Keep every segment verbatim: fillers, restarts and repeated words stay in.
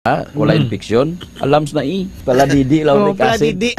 Ha? Wala Mm. infeksyon? Alams na eh. Paladidi, Oh, lauric acid. paladidi.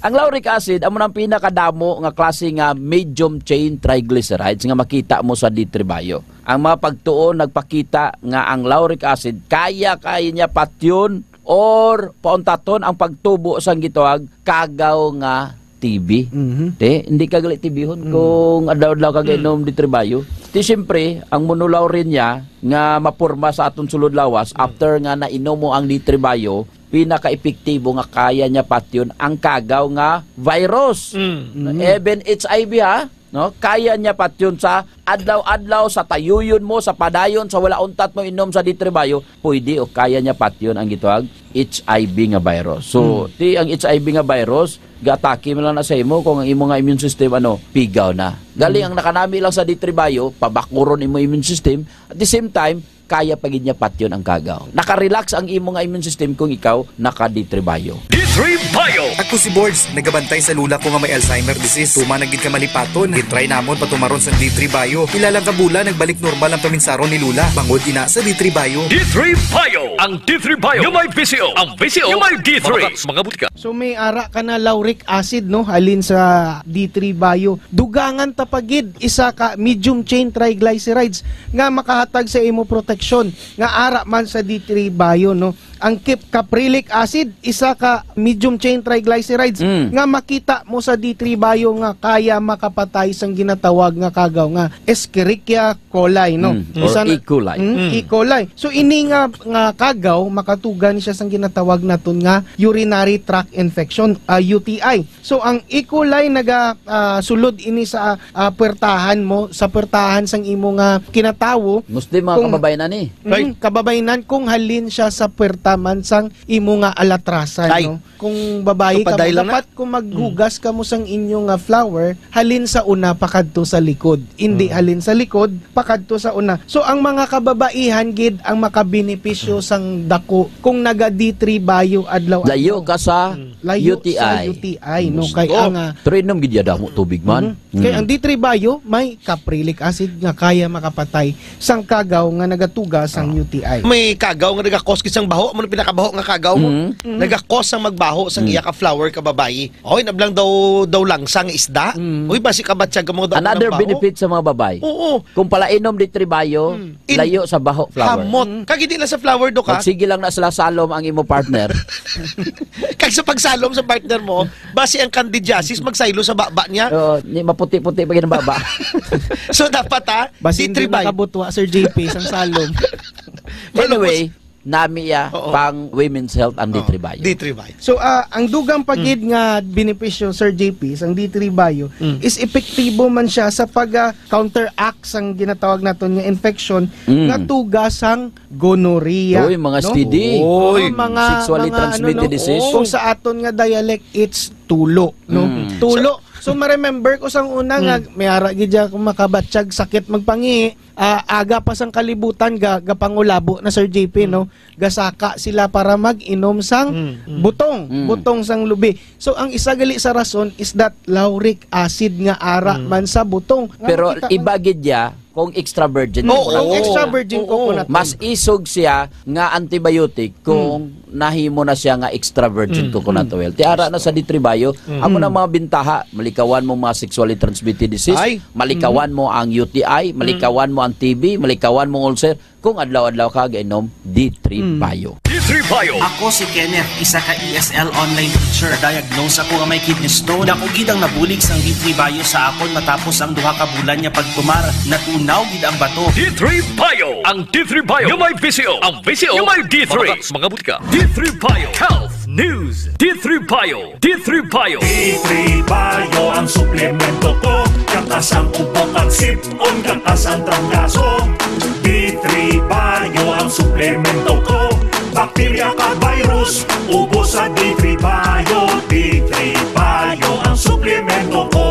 Ang lauric acid, amo nang pinakadamo nga klase nga medium chain triglycerides nga makita mo sa D three Bio. Ang mga pagtuon nagpakita nga ang lauric acid kaya, kaya niya patyon or pauntaton ang pagtubo sang gitawag kagaw nga T B. Mhm. Te, hindi ka gali T B-hon Mm. kung adlaw-adlaw ka Mm. gainom D three Bio. Ti, siyempre, ang monolaurin niya nga maporma sa aton sulod lawas Mm. after nga nainom mo ang D three Bio, pinaka-epektibo nga kaya niya patyon ang kagaw nga virus. Mm. Mhm. Even H I V, ha? No? Kaya niya patyon sa adlaw-adlaw, sa tayuyon mo, sa padayon, sa wala untat mo inom sa D three Bio, pwede o kaya niya patyon ang gitawag H I V nga virus. So, Hmm. ti ang H I V nga virus, gaatake man lang na sa imo kung ang imo nga immune system, ano, pigaw na. Galing Hmm. ang nakanami lang sa D three Bio, pabakuron imo immune system. At the same time, kaya pa gid niya patyon ang kagaw. Naka-relax ang imo nga immune system kung ikaw naka-D three Bio. D three Bio. Ako si Bords, nagabantay sa lula ko nga may Alzheimer disease. Tuman na gid ka malipaton. Gitry namon patumaron sang D three Bio. Pila lang ka bulan, nagbalik normal ang paminsaron ni Lula. Bangod ina sa D three Bio. D three Bio. Ang D three Bio nga may V C O. Ang V C O nga may D three. Mga butika. So may ara ka na lauric acid, no, halin sa D three Bio. Dugangan ta pa gid isa ka medium chain triglycerides nga makahatag sa imo proteksyon nga ara man sa D three Bio, no. Ang kip-, caprylic acid, isa ka medium chain triglycerides Mm. nga makita mo sa D three Bio nga kaya makapatay sang ginatawag nga kagaw nga Escherichia coli, no? Mm. Or Isa na E. coli. Mm, Mm. E. coli. So ini nga, nga kagaw makatuga ni siya sang ginatawag naton nga urinary tract infection, ah, U T I. So ang E. coli naga, ah, sulod ini sa, ah, puwertahan mo, sa puwertahan sang imo nga kinatawo. Mostly mga Kung kababayan na ni. Mhm, Right. kababayan kung halin siya sa puwerta man sang imo nga alatrasan, Ay. no? Kung babayi ka Kapaday mo, lang na. dapat kung maghugas ka mo sang inyo nga flower, halin sa una pakadto sa likod. Hindi Mm. halin sa likod pakadto sa una. So ang mga kababaihan gid ang makabenepisyo sang dako kung naga D three Bio adlaw-adlaw. Layo ka sa Mm. Layo U T I. sa U T I, no? Gusto. Kay ang, ah, Pero inom gid ya damo tubig man. Mhm. Kay Mm. ang D three Bio may caprylic acid nga kaya makapatay sang kagaw nga nagatuga sang Ah. U T I. May kagaw nga nagakos gid sang baho, amo ang pinakabaho nga kagaw mo. Mm. Mm. Nagakos ang magbaho sang Mm. iya ka flower ka babayi. Oy, nablang daw, daw lang sang isda. Mm. Uy, basi kabatyag ka mo daw Another ng baho. benefit sa mga babayi. Oo. Kung palainom D three Bio, Mm. In- layo sa baho flower. Hamot. Mm. Kag hindi lang sa flower do ka. Magsige lang na sila salom ang imo partner. Kag sa pagsalom sa partner mo, basi ang candidiasis magsaylo sa baba niya. Oo, ni maputi-puti pa gid ang baba. So dapat, ha, Basi D three hindi Bio. makabutwa, Sir J P, sang salom. Anyway, nami ya Oo. pang women's health ang Oo, D three Bio. D three Bio. So, ah, ang dugang pa Mm. gid nga benepisyo, Sir J P, sang D three Bio Mm. is epektibo man siya sa pag, ah, counteract sang ginatawag naton nga infection Mm. nga tuga sang gonorrhea, Uy, mga no? S T D. Uy, Oh, mga, sexually mga, transmitted ano, no? disease. Kung sa aton nga dialect, it's tulo, no? Mm. Tulo. So, ma-remember ko sang una nga, Mm. may ara gid ya kung makabatyag sakit magpangi, ah, aga pa sang kalibutan, ga-, gapangulabo na, Sir J P, Mm. no? Gasaka sila para mag-inom sang Mm, mm. butong, Mm. butong sang lubi. So, ang isa gali sa rason is that lauric acid nga ara Mm. man sa butong. Nga Pero makita mo iba gid ya kung extra virgin Oo, coconut kung oil. extra virgin Oo. coconut oil. Mas isog siya nga antibiotic kung Mm. nahimo na siya nga extra virgin Mm. coconut Mm. oil. Ti ara na sa D three Bio, Mm. amo na Mm. mga bintaha, malikawan mo mga sexually transmitted disease, Ay. malikawan Mm. mo ang U T I, malikawan Mm. mo ang T B, malikawan mo ang ulcer, kung adlaw-adlaw ka gainom D three Mm. Bio. D three Bio. Ako si Kenneth, isa ka E S L online teacher. Diagnose ako nga may kidney stone. Dako gid ang nabulig sang D three Bio sa akon matapos ang duha ka bulan nga pagtumar. Natunaw gid ang bato. D three Bio. Ang D three Bio nga may V C O. Ang V C O nga may D three. Mga, mga butika. D three Bio. Health News. D three Bio. D three Bio. D three Bio ang suplemento ko. Katas ang ubo kag sip-on, katas ang trangkaso. D three Bio ang suplemento ko. Bakterya kag virus, ubos sa D three Bio. D three Bio ang suplemento ko.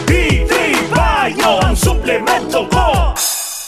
D three Bio ang suplemento ko.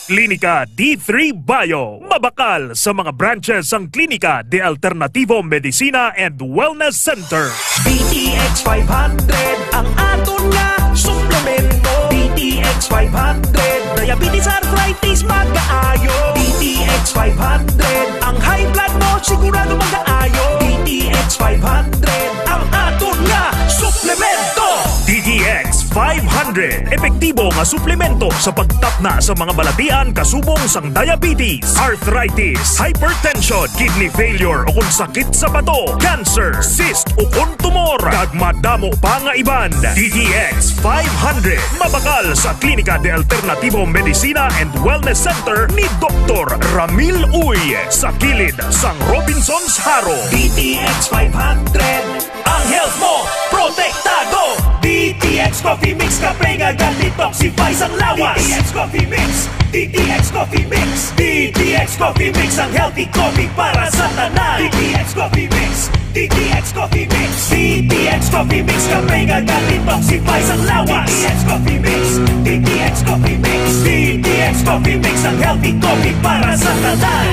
Klinika D three Bio. Mabakal sa mga branches ang Klinika de Alternativo Medicina and Wellness Center. D T X five hundred ang aton nga suplemento. D T X five hundred, diabetes, arthritis, magaayo. D T X five hundred, ang high blood mo sigurado magaayo. D T X five hundred, ang aton nga suplemento. D T X five hundred, epektibo nga suplemento sa pagtapna sa mga balatian kasubong sang diabetes, arthritis, hypertension, kidney failure, o kung sakit sa bato, cancer, cyst, o kung tumor, kag madamo pa nga iban. D T X five hundred, mabakal sa Klinika de Alternativo Medicina and Wellness Center ni Doktor Ramil Uy, sa kilid sang Robinsons Jaro. D T X five hundred, ang health mo protektado. D T X Coffee Mix, kape nga ga-detoxify sang lawas. D T X Coffee Mix, D T X Coffee Mix, D T X Coffee Mix, ang healthy coffee para sa tanan. D T X Coffee Mix, D T X Coffee Mix, D T X Coffee Mix, kape nga ga-detoxify sang lawas. D T X Coffee Mix, D T X Coffee Mix, D T X Coffee Mix, ang healthy coffee para sa tanan.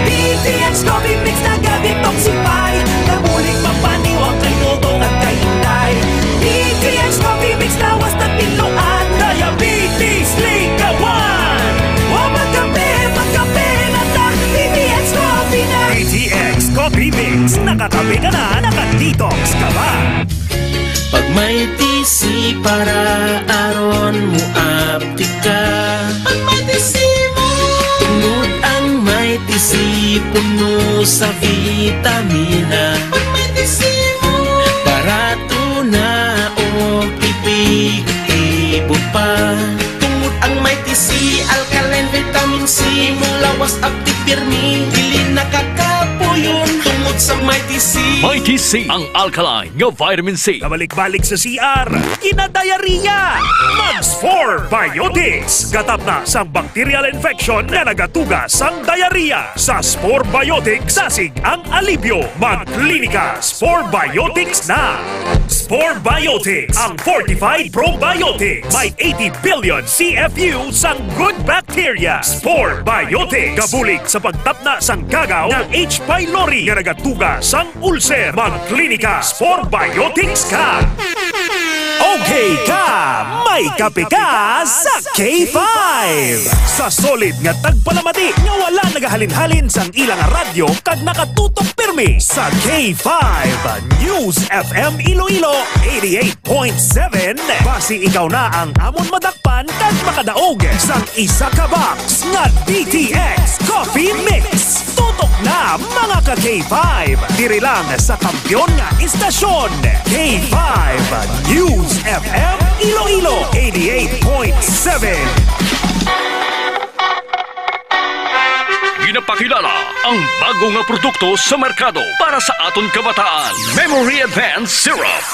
D T X Coffee Mix, naga-detoxify, nabulig pampaniwang kay Dodong at kay Inday. D T X Coffee Mix, lawas na tinluan, diabetes, likawan. Wa magkape, magkape na ta, D T X Coffee na. D T X Coffee Mix, nakakape ka na, naka-detox ka pa. Pag may T C para aron mo aptika. Pag may T C mo. Tungod ang may T C puno sa vitamina. Pag may T C mo. Barato na o epektibo pa. Tungod ang may T C, alkaline, vitamin C, imong lawas aptik pirmi, dili nakakapuyon tungod sa may T C. May T C, ang alkaline nga vitamin C. Kabalik-balik sa C R, kinadiarrhea. Mag Spore Biotics. Katapna sang bacterial infection nga nagatuga sang diarrhea. Sa Spore Biotics, dasig ang alibyo. Mag Klinika Spore Biotics na. Spore Biotics, ang fortified probiotics. May eighty billion C F U sang good bacteria. Spore Biotics. Gabulig sa pagtapna sang kagaw nga H. pylori nga nagatuga sang ulcer. Mag Klinika Spore Biotics ka. Okay ka, may kape ka sa K five. Sa solid nga tagpalamati nga wala nagahalin-halin sang ilang radyo kag nakatutok pirmi sa K five News F M Iloilo eighty-eight point seven. Basi ikaw na ang amon madakpan kag makadaog sang isa ka box nga D T X Coffee Mix. Tutok na, mga ka K five, diri lang sa kampiyon nga istasyon, K five News F M Iloilo eighty-eight point seven. Ginapakilala ang bago nga produkto sa merkado para sa aton kabataan, Memory Advance Syrup.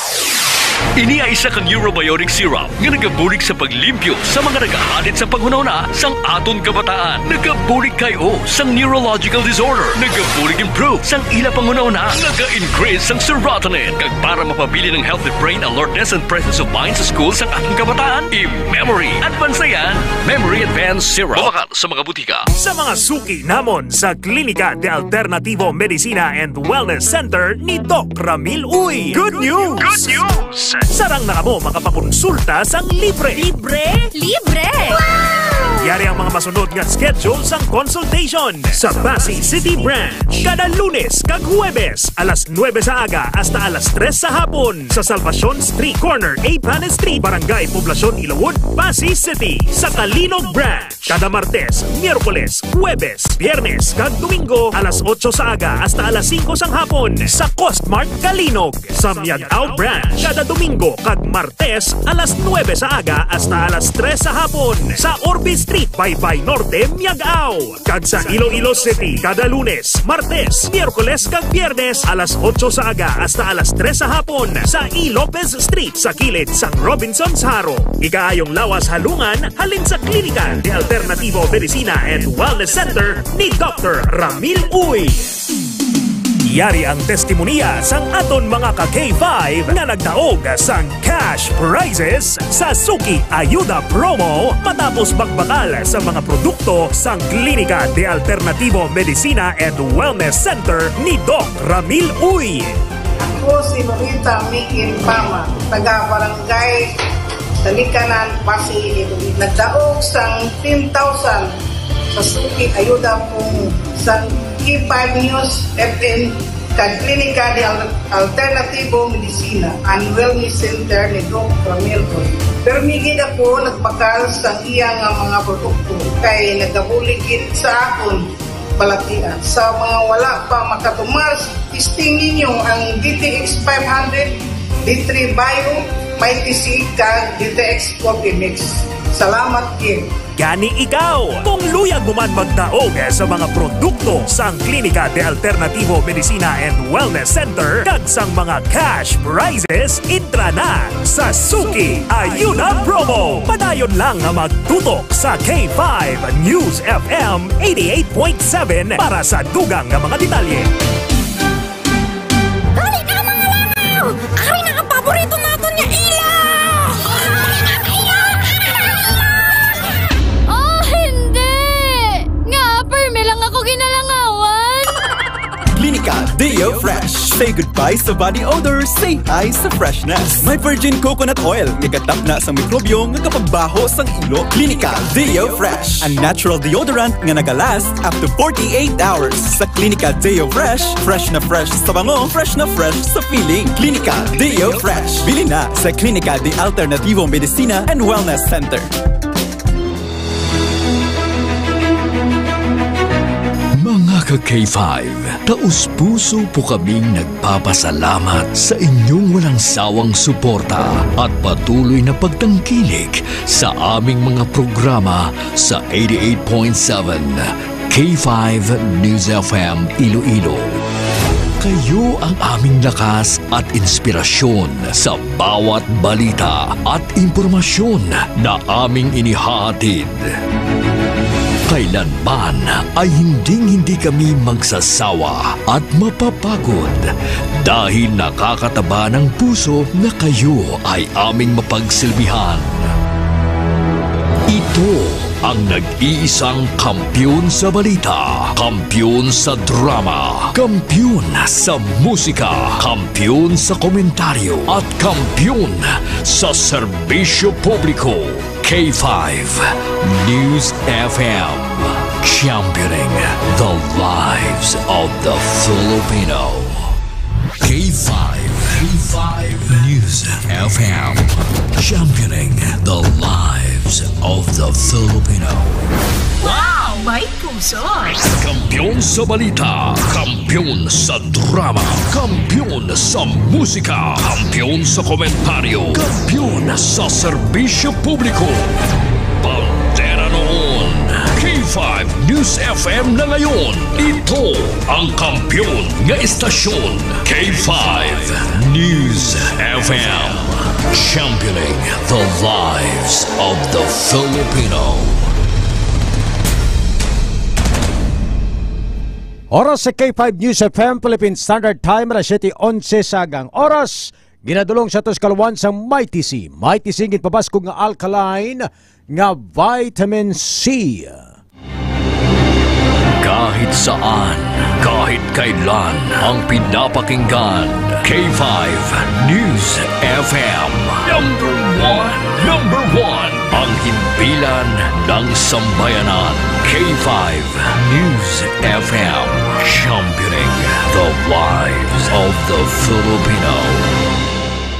Ini ay isa ka neurobiotic syrup nga nagabulig sa paglimpyo sa mga nagahadit sa panghunahuna sang aton kabataan. Nagabulig kay o sang neurological disorder. Nagabulig improve sang ila panghunahuna. Naga-increase sang serotonin. Kag para mapabilin ang healthy brain alertness and presence of mind sa school sang aton kabataan, i-memory advance na yan. Memory Advance Syrup. Mabakal sa mga butika. Sa mga suki namon sa Klinika de Alternativo Medicina and Wellness Center ni Doc Ramil Uy. Good news! Good news! Sarang na kamo makapakonsulta sang libre. Libre? Libre! Yari ang mga masunod nga schedule sang consultation. Sa Passi City Branch, kada Lunes kag Huwebes, alas nuebe sa aga hasta alas tres sa hapon. Sa Salvacion Street, corner A Panes Street, Barangay Poblacion, Ilawod, Passi City. Sa Calinog Branch, kada Martes, Miyerkules, Huwebes, Biyernes, kag Domingo, alas otso sa aga hasta alas singko sang hapon, sa Coast Mart Calinog. Sa Miag-ao Branch, kada Domingo kag Martes, alas nuebe sa aga hasta alas tres sa hapon, sa Orbe Street, Baybay Norte, Miag-ao. Kag sa Iloilo City, kada Lunes, Martes, Miyerkules, kag Biyernes, alas otso sa aga hasta alas tres sa hapon, sa E. Lopez Street, sa kilid sang Robinsons Jaro. Ikaayong lawas halungan halin sa Klinika de Alternativo Medicina and Wellness Center ni Doctor Ramil Uy. Yari ang testimonya sang aton mga ka K five nga nagdaog sang cash prizes sa Suki Ayuda Promo matapos magbakal sa mga produkto sang Klinika de Alternativo Medicina and Wellness Center ni Doc Ramil Uy. Ako si Lolita Mikin Pama, taga Barangay Talikanan, Pasig, Iloilo. Nagdaog sang ten thousand sa suki ayuda pong sa K five News F M kag Klinika de Al-, Alternativo Medicina and Wellness Center ni Doc Ramil Oy. Permi gid ako nagbakal sa iya nga mga produkto kay nagabulig gid sa akon balatian. Sa mga wala pa makatumar, testing ninyo ang D T X five hundred, D three Bio, Mighty C, kag D T X Coffee Mix. Salamat gid. Gani ikaw, kung luyag mo man magdaog sa mga produkto sang Klinika de Alternativo Medicina and Wellness Center kag sang mga cash prizes, entra na sa Suki Ayuda Promo. Padayon lang nga magtutok sa K five News F M eighty-eight point seven para sa dugang nga mga detalye. Dali na, mga langaw! Ari na ang paborito naton nga ilaw! Oh, hindi! Nga, permi lang ako ginalangawan! Klinika Deo Fresh. Say goodbye sa body odor, say hi sa freshness. May virgin coconut oil nga gatapna sa mikrobyo nga kapagbaho sang ilo. Klinika Deo Fresh, a natural deodorant nga nagalast up to forty-eight hours. Sa Klinika Deo Fresh, fresh na fresh sa bango, fresh na fresh sa feeling. Klinika Deo Fresh. Bili na sa Klinika de Alternativo Medicina and Wellness Center. Mga ka K five, taus-puso po kaming nagpapasalamat sa inyong walang sawang suporta at patuloy na pagtangkilik sa aming mga programa sa eighty-eight point seven K five News F M Iloilo. Kayo ang aming lakas at inspirasyon sa bawat balita at impormasyon na aming inihahatid. Kailanman ay hinding-hindi kami magsasawa at mapapagod dahil nakakataba ng puso na kayo ay aming mapagsilbihan. Ito ang nag-iisang kampiyon sa balita, kampiyon sa drama, kampiyon sa musika, kampiyon sa komentaryo, at kampiyon sa serbisyo publiko. K five News F M, championing the lives of the Filipino. K five, K five News F M, championing the lives of the Filipino. Wow! May puso! Kampiyon sa balita, kampiyon sa drama, kampiyon sa musika, kampiyon sa komentaryo, kampiyon sa serbisyo publiko. Bandera noon, K five News F M na ngayon. Ito ang kampiyon nga istasyon, K five News F M. Championing the lives of the Filipino. Oras sa K five News F M Philippine Standard Time, alas siyete onse sa agang oras. Ginadulong sa aton sa kaluwan sang Mighty C. Mighty C ginpabaskog nga alkaline nga vitamin C. Kahit saan, kahit kailan, ang pinapakinggan, K five News F M. Number one, number one, ang himpilan ng sambayanan. K five News F M, championing the lives of the Filipino.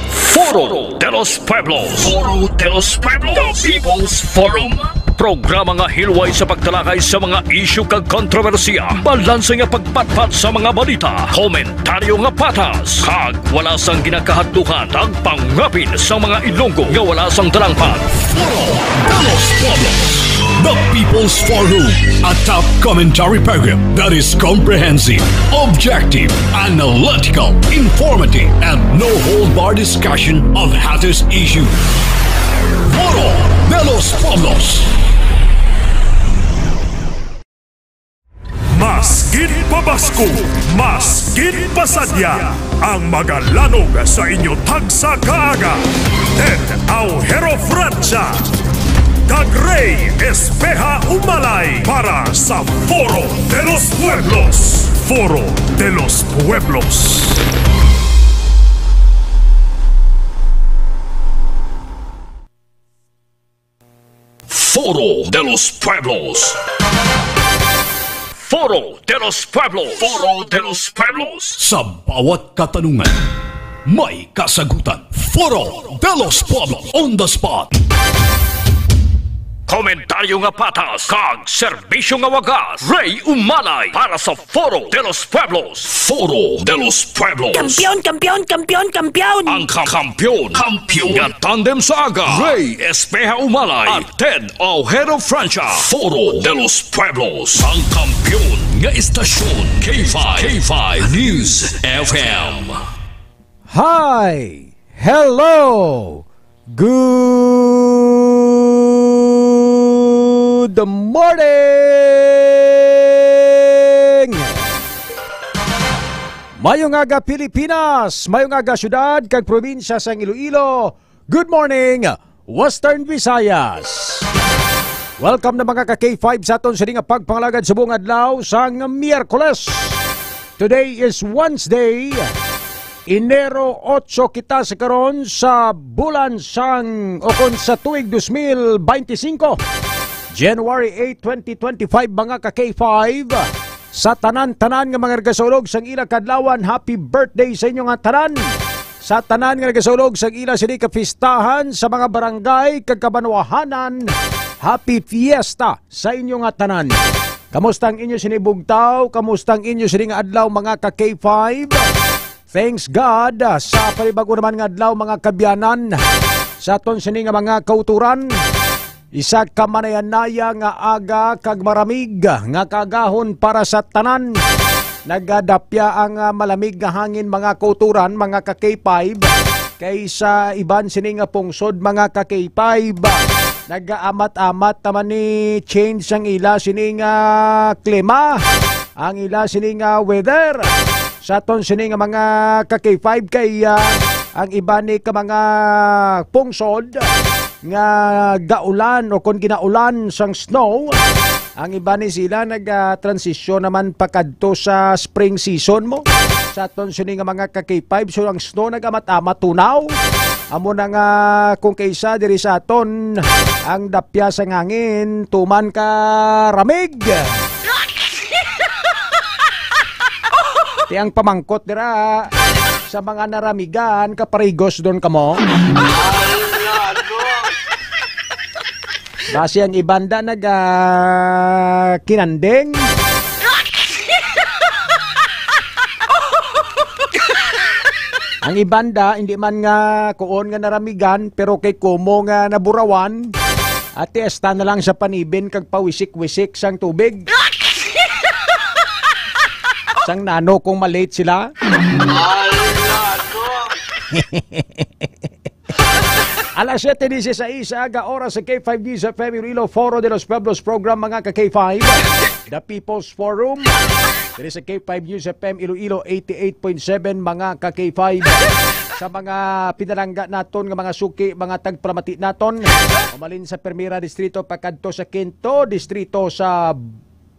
Foro de los Pueblos. Foro de los Pueblos. The People's Forum. Programa nga hilway sa pagtalakay sa mga isyu kag kontrobersiya, balanse nga pagpatpat sa mga balita, komentaryo nga patas, kag wala sang ginakahadlukan, tagpangapin sa mga Ilonggo nga wala sang talangpan. Foro de los Pueblos, the People's Forum, a top commentary program that is comprehensive, objective, analytical, informative, and no-hold-bar discussion of hottest issues. Foro de los Pueblos. Mas ginpabaskog, mas ginpasadya ang magalanog sa inyo tagsa ka aga. Ted Aujero Francia kag Rey Espeha Umalay para sa Foro de los Pueblos. Foro de los Pueblos. Foro de los Pueblos. Foro de los Pueblos. Foro de los Pueblos. Sa bawat katanungan, may kasagutan. Foro de los Pueblos. On the spot. Komentaryo nga patas kag serbisyo nga wagas. Ray Umalay para sa Foro de los Pueblos. Foro de los Pueblos. Kampiyon, kampiyon, kampiyon, kampiyon! Ang kam- kampiyon, kampiyon nga tandem sa aga. Ray Espeha Umalay at Ted Ojero Francia. Foro de los Pueblos. Ang kampiyon nga istasyon, K five, K five News F M. Hi! Hello! Good morning! Mayong aga, Pilipinas! Mayong aga, syudad kag probinsya sang Iloilo! Good morning, Western Visayas! Welcome na, mga ka K five, sa aton sini nga pagpangalagad subong adlaw sang Miyerkules. Today is Wednesday, Enero otso kita sa karon sa bulan sang, o kon sa tuig dos mil beintisinko, January eight, twenty twenty-five, mga ka K five. Sa tanan-tanan nga mga nagasaulog sang ila kadlawan, happy birthday sa inyo nga tanan. Sa tanan nga nagasaulog sang ila sini kapistahan, sa mga barangay kag kabanwahanan, happy fiesta sa inyo nga tanan. Kamusta ang inyo sini bugtaw? Kamusta ang inyo sini nga adlaw, mga ka K five? Thanks God, ah, sa panibag-o naman nga adlaw, mga kaabyanan, sa aton sini nga mga kauturan. Isa ka manayanaya nga aga kag maramig nga kaagahon para sa tanan. Nagadapya ang, ah, malamig nga hangin, mga kauturan, mga ka K five, kay sa iban sini nga pungsod, mga ka K five, nagaamat-amat naman ni change ang ila sini nga klima, ang ila sini nga weather. Sa aton sini nga mga ka K five, kay, ah, ang iban ni ka mga pungsod nga gaulan o kon ginaulan sang snow, ang iban ni sila nag, ah, transisyon naman pakadto sa spring season mo. Sa aton sini nga mga ka K five, so ang snow nagamat-amat tunaw. Amo na nga kung kaisa diri sa aton, ang dapya sa hangin tuman ka ramig. Ti ang pamangkot dira sa mga naramigan, kaparigos don kamo? Basi ang iban da nag, ah, kinanding. Ang iban da, hindi man nga kuon nga naramigan, pero kay kumo nga naburawan, ati esta na lang sa panibin kag pawisik-wisik sang tubig. Sang nano kung malate sila? Alas siyete dieciséis sa aga, oras sa K five News F M Iloilo, Foro de los Pueblos Program, mga ka K five. The People's Forum. Diri sa K five News F M Iloilo, eighty-eight point seven, mga ka K five. Sa mga pinalangga naton nga mga suki, mga tagpalamati naton, umalin sa Primera Distrito pakadto sa Quinto Distrito sa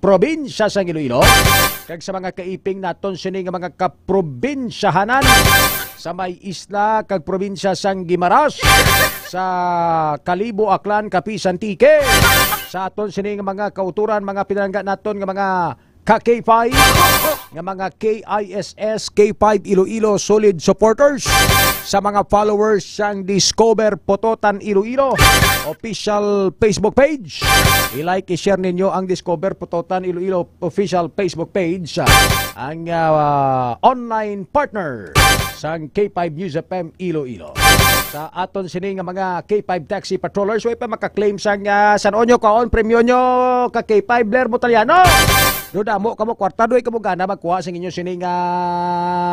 probinsya sang Iloilo, kag sa mga kaiping naton sini nga mga kaprobinsyahanan sa may isla kag probinsya sang Guimaras, sa Kalibo, Aklan, Capiz, Antique, sa aton sini nga mga kauturan, mga pinalangga naton nga mga ka K five, nga mga K I S S, K five Iloilo solid supporters, sa mga followers sang Discover Pototan Iloilo official Facebook page. I-like, i-share ninyo ang Discover Pototan Iloilo official Facebook page, ang, ah, online partner sang K five News F M Iloilo. Sa aton sini nga mga K five taxi patrollers, way pa maka-claim sang, ah, san-o nyo kaon premyo nyo ka K five, Blair Mutaliano. Do damo kamo kwarta, doy kamo gana magkuha sa inyo sini nga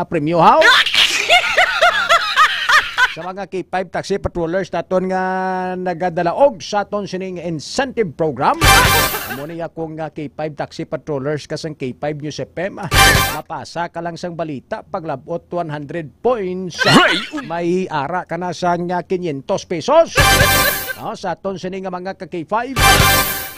premyo, haw? Sa mga K five taxi patrollers naton nga nagadalaog sa aton sining incentive program, amo ni akong, ah, K five taxi patrollers ka sang K five News F M, ah, mapasa ka lang sang balita, paglabot one hundred points, ah, may ara ka na sang, ah, quinientos pesos. No, sa aton sini nga mga ka K five,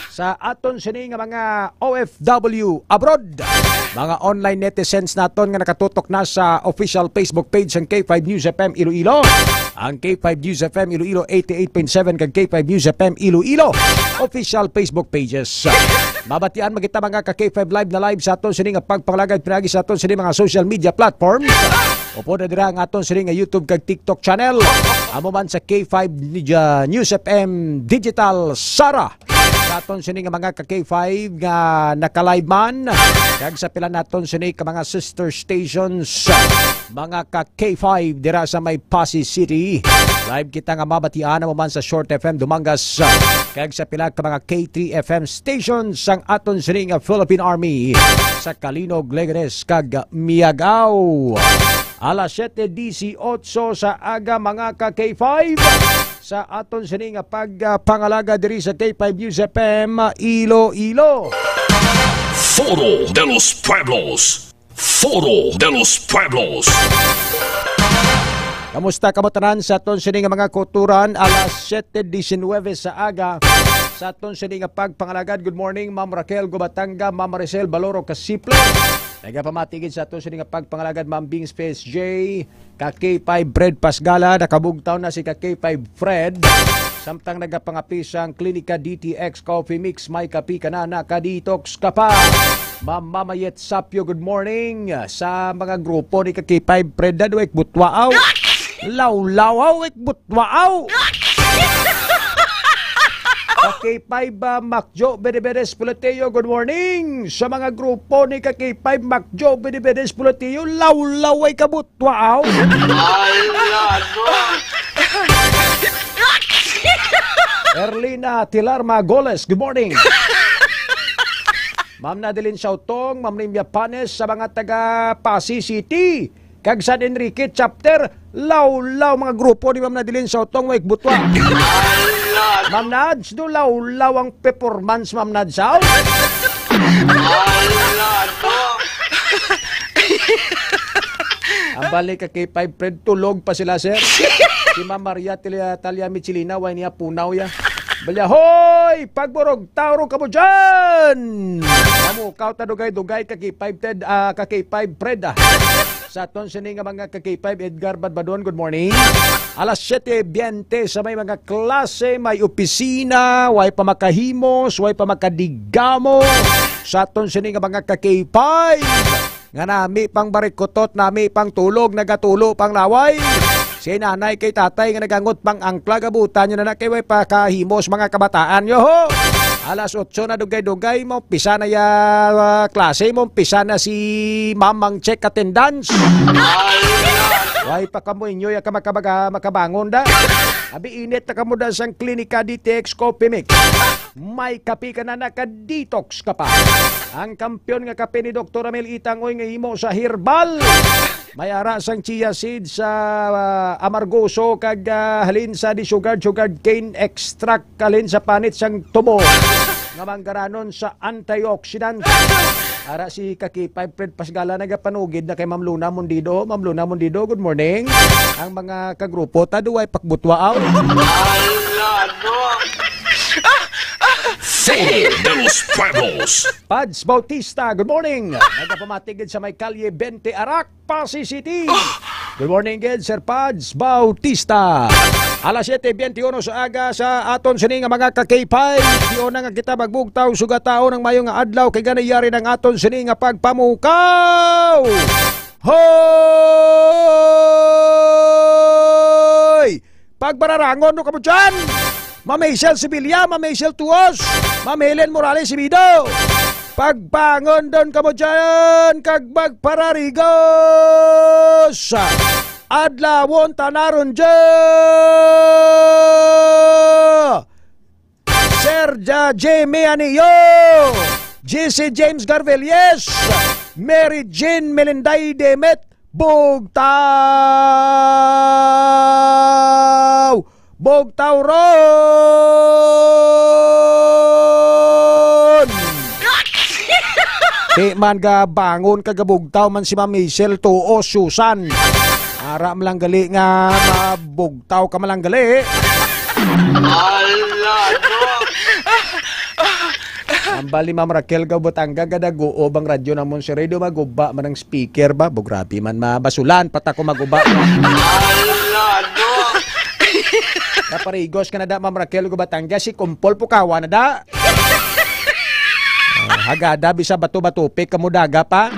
sa aton sini nga mga O F W abroad, mga online netizens naton nga nakatutok na sa official Facebook page sang K five News F M Iloilo. Ang K five News F M Iloilo eighty-eight point seven kag K five News F M Iloilo official Facebook pages. Mabatian man kita, mga ka K five, live na live sa aton sini nga pagpangalagad pinaagi sa aton sini mga social media platforms. Upod na dira ang aton sini nga YouTube kag TikTok channel. Amo man sa K five Media News F M Digital Sara. Sa aton sini nga mga ka K five nga naka-live man, kag sa pila naton sini ka mga sister stations, mga ka K five dira sa may Passi City. Live kita nga mabatian amo man sa Short F M Dumangas, kag sa pila ka mga K three F M stations sang aton sini nga Philippine Army sa Calinog, Leganes, kag Miagao. Alas siyete dieciocho sa aga, mga ka K five, sa aton sini nga pagpangalaga diri sa K five News F M Iloilo. Foro de los Pueblos. Foro de los Pueblos. Kamusta kamo tanan sa aton sini nga mga kauturan? Alas siyete diecinuebe sa aga sa aton sini nga pagpangalagad. Good morning, Ma'am Raquel Gubatanga, Ma'am Maricel Baloro Casiple. Nagapamati gid sa aton sini nga pagpangalagad, Ma'am Bings P S J, ka K five Fred Pasgala, nakabugtaw na si ka K five Fred. Samtang nagapangapi sang Klinika D T X Coffee Mix, may kapi ka na, naka-detox ka pa. Ma'am Mamayet Sapyo, good morning. Sa mga grupo ni ka K five Fred, dadway butwaaw. Lawlawaw, ik butwaaw. Ka K five, ah, Macjo Benebenes Pulateo, good morning. Sa mga grupo ni ka K five, Macjo Benebenes Pulateo, lawlaway ka butwaaw. Ala, no. Erlina Tilar Magoles, good morning. Ma'am Nadeline Sautong, Ma'am Nimia Panes, sa mga taga Passi City kag San Enrique Chapter, lawlaw mga grupo ni Ma'am Nadeline Sautong, way butwa. Ma'am Nads, do lawlaw ang performance, Ma'am Nads, aw? Ala, no. Ang balik ka K five Fred, tulog pa sila, sir. Si Ma'am Maria Talia, Talia Michelina, way niya punaw ya. Balya, hoy! Pagburog, tauro ka mo dyan! Mamukaw ta dugay-dugay ka K five Ted, ah, ka K five Fred, ah. Sa aton sini nga mga ka K five, Edgar Badbadon, good morning. Alas siyete biyente sa may mga klase, may opisina, way pa makahimos, way pa makadigamo. Sa aton sini nga mga ka K five, nga nami pang barikutot, nami pang tulog, nagatulo pang laway. Si nanay kay tatay nga nagangot pang angkla, gabutan nyo na na kay way pakahimos mga kabataan nyo, ho! Alas otso na dugay-dugay, maumpisa na ya, ah, klase, maumpisa na si Mamang Check Attendance. Way pa kamo inyo ya ka makabaga-, makabangon da. Abi init na kamo da sang Klinika D T X Coffee Mix. May kape ka na, naka-detox ka pa. Ang kampiyon nga kape ni Doktor Ramil Itang, oy, nga himo sa herbal. May ara sang chia seed sa, ah, amargoso kag, ah, halin sa disugared, sugared cane extract, halin sa panit sang tubo nga manggaranon sa antioxidant. Ara si Kaki Five Fred Pasgala nagapanugid na kay Ma'am Luna Mondido. Ma'am Luna Mondido, good morning. Ang mga kagrupo ta, duway pakbutwa, aw. Ala, no. Foro de los Pueblos. Pads Bautista, good morning. Nagapamati gid sa may Kalye twenty Arak, Passi City. Good morning gid, Sir Pads Bautista. Alas siyete biyente uno sa aga sa aton sini nga mga ka-K five. Di una nga kita magbugtaw, sugataon ang mayo nga adlaw kay gani yari ng aton sini nga pagpamukaw. Hoy! Pagbararangon no kamo dyan! Ma'am Hazel Sevilla, Ma'am Hazel Tuos, Ma'am Helen Morales Sibido. Pagbangon doon kamo dyan, kag magpararigos. Adlawon tanaron dyan. Sir Ja-, Jimmy Anillo, G C James Garvelies, Mary Jean Melinday Demet, Bugtaw! Bugtaw ron! Di man ga bangon kag gabugtaw man si Ma'am Michelle, tuo, Susan. Ara man lang gali nga mabugtaw ka man lang gali. Ala, no. Ang bali, Ma'am Raquel, Gabatanga, gadaguob ang radyo namon si Radio Maguba man ang speaker ba? Bo, grabe man, mabasulan, pata ko maguba. Kaparigos ka na da, Ma'am Raquel, Gabatanga, si Kumpol Pukawa na da. Ah, hagada, bisa bato-batupik kamo daga pa.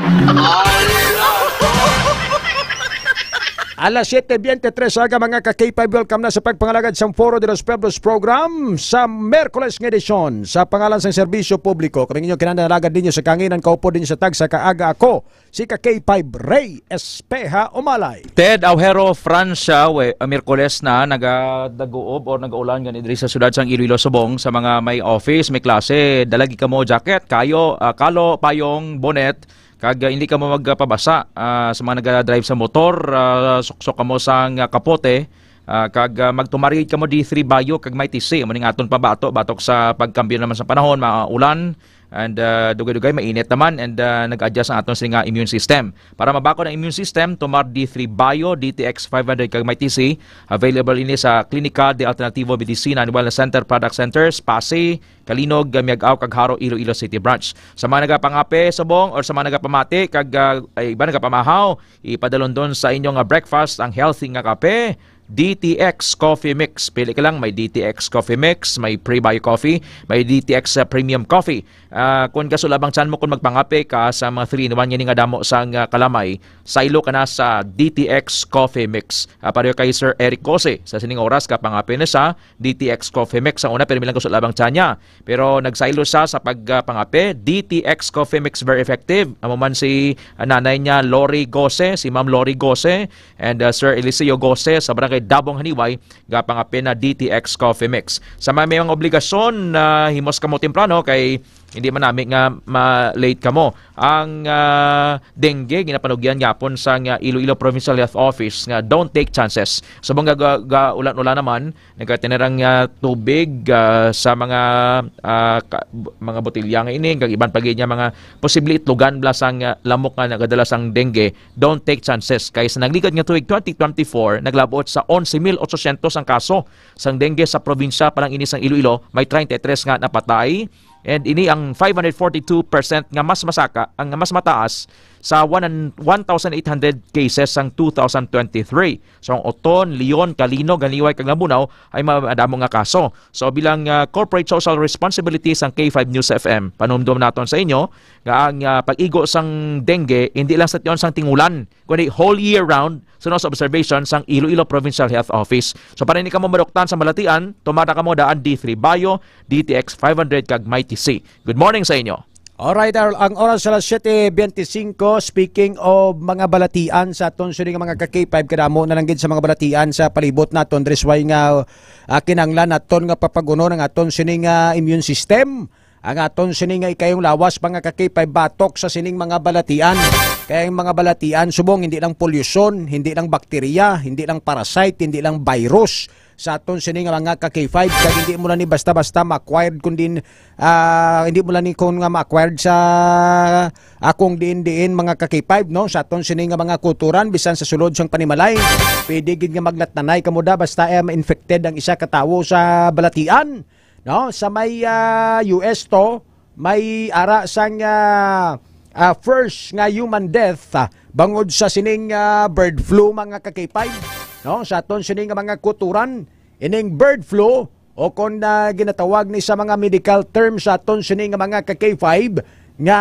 Alas siete biyente tres aga, mga ka-K five, welcome na sa pagpangalagad sang Foro de los Pueblos program sa Merkules nga edisyon. Sa pangalan sang serbisyo publiko, kami inyong kinanalagad ninyo sa kanginan, kaupo din sa tagsa ka aga, ako, si ka-K five Ray Espeha Umalay. Ted Aujero, Francia, we, ah, Miyerkules na, nagadaguob or nagaulan gani diri sa siyudad sang Iloilo, subong sa mga may office, may klase, dalagi kamo jacket, kayo, ah, kalo, payong, bonnet, kag, ah, hindi kamo magpabasa, ah, sa mga nagadrive sa motor, ah, suksok kamo sang, ah, kapote, ah, kag, ah, magtumar gid kamo D three Bio kag Mighty C. Amo ning aton pabato batok sa pagkambyo naman sa panahon, maulan, and, ah, dugay-dugay mainit naman, and, ah, nag-adjust ang aton sini nga immune system. Para mabakod ang immune system, tumar D three Bio, D T X five hundred kag Mighty C. Available ini sa Klinika de Alternativo Medicina and Wellness Center, Product Centers, Passi, Calinog, Miag-ao, kag Jaro, Iloilo City Branch. Sa mga nagapangape, subong, or sa mga nagapamati, kag, ah, ay, iba nagapamahaw, ipadalon don sa inyo nga breakfast ang healthy nga kape, D T X Coffee Mix. Pili ka lang, may D T X Coffee Mix, may Prebio Coffee, may D T X, ah, Premium Coffee. Ah, kung gasulab ang tiyan mo, kung magpangape ka sa mga three-in-one nga ini nga damo sang, ah, kalamay, saylo ka na sa D T X Coffee Mix. Ah, pareho kay Sir Eric Gose, sa sining oras, kapangape na sa D T X Coffee Mix. Ang una, pero lang gasulab ang tiyan niya. Pero nagsaylo siya sa pagpangape. D T X Coffee Mix, very effective. Amo man si, ah, nanay niya, Lori Gose, si Ma'am Lori Gose, and, ah, Sir Eliseo Gose sa Barangay Dabong, Haniway, gapangape na D T X Coffee Mix. Sa mga may mga obligasyon, na himos kamo temprano kay hindi man nami nga ma-late kamo. Ang, ah, dengue, ginapanugyan gyapon sang, ah, Iloilo Provincial Health Office nga don't take chances. Subong nga ga-, ga-, ulan-ulan naman, nagkatiniran nga tubig, ah, sa mga, ah, ka-, b-, mga botelya nga ini, kag iban pa gid nga mga posible itlogan bala sang, ah, lamok nga nagadala sang dengue. Don't take chances. Kay sa nagligad nga tuig twenty twenty-four, naglabot sa onse mil otsosyentos ang kaso sang dengue sa probinsya, pa lang ini sang Iloilo, may treinta y tres nga napatay. And ini ang five hundred forty-two percent nga mas masaka, ang mas mataas sa one, one thousand eight hundred cases sang two thousand twenty-three. So, ang Oton, Leon, Calinog, Haniway, kag Labunao ay ma-, madamo nga kaso. So, bilang, ah, corporate social responsibility sang K five News F M, panumdom naton sa inyo nga ang, ah, pag-igo sang dengue hindi lang sa tion sang tingulan, kundi whole year round, suno sa observation sang Iloilo Provincial Health Office. So, para hindi kamo maduktan sa balatian, tumar na kamo daan D three Bio, D T X five hundred, kag Mighty C. Good morning sa inyo. Alright, Earl, ang oras alas siete bente singko. Speaking of mga balatian sa aton sini nga mga ka-K five, kadamo na lang gid sa mga balatian sa palibot naton. Diri sa way nga, ah, kinahanglan naton nga papagunon ang aton sini nga immune system, ang aton sini nga ikayong lawas, mga ka-K five, batok sa sining mga balatian. Kay ang mga balatian, subong, hindi lang polusyon, hindi lang bakterya, hindi lang parasite, hindi lang virus sa aton sini nga mga ka-K five, kag hindi mo lang ni basta-basta ma-acquired, kundi, ah, hindi mo lang ni kun nga ma-acquired sa akong diin-diin, mga ka-K five, no? Sa aton sini nga mga kuturan, bisan sa sulod sang panimalay, pwede gid nga maglatnanay kamo da basta, eh, ma-infected ang isa ka tawo sa balatian, no? Sa may, ah, U S to, may ara sang, ah, ah, first nga human death, ah, bangod sa sining, ah, bird flu, mga ka-K five, no? Sa aton sini nga mga kuturan, ining bird flu, o kon, ah, ginatawag ni sa mga medical term sa aton sini nga mga ka-K five, nga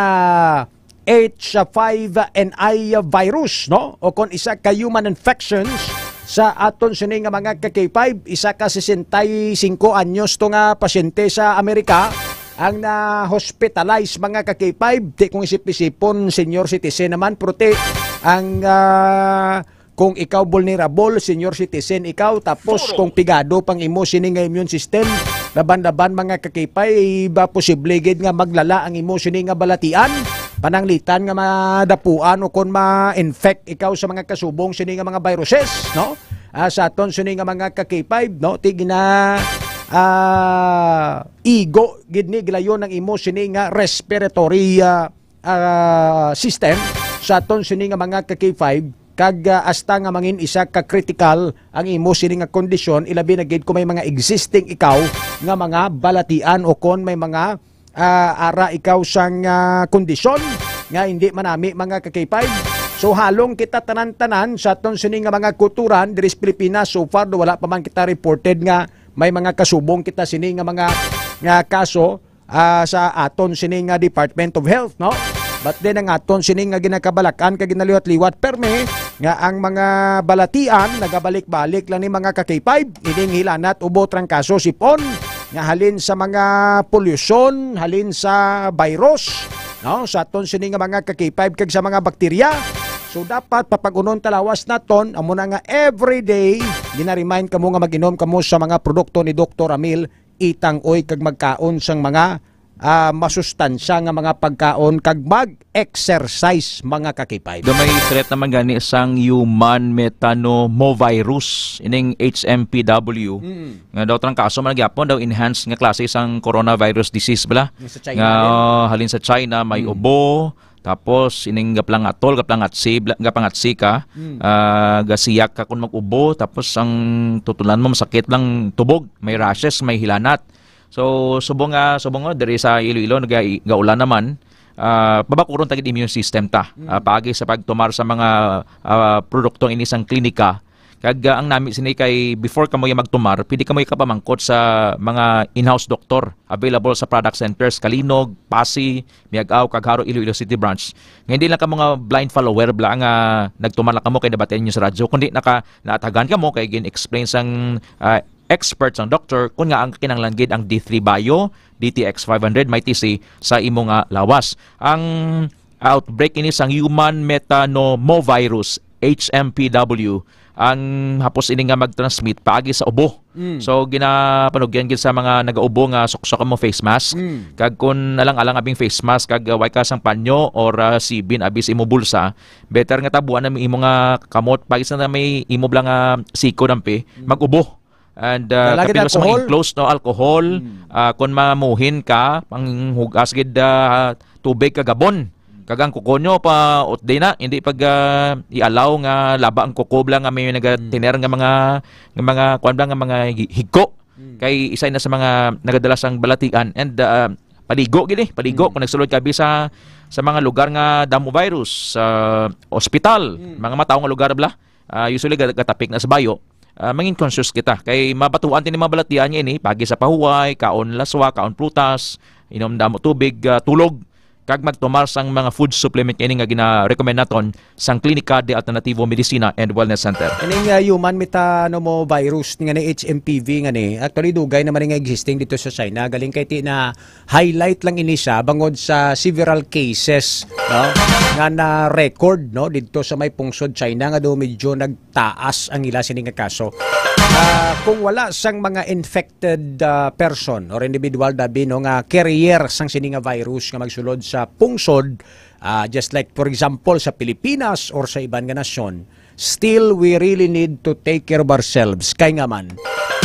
H five N I virus, no? O kon isa ka human infections sa aton sini nga mga ka-K five, isa ka sesenta y cinco anyos to nga pasyente sa Amerika ang na-hospitalize, mga ka-K five. Ti kung isip-isipon, senior citizen naman, pero ti ang, ah, kung ikaw vulnerable, senior citizen ikaw, tapos kung pigado pang imo sini nga immune system, laban-laban, mga ka-K five, ba posible gid nga maglala ang imo sini nga balatian, pananglitan nga madapuan o kon ma-infect ikaw sa mga kasubong sini nga mga viruses, no? Ah, sa aton sini nga mga ka-K five, no? Ti gina, ah, igo gid ni gilayon ang imo sini nga respiratory, ah, ah, system sa aton sini nga mga ka-K five, kag, ah, hasta nga mangin isa ka critical ang imo sini nga kondisyon, ilabi na gid kung may mga existing ikaw nga mga balatian o kon may mga, ah, ara ikaw sang, ah, kondisyon nga hindi manami, mga ka-K five. So, halong kita tanan-tanan sa aton sini nga mga kulturan diri sa Pilipinas. So far, do wala pa man kita reported nga may mga kasubong kita sini nga mga, nga kaso, ah, sa aton sini nga Department of Health, no? But then, ang aton sini nga ginakabalakan kag ginaliwat-liwat permi nga ang mga balatian nagabalik-balik lang ni, mga ka-K five, ining hilanat, ubo, trangkaso, sipon, nga halin sa mga polusyon, halin sa virus, no? Sa aton sini nga mga ka-K five kag sa mga bakterya. So, dapat papag-unon ta lawas naton, amo na nga everyday gina-remind kamo nga mag-inom kamo sa mga produkto ni Doktor Amil Itang Uy kag magkaon sang mga, ah, masustansya nga mga pagkaon kag mag-exercise, mga ka-K five. Do may threat naman gani sang human metanomovirus, ining H M P W. Mm. Nga daw trangkaso man gyapon daw, enhanced nga klase sang coronavirus disease bala. Yung sa China Nga din. Halin sa China, may Mm. ubo, tapos ining gaplangatol, gaplangatsi, bla-, gapangatsi ka, Mm. ah, gasiyak ka kung mag-ubo, tapos ang tutulan mo, masakit lang tubog, may rashes, may hilanat. So, subong nga, subong nga, diri sa Iloilo, naga-, gaulan naman, ah, pabakuron ta gid immune system ta. Mm. Ah, paagi sa pagtumar sa mga, ah, produkto ini sang klinika. Kag, ah, ang nami sini kay before kamo ya magtumar, pwede kamo ikapamangkot sa mga in-house doktor available sa product centers, Calinog, Passi, Miag-ao, kag Jaro, Iloilo City Branch. Nga hindi lang kamo nga blind follower bala nga nagtumar lang kamo kay nabatian niyo sa radyo, kundi naka-, naatagan kamo kay gin-explain sang, ah, experts ang doktor kung nga ang kinahanglan gid ang D three Bio, D T X five hundred, may T C sa imo nga lawas. Ang outbreak ini sang human metanomovirus, H M P W, ang hapos ini nga mag-transmit paagi sa ubo. Mm. So, ginapanugyan gid sa mga nagaubo nga suksok mo face mask. Mm. Kag kun alang-alang abing face mask, kag, uh, way ka sang panyo or, uh, sibin abi sa imo bulsa, better nga tabuan na imo nga kamot, paagi sa na may imo bala nga siko dampi, Mm. mag-ubo. And, uh, Dala gid kapin sa mga alcohol. Enclosed, no, alcohol, Mm. uh, kun mamuhin ka, panghugas gid, uh, tubig kag gabon. Kag ang kuko nyo pa utdi na, hindi pag, ah, i-allow nga laba ang kuko bala nga may nagatiner nga mga, nga mga, kuwan bala nga mga hi-, higko. Mm. Kay isa na sa mga nagadala sang balatian and, ah, paligo gid eh, paligo Mm. kung nagsulod ka bi sa, sa mga lugar nga damo virus, sa ospital, Mm. mga matawo nga lugar bala. Ah, usually ga-, gatapik na sa bayo. Ah, mangin conscious kita kay mabatuan tini mga balatian nga ini, pagi sa pahuway, kaon laswa, kaon prutas, inom damo tubig, ah, tulog, kag magtumar sang mga food supplement nga ini nga gina-recommend naton sang Klinika de Alternativo Medicina and Wellness Center. Ining, ah, human metanomovirus nga ni H M P V nga ni, actually dugay naman nga existing dito sa China. Galing kay ti na highlight lang ini siya bangod sa several cases, no, nga na-record, no, didto sa may pungsod China nga do medyo nagtaas ang ila sini nga kaso. Ah, kung wala sang mga infected, ah, person or individual dabi, no, nga carrier sang sini nga virus nga magsulod sa pungsod, ah, just like for example sa Pilipinas or sa iban nga nasyon, still, we really need to take care of ourselves. Kay nga man,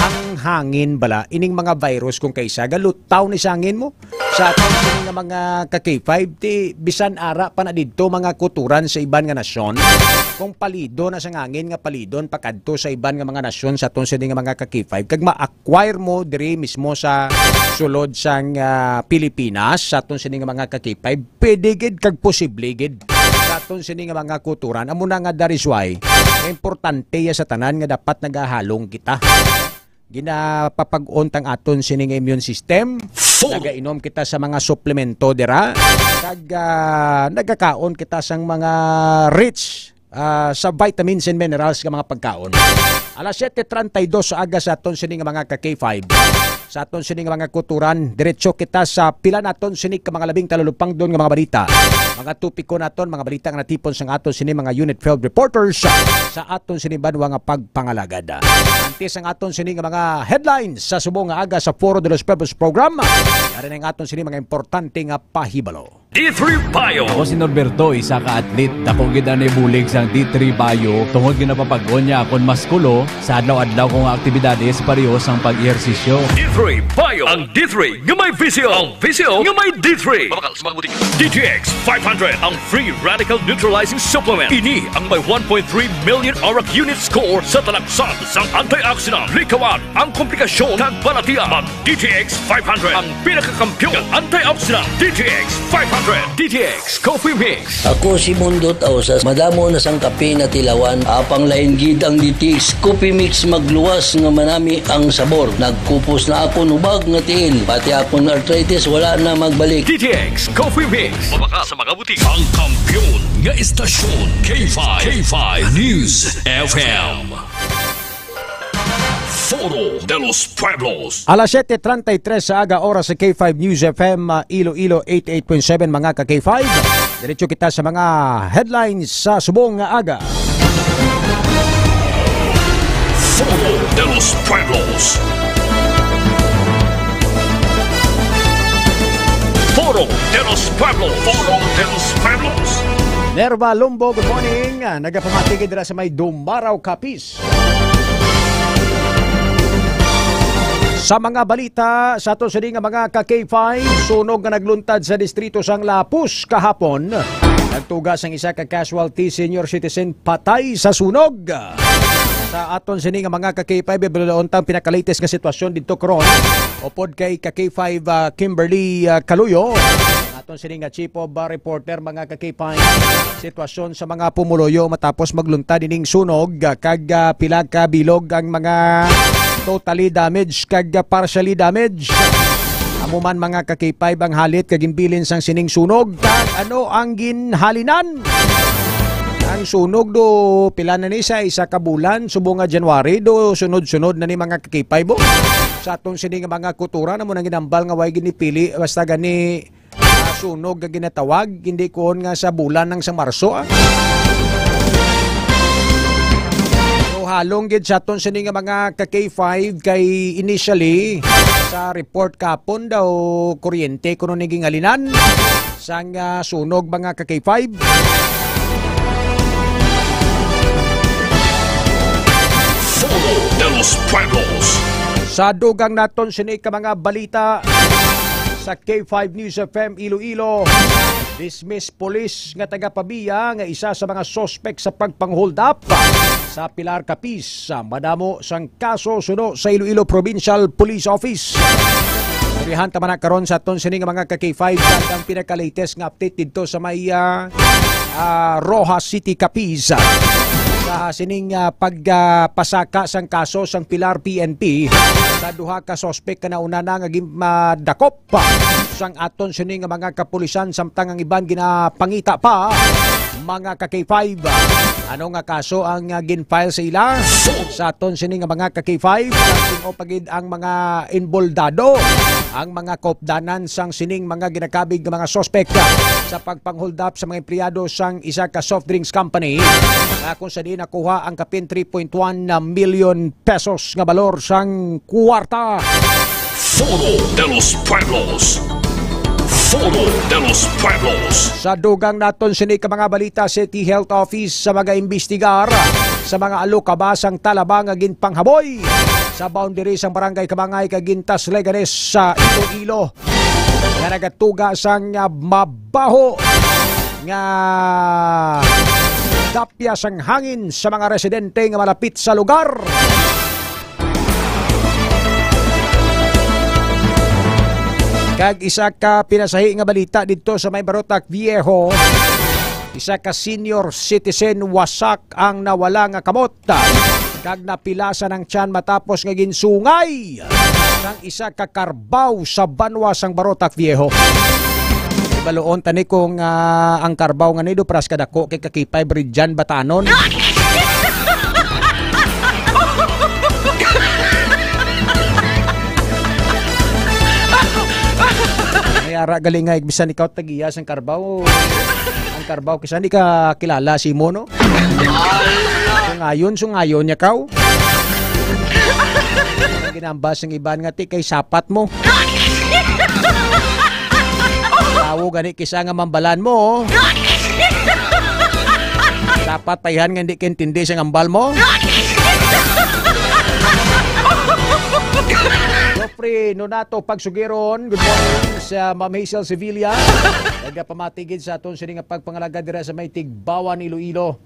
ang hangin bala, ining mga virus kung kaisa, galutaw ni sa hangin mo. Sa aton sini nga mga ka-K five, ti bisan ara pa na didto mga kuturan sa iban nga nasyon, kung palido na sa hangin nga palidon pakadto sa iban nga mga nasyon sa aton sini nga mga ka-K five, kag ma-acquire mo diri mismo sa sulod sang, ah, Pilipinas, sa aton sini nga mga ka-K five, pwede gid kag posible gid sa aton sini nga mga kuturan. Amo na nga, that is why nga importante ya sa tanan nga dapat nagahalong kita. Ginapapag-on tang aton sini nga immune system. Full. Nagainom kita sa mga suplemento dira. Kag, ah, nagakaon kita sang mga rich, ah, sa vitamins and minerals nga mga pagkaon. Alas siyete treinta y dos sa aga sa aton sini nga mga ka-K five. Sa aton sini nga mga kuturan, diretso kita sa pila naton sini ka mga labing talulupangdon nga mga balita. Mga topiko naton, mga balita nga natipon sa aton sini mga unit field reporters sa aton sini banwa nga pagpangalagad. Antes ang aton sini nga mga headlines sa subong nga aga sa Foro de los Pueblos program, yari na ang aton sini mga importante nga pahibalo. D three Bio. Ako si Norberto, isa ka athlete. Dako gid ang nabulig sang D three Bio tungod nga napapag-on niya akon maskulo sa adlaw-adlaw ko nga aktibidades, pareho sang pag-ehersisyo. D three Bio. Ang D three nga may visyo. Ang visyo nga may D three. Mabakal sa mga butika. D T X five hundred, ang free radical neutralizing supplement. Ini ang may one point three million ORAC unit score sa talaksan sang antioxidant. Likawan ang komplikasyon kag balatian. Mag D T X five hundred, ang pinakakampiyon nga antioxidant. D T X five hundred, D T X Coffee Mix. Ako si Mundo Tausas. Madamo na sang kape na tilawan. Apang lain gid ang D T X Coffee Mix, magluwas nga manami ang sabor. Nagkupos na akon hubag nga tiil. Pati akon arthritis wala na magbalik. D T X Coffee Mix. Mabakal sa mga butika. Ang kampiyon nga istasyon, K five, K five News F M. Foro de los Pueblos. Alas siete treinta y tres sa aga, oras sa K five News F M, ah, Iloilo, eighty-eight point seven, mga ka K five. Diretso kita sa mga headlines sa subong nga aga. Foro de los Pueblos. Foro de los Pueblos. Foro de los Pueblos. Nerva Lumbo, good morning. Ah, nagapamati gid dira sa may Dumaraw, Capiz. Sa mga balita sa aton sini nga mga ka K five, sunog nga nagluntad sa distrito sang Lapus kahapon. Nagtuga sang isa ka casualty, senior citizen, patay sa sunog. Sa aton sini nga mga ka K five, ibaloon tang pinakalatest nga sitwasyon didto karon. Upod kay ka K five, ah, Kimberly, ah, Caluyo. Aton sini nga chief of, ah, reporter, mga ka K five, sitwasyon sa mga pumuluyo matapos magluntad ining sunog, ah, kag, ah, pila ka bilog ang mga totally damaged kag, ah, partially damaged. Amo man, mga ka K five, ang halit kag ginbilin sang sining sunog, kag ano ang ginhalinan? Ang sunog do, pila na ni sa isa ka bulan, subong nga January, do sunod-sunod na ni, mga ka K five, oh. Sa aton sini nga mga kultura, na mo nang ginambal nga way ginipili, basta gani, ah, sunog nga ginatawag, hindi kuon nga sa bulan nang sa Marso, ah. So, halong gid sa aton sini nga mga ka K five, kay initially sa report kapon daw kuryente kuno ni ginhalinan sang, ah, sunog, mga ka K five. Foro de los Pueblos. Sa dugang naton sini ka mga balita, sa K five News F M Iloilo, dismiss police nga taga Pavia nga isa sa mga suspek sa pagpang-hold up sa Pilar Capiz. Madamo sang kaso suno sa Iloilo Provincial Police Office. Durihan ta man na karon sa aton sini nga mga ka K five, kag ang pinaka-latest nga update didto sa may, ah, ah, Roxas City, Capiz. Sa sining, ah, pag, ah, pasaka sang kaso sang Pilar P N P sa duha ka suspek nga nauna na nga gin-, madakop sang aton sini nga mga kapulisan, samtang ang iban ginapangita pa, mga ka K five. Ano nga kaso ang, ah, gin-file sa ila? Sa aton sini nga mga ka K five, sin-o pa gid ang mga inboldado, ang mga kaupdanan sang sining mga ginakabig nga mga suspek sa pagpang-hold up sa mga empleyado sang isa ka soft drinks company, ah, kung sa diin nakuha ang kapin three point one million pesos nga balor sang kuwarta. Foro de los Pueblos. Foro de los Pueblos. Sa dugang naton sini ka mga balita, City Health Office sa mga imbestigar sa mga alokabasang talaba nga ginpanghaboy sa boundary sang Barangay Kabangay kag Gintas Leganes sa Iloilo, nga nagatuga sang, ah, mabaho nga dapya sang hangin sa mga residente nga malapit sa lugar. Kag isa ka pinasahi nga balita didto sa may Barotac Viejo, isa ka senior citizen wasak ang nawala nga kamot, kag napilasan ang tiyan matapos nga ginsungay sang isa ka karbaw sa banwa sang Barotac Viejo. Ibaloon ta ni kung, ah, ang karbaw nga ni do paras kadako kay ka K five Regine Batanon. May ara gali nga, bisan ikaw tag-iya sang karbaw. Ang karbaw, kisa di ka kilala si mo, no? Sungayon, sungayon niya kaw. Ginambas ang iban nga, ti, kay sapat mo. Tawo Gani kisa nga mambalan mo. Dapat payhan nga hindi kaintindi sa ngambal mo. Jeffrey Nonato Pagsugiron, good morning sa Ma'am Hazel Sevilla. Nagapamati gid sa aton sini nga pagpangalaga dira sa may Tigbawan, Iloilo.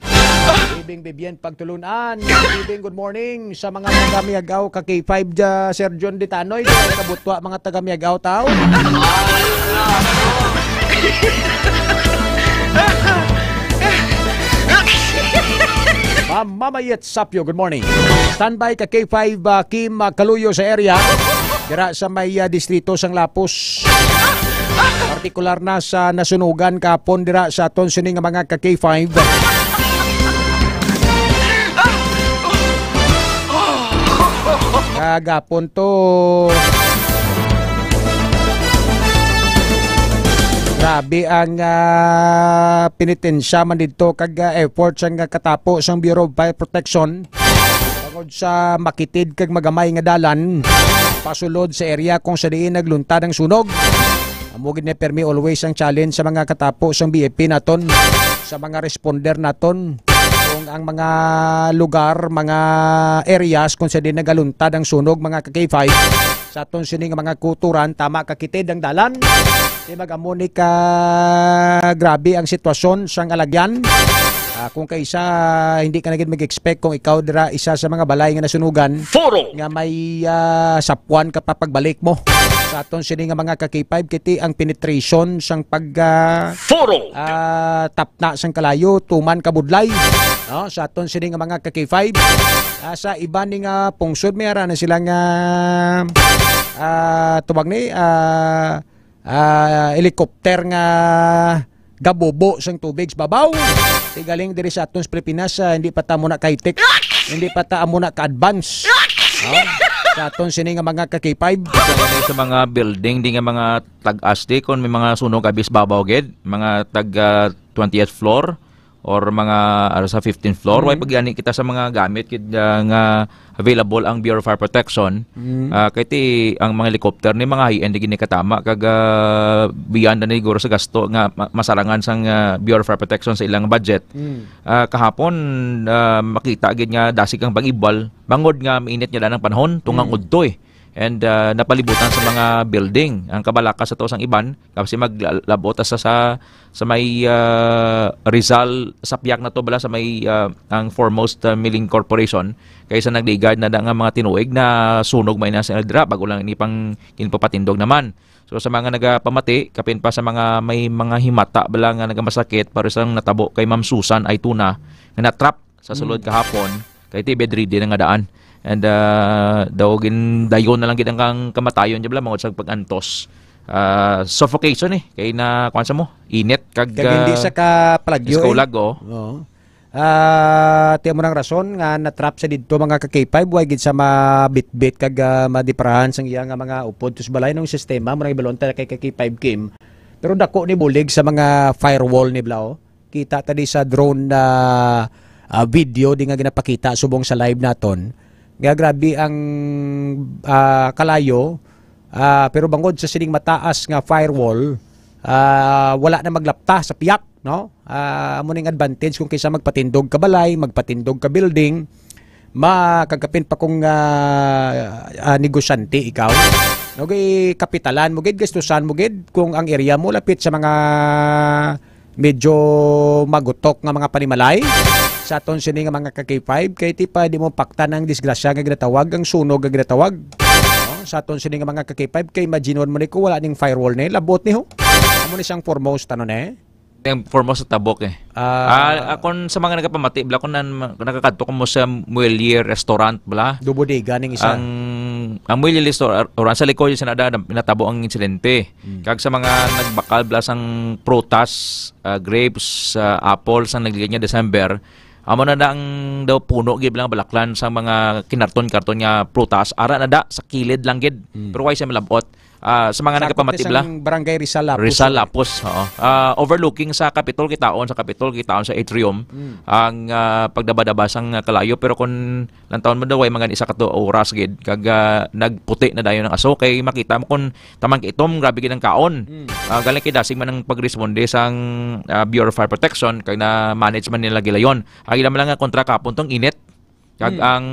Ibing Bibien Pagtulunan. Ibing, good morning sa mga taga Miag-ao ka K five dya, Sir John Ditanoy. Kabutwa mga taga Miag-ao tao. Ma'am Mamayet Sapyo, good morning. Standby ka K five, ah, Kim, ah, Kaluyo sa area. Dira sa may, ah, distrito sang Lapos. Partikular na sa nasunugan kahapon dira sa aton sini nga mga ka K five. Kagapon to. Grabe ang, ah, penitensya man didto kag, ah, effort sang katapo sang Bureau of Fire Protection. Bangod sa makitid kag magamay nga dalan, pasulod sa area kung sa diin nagluntad ang sunog. Amo gid ni permi always ang challenge sa mga katapo sang B F P naton, sa mga responder naton, kung ang mga lugar, mga areas kung sa diin nagaluntad ang sunog, mga ka K five, sa aton sini nga mga kuturan, tama kakitid ang dalan. Di mag-amo ni ka grabe ang sitwasyon sang alagyan. Ah, kung kaisa, hindi ka na gid mag-expect kung ikaw dira isa sa mga balay nga nasunugan Foro! Nga may, ah, sapwan ka pa pagbalik mo. Sa aton sini nga mga ka K five, kiti ang penetration sang pag, ah, Foro! Ah, tapna sang kalayo, tuman ka budlay. No? Sa aton sini nga mga ka K five, ah, sa iban ni nga pungsod, may ara na sila nga, ah, tubag ni, ah, ah, helicopter nga gabubo sang tubig sa babaw. Ti galing diri sa aton sa Pilipinas, ah, hindi pa ta amo na ka-high-tech, hindi pa ta amo na ka-advance. Oh, sa aton sini nga mga ka K five. Sa, sa mga building, di nga mga tag-as, di, kung may mga sunog abi sa babaw gid, mga tag, ah, twentieth floor, or mga, ano, sa fifteenth floor. Mm. Way pag-ani kita sa mga gamit kid, ah, nga available ang Bureau of Fire Protection. Mm. Ah, kay ti ang mga helicopter ni mga high-end gid ni katama kag, ah, beyond na ni siguro sa gasto nga ma-, masarangan sang, ah, Bureau of Fire Protection sa ilang budget. Mm. Ah, kahapon, ah, makita gid nga dasig ang pag-ibwal bangod nga mainit nga daan ang panahon tungang Mm. udto, eh. And, ah, napalibutan sa mga building. Ang kabalaka sa to sang iban, kasi maglabot sa, sa, sa may, ah, Rizal, sa piyak na to bala, sa may, ah, ang Foremost, ah, Milling Corporation, kay sa nagligad na da nga mga tinuig na sunog may na sila dira, bago lang ini pang ginpapatindog naman. So, sa mga nagapamati, kapin pa sa mga may mga himata bala nga nagamasakit, para sa natabo kay Ma'am Susan Aytuna, nga natrap sa sulod Mm. kahapon, kay ti bedridden na nga daan. And, ah, daw gindayon na lang gid ang kang kamatayon, di ba, bangod sa pag-antos. Ah, suffocation, eh, kay na, kuwan sa mo, init, kag, Kag hindi ah, sa kapalagyo, eh. Eskulag, oh. Oo. Ah, ti amo nang rason nga natrap sa didto mga ka K five, way gid sa mabitbit kag, ah, madiparahan sang iya nga mga upod tus balay nung sistema, murag ibalon ta kay ka K five Kim. Pero dako ni bulig sa mga firewall ni Bla, oh. Kita ta di sa drone na, ah, video di nga ginapakita subong sa live naton. Nga grabe ang, ah, kalayo, ah, pero bangod sa sining mataas nga firewall, ah, wala na maglapta sa piyak, no? Ah, amo ning advantage kung kaysa magpatindog ka balay, magpatindog ka building, makagapin pa kung, ah, ah, negosyante ikaw. Okay, kapitalan mo gid, gastusan mo gid kung ang area mo lapit sa mga medyo magutok nga mga panimalay sa aton sini nga mga ka K five, kay ti pa di mo paktan ang disgrasya nga ginatawag, ang sunog nga ginatawag. No? Sa aton sini nga mga ka K five, kay imagine mo ni ko wala ning firewall ni, labot ni ho. Amo ni siyang foremost, ano ni? Yung foremost sa tabok eh. Ah. Ah, akon sa mga nagapamati, bla, kung nan-, nakakadto ko mo sa Muelle Restaurant, bla. Dubodiga ning isa. Ang, ang Muelle Restaurant, sa likod, yung sinada, natabo ang insidente. Mm. Kag sa mga nagbakal bala sang prutas, ah, grapes, ah, apple, sang nagligad nga December, amo na na ang daw puno gid lang balaklan sa mga kinarton-karton nga prutas, ara na da sa kilid lang gid. Mm. Pero why siya malabot? Ah, sa mga Sakop ni nagapamatibla. sang Barangay Rizal Lapus, Rizal sir. Lapus, oo. Ah, overlooking sa Capitol, kitaon sa Capitol, kitaon sa atrium, Mm. ang, ah, pagdabadaba sang kalayo. Pero kung lantawon mo daw, ay mga isa ka to oras gid, kag, ah, nagputi na dayon ang aso, kay makita mo kung tamang kaitom, grabe gid ang kaon. Mm. Ah, galing kay dasig man ang pagresponde sang, ah, Bureau of Fire Protection, kag na-manage man nila gilayon. Ang ila man lang nga kontra kapon tong init, kag Mm. ang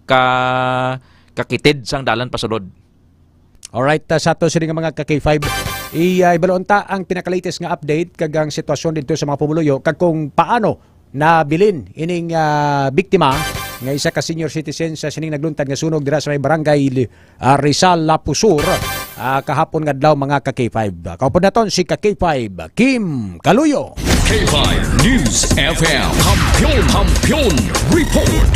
ka-, kakitid sang dalan pasulod. Alright, ah, sa ato sini nga mga ka-K five, i-, ah, ibalon ta ang pinaka-latest nga update kag ang sitwasyon didto sa mga pumuluyo kag kung paano nabilin ining, ah, biktima nga isa ka senior citizen sa sining nagluntad nga sunog dira sa may barangay, ah, Rizal, Lapu Sur, ah, kahapon nga adlaw, mga ka-K five. Kaupod naton si ka-K five, Kim Kaluyo. K five News F M, Kampiyon, Kampiyon Report.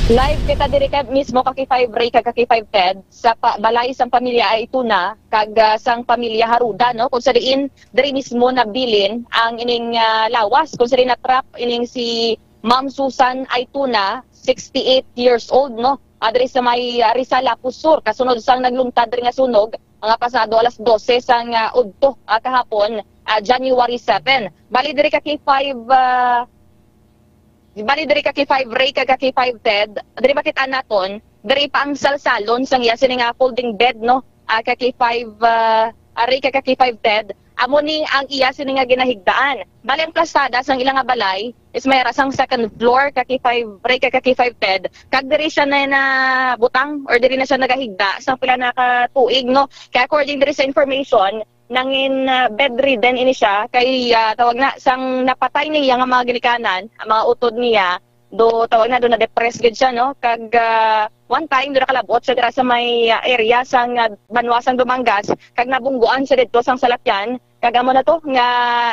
Live kita diri ka mismo, ka-K five Ray, ka-K five Ted, sa pa-, balay sang pamilya Aituna kag, ah, sang pamilya Haruda, no? Kung sa diin diri mismo nabilin ang ining, ah, lawas, kung sa diin na-trap ining si Ma'am Susan Aituna, sixty-eight years old, no? Ah, diri sa may, ah, Rizal, Lapu Sur, kasunod sang nagluntad diri nga sunog, mga pasado alas dose sang, ah, udto, ah, kahapon, ah, January seven. Bali diri ka-K five, ah, Bali diri ka-K five Ray kag ka-K five Ted, diri makit-an naton, diri pa ang salsalon sang iya sini nga folding bed, no? Ah, ka-K five, ah, Ray kag ka-K five Ted, amo ni ang iya sini nga ginahigdaan. Bali ang plastada sang ila nga balay is may ara sang second floor, ka-K five Ray kag ka-K five Ted, kag diri siya na nabutang or diri na siya nagahigda sang pila na ka tuig, no? Kay according diri sa information, nangin, ah, bedridden ini siya kay, ah, tawag na, sang napatay niya nga mga ginikanan, ang mga utod niya, do, tawag na, do na-depress gid siya, no? Kag, ah, one time, do nakalabot siya dira sa may, ah, area sang, ah, banwa sang Dumangas, kag nabungguan siya didto sang salakyan, kag amo na to nga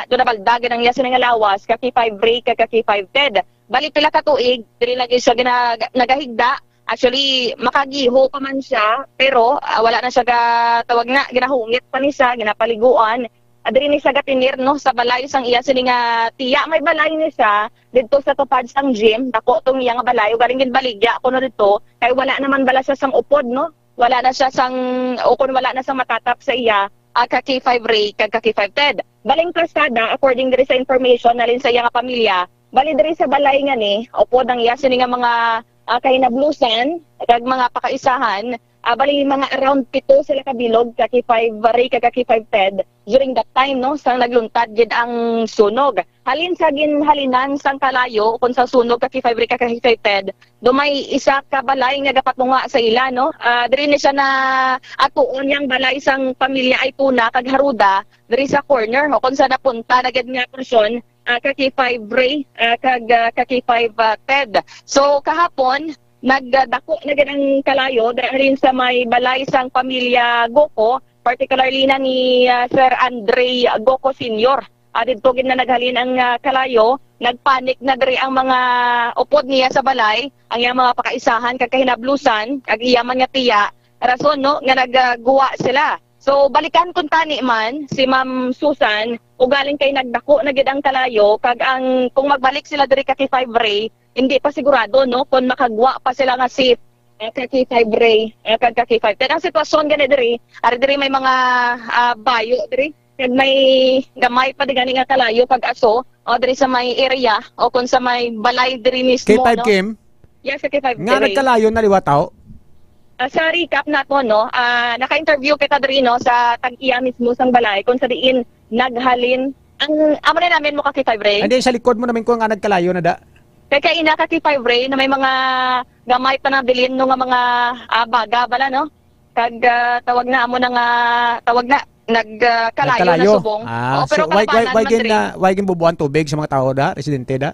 do nabalda gid ang iya sini nga lawas, ka-K five Ray kag ka-K five Ted. Bali pila ka tuig diri lagi siya gina-, nagahigda. Actually, makagiho pa man siya, pero, ah, wala na siya ga-, tawag na, ginahungit pa ni siya, ginapaliguan. Ah, diri ni siya gatinir, no, sa balay sang iya sini nga tiya. May balay ni siya didto sa tupad sang gym, dako tong iya nga balay, ugaling ginbaligya kuno didto, kay wala naman bala siya sang upod, no? Wala na siya sang, o kung wala na sang matatap sa iya, ah, ka-K five Ray kag ka-K five Ted. Baling plastada, according diri sa information nalin sa iya nga pamilya, bali diri sa balay nga ni, upod ang iya sini nga mga, ah, kahinablusan kag mga pakaisahan, ah, bali mga around pito sila ka bilog, ka-K five Ray kag ka-K five Ted, during that time, no, sang nagluntad gid ang sunog. Halin sa ginhalinan sang kalayo kon sa sunog, ka-K five Ray kag ka-K five Ted, do may isa ka balay nga gapatunga sa ila, no? Ah, diri ni siya na atuon yang balay sang pamilya Aituna kag Haruda diri sa corner, o kung sa napunta na gid nga porsyon, ah, ka-K five Ray, ah, kag, ah, ka-K five, ah, Ted. So, kahapon, nagdako na gid ang kalayo diri rin sa may balay sang pamilya Goco, particularly na ni, ah, Sir Andre Goco Senior. Ah, didto gid na naghalin ang, ah, kalayo. Nagpanik na diri ang mga upod niya sa balay, ang iyang mga pakaisahan kag kahinablusan, kag iya man nga tiya, rason, no, nga nagguwa sila. So, balikan kun tani man si Ma'am Susan, ugaling kay nagdako na gid ang kalayo, kag ang, kung magbalik sila diri ka-K five Ray, hindi pa sigurado, no, kung makagwa pa sila nga safe, ah, ka-K five Ray, ah, kag ka-K five Ted. Ang sitwasyon gani diri, ari diri may mga, ah, bayo diri. Kag may gamay pa di gani nga kalayo pag aso, o diri sa may area, o kung sa may balay diri mismo, K five no? Kim? Yes, sa K five Nga Ray. Nagkalayo na liwat, aw? Ah, sa recap nato, no, ah, naka-interview kita diri, no, sa tag-iya mismo sang balay, kung sa diin naghalin ang, amo na namin mo ka-K five Ray. Hindi, sa likod mo namin ko nga nagkalayo na da. Kay kaina ka-K five Ray na may mga gamay pa na bilin, no, nga mga, ah, baga bala, no? Kag, ah, tawag na, amo na nga, tawag na, nag, ah, kalayo na Nagkalayo. Subong. Ah, Oo, pero so, why, why, kalabanan why man gin, diri. Ah, why gin bubuan tubig sa mga tao da, residente da?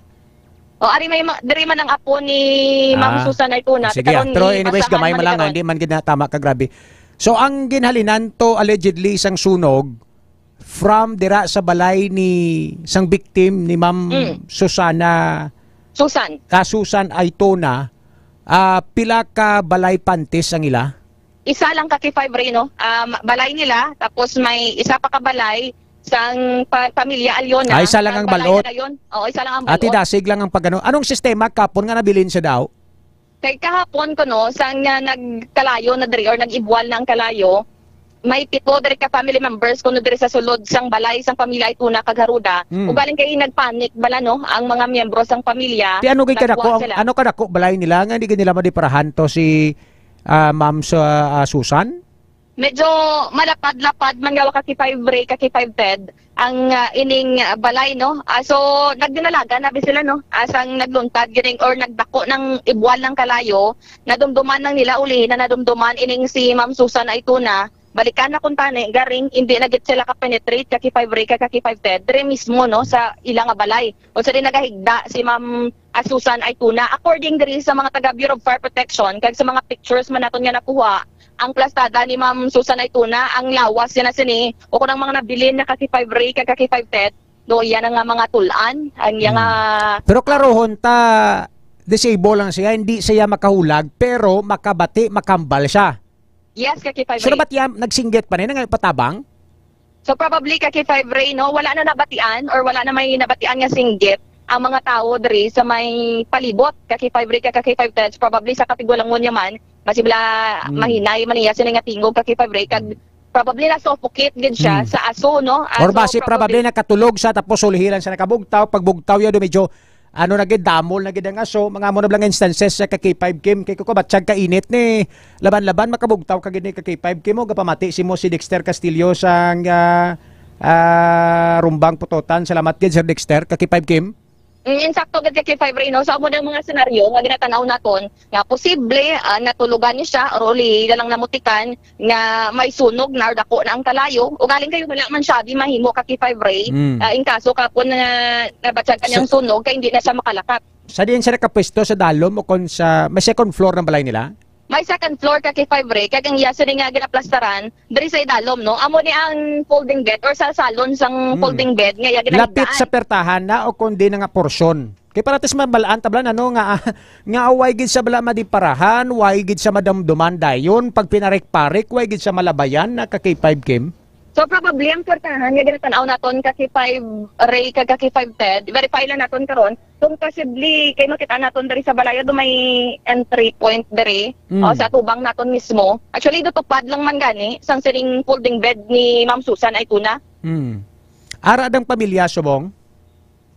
O, ari may ma-, diri man ang apo ni Ma'am Ah, Susan Aituna. Sige, ah. Karon Pero ni anyways, basahan gamay man man ni lang, ah, karon. Hindi man gid na tama ka, grabe. So, ang ginhalinan to allegedly sang sunog from dira sa balay ni sang victim ni Ma'am Mm. Susana, Susan. ah, Susan Aitona, ah, pila ka balay pantis ang ila? Isa lang ka-K five Ray, no? Um, balay nila, tapos may isa pa ka balay sang pa-, pamilya Alyona. Ah, isa lang ang Ang balay balot. nila yun. Oo, isa lang ang Ati balot. Dasig lang ang pagano. Anong sistema kapon nga nabilin siya daw? Kay kahapon ko, no, sang, ah, nagkalayo na diri or nag-ibwal na ang kalayo, may pito diri ka family members kuno diri sa sulod sang balay sang pamilya Ituna kag Haruda. Mm. Ugaling kay nagpanic bala, no, ang mga miyembro sang pamilya. Ti ano gid kadako Nagkuha ang, sila. Ano kadako balay nila nga hindi gid nila madiparahan to si, ah, Ma'am sa, ah, Susan? Medyo malapad-lapad man nga ka K five Ray, ka K five Ted, ang, ah, ining, ah, balay, no? Ah, so, nagdinalagan na bi sila, no? Asang nagluntad gining or nagdako ng ibual ng kalayo, nadumduman lang nila ulihin na nadumduman ining si Ma'am Susan Aytuna. Balikan na kuntani, garing hindi na gid sila ka-penetrate ka K five Ray, ka K five Ted, diri mismo, no, sa ila nga balay. O sa di nagahigda si Ma'am, ah, Susan Aytuna. According diri sa mga taga Bureau of Fire Protection, kag sa mga pictures man naton nga nakuha, ang plastada ni Ma'am Susan Aytuna, ang lawas niya na sini, o kung ang mga nabilin na ka K five Ray, kag ka K five Ted, do iya na nga mga tulan, ang iya nga Hmm. Pero klarohon ta, disable lang siya, hindi siya makahulag, pero makabati, makambal siya. Yes, ka K five So, Ray. Naba't iya, nagsinggit pa rin, nga patabang? So, probably, ka K five Ray, no, wala na nabatian or wala na may nabatian nga singgit ang mga tawo diri sa may palibot, ka K five Ray, ka, ka K five Ted, probably sa katigulangon niya man, basi bala Hmm. mahinay man niya sini nga tingog, ka K five Ray, kag Hmm. probably na-suffocate gid siya Hmm. sa aso, no? Ah, Or so, basi probably probably nakatulog siya tapos ulihilan siya nakabugtaw. Pagbugtaw ya do medyo ano na gid, damol na gid ang aso. Mga amo na bala nga instances sa ka K five Kim. Kay ko kabatyag ka init ni laban-laban, makabugtaw ka gid ni ka K five Kim, o gapamati si mo si Dexter Castillo sang, ah, ah, Rumbang Putotan. Salamat gid, Sir Dexter, ka K five Kim. Mm, insakto gid ka K five Ray, no? So, amo na ang mga senaryo nga ginatanaw naton nga posible, ah, natulugan ni siya or uli na lang namutikan nga may sunog na or dako na ang kalayo. Ugaling kayo wala man siya di mahimo ka K five Ray, Mm. ah, in kaso kapon nga nabatyag ka niyang Sa sunog kay hindi na siya makalakat. Sa diin siya nakapwesto, sa dalom o kon sa may second floor ng balay nila? May second floor ka K five Ray, kag ang iya sini nga ginaplastaran diri sa idalom, no? Amo ni ang folding bed or sa salon sang Hmm. folding bed nga iya Lapit ginahigdaan. Sa pertahan na o kundi na nga porsyon? Kay para tis mabalaan tablan, ano, nga, nga way gid sa bala madiparahan, way gid sa madamduman dayon, pag pinarik-parik, way gid sa malabayan na ka K five Kim? So, probably ang kwartahan nga ginatanaw naton ka K five Ray kag ka K five Ted, verify lang naton karon kung possibly kay makita naton diri sa balay do may entry point diri Mm. o sa tubang naton mismo. Actually, do tupad lang man gani sang sining folding bed ni Ma'am Susan Aytuna. Mm. Ara dang pamilya, subong?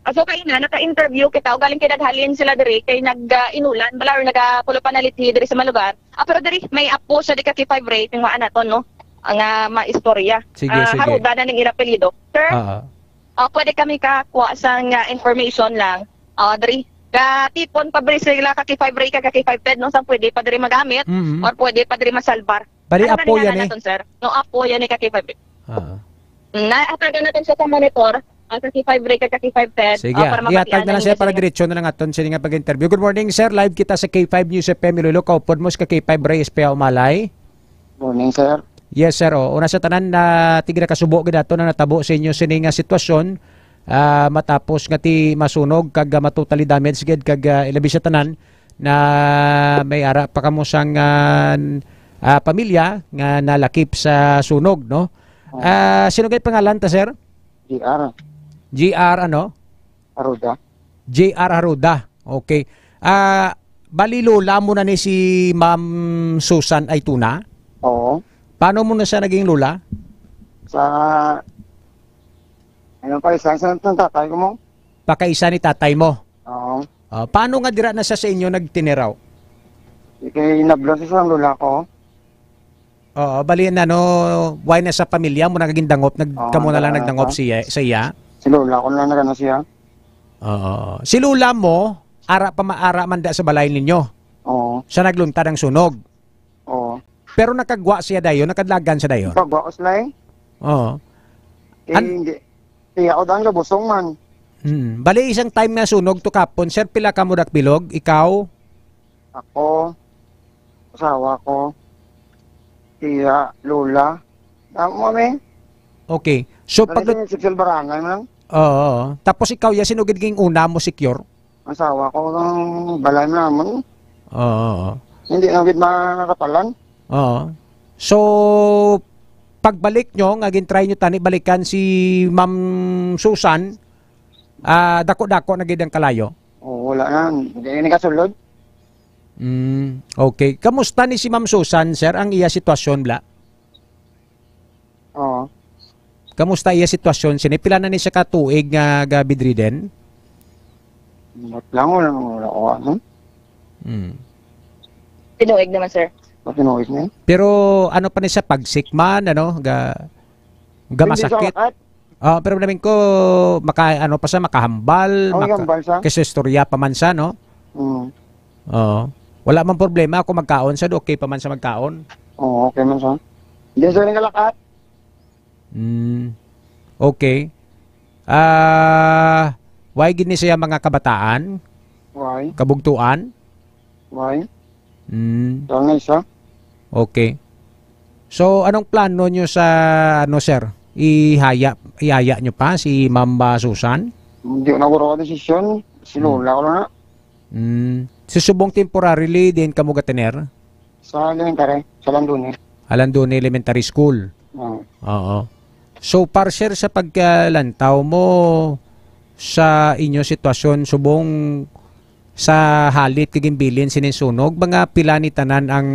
Ah, so, kaina, naka-interview kita, ugaling kay naghalin sila diri, kay nag, ah, inulan, bala, or nagapulo pa na lithi diri sa mga lugar. Ah, pero diri, may apo siya di ka K five Ray, tingwaan naton, no? Ang, ah, maistorya. Sige, Ah, sige. Haruda na ning ila apelyido. Sir, Ah, ah. ah, pwede kami kakuha sang, ah, information lang. Ah, diri, katipon pa diri sila ka K five Ray, ka K five Ted, no? Sang pwede pa diri magamit, Mm-hmm. or pwede pa diri masalbar. Bali, Ano apo gani yan, ngalan eh. naton, sir? No, apo yan, eh, ka K five Ray. Ah. Mm, nahatagan natin siya sa monitor, ah, sa K five Ray, kag sa K five Ted, Sige, ah, ah. Para Ihatag mapatian na lang ang siya para inyong diretso na lang aton sini nga pag-interview. Good morning, sir. Live kita sa K five News F M Iloilo. Kaupod mo sa K five Ray S P A Umalay. Morning, sir. Yes, sir. Oh, una sa tanan, na tigda kasubo gid ato na natabo sa inyo sini nga sitwasyon, ah, matapos nga ti masunog kag, ah, ma-totally damage gid kag, ah, ilabi sa tanan na may ara pa kamo sang, ah, ah, pamilya nga nalakip sa sunog, no? Oh. Ah, sino kay pangalan ta, sir? G R. G R ano? Aruda. J R Haruda. Okay. Ah, bali lola mo na ni si Ma'am Susan Aytuna? Oo. Paano mo na siya naging lola? Sa, ano pa, isa sa, sa tatay ko mo. Pakaisa ni tatay mo? Oo. Ah, paano nga dira na siya sa inyo nagtiniraw? Kay nablo sa isang lola ko. Oo, bali na, no, why na sa pamilya mo naging dangop, nag-, Oo, kamo na lang wala nagdangop sa siya, sa iya? Si lola ko na lang nagano siya. Oo. Si lola mo, ara pa ma-, ara man da sa balay ninyo? Oo. Sa nagluntad ang sunog? Oo. Pero nakagwa siya dayon, nakadlagan siya dayon? Nakagwa ko sila eh. Oo. Eh, An- hindi. Kaya ako daan ka busong man. Hmm. Bali, isang time na sunog to kapon, sir, pila ka mo dakbilog? Ikaw? Ako, asawa ko, iya, lola. Damo kami. Okay. So, Dali pag sa sexual barangay man. Oo, oo. Tapos ikaw, ya, sino gid ging una mo secure? Asawa ko, ang balay naman. Oo, oo. Hindi na gid makatalan. Oo. So, pagbalik nyo, nga gintry nyo tani balikan si Ma'am Susan, ah, dako-dako na gid ang kalayo? Oo, wala na. Hindi na kasulod. Mm, okay. Kamusta ni si Ma'am Susan, sir, ang iya sitwasyon, bla? Kamusta iya sitwasyon sini? Pila na ni siya ka tuig nga ga bedridden? Ambot lang, wala, wala ko ano. Hmm. Tinuig naman, sir. Matinuig na yun. Pero ano pa ni siya, pagsik man, ano, ga, ga Hindi siya masakit? Lakat. Ah, pero namin ko, maka, ano pa siya, makahambal, Oh, maka-, hambal siya. Kasi istorya pa man siya, no? Mm. Oo. Wala man problema kung magkaon siya, okay pa man siya magkaon. Oo, okay man siya. Hindi siya rin kalakat. Mm. Okay. Ah, why gid ni siya mga kabataan? Why? Kabugtuan? Why? Mm. Siya nga isa. Okay. So, anong plano nyo sa, ano, sir? Ihaya, ihaya nyo pa si Ma'am, ah, Susan? Hindi ko na ko desisyon. Si Hmm. Lola ko na. Mm. Si subong temporarily din kamo gatener? Sa elementary, sa Landone. Alandone Elementary School. Oo. Oo. So, far, sir, sa pagkalantaw mo sa inyo sitwasyon, subong sa halit kag ginbilin sining sunog, mga pila ni tanan ang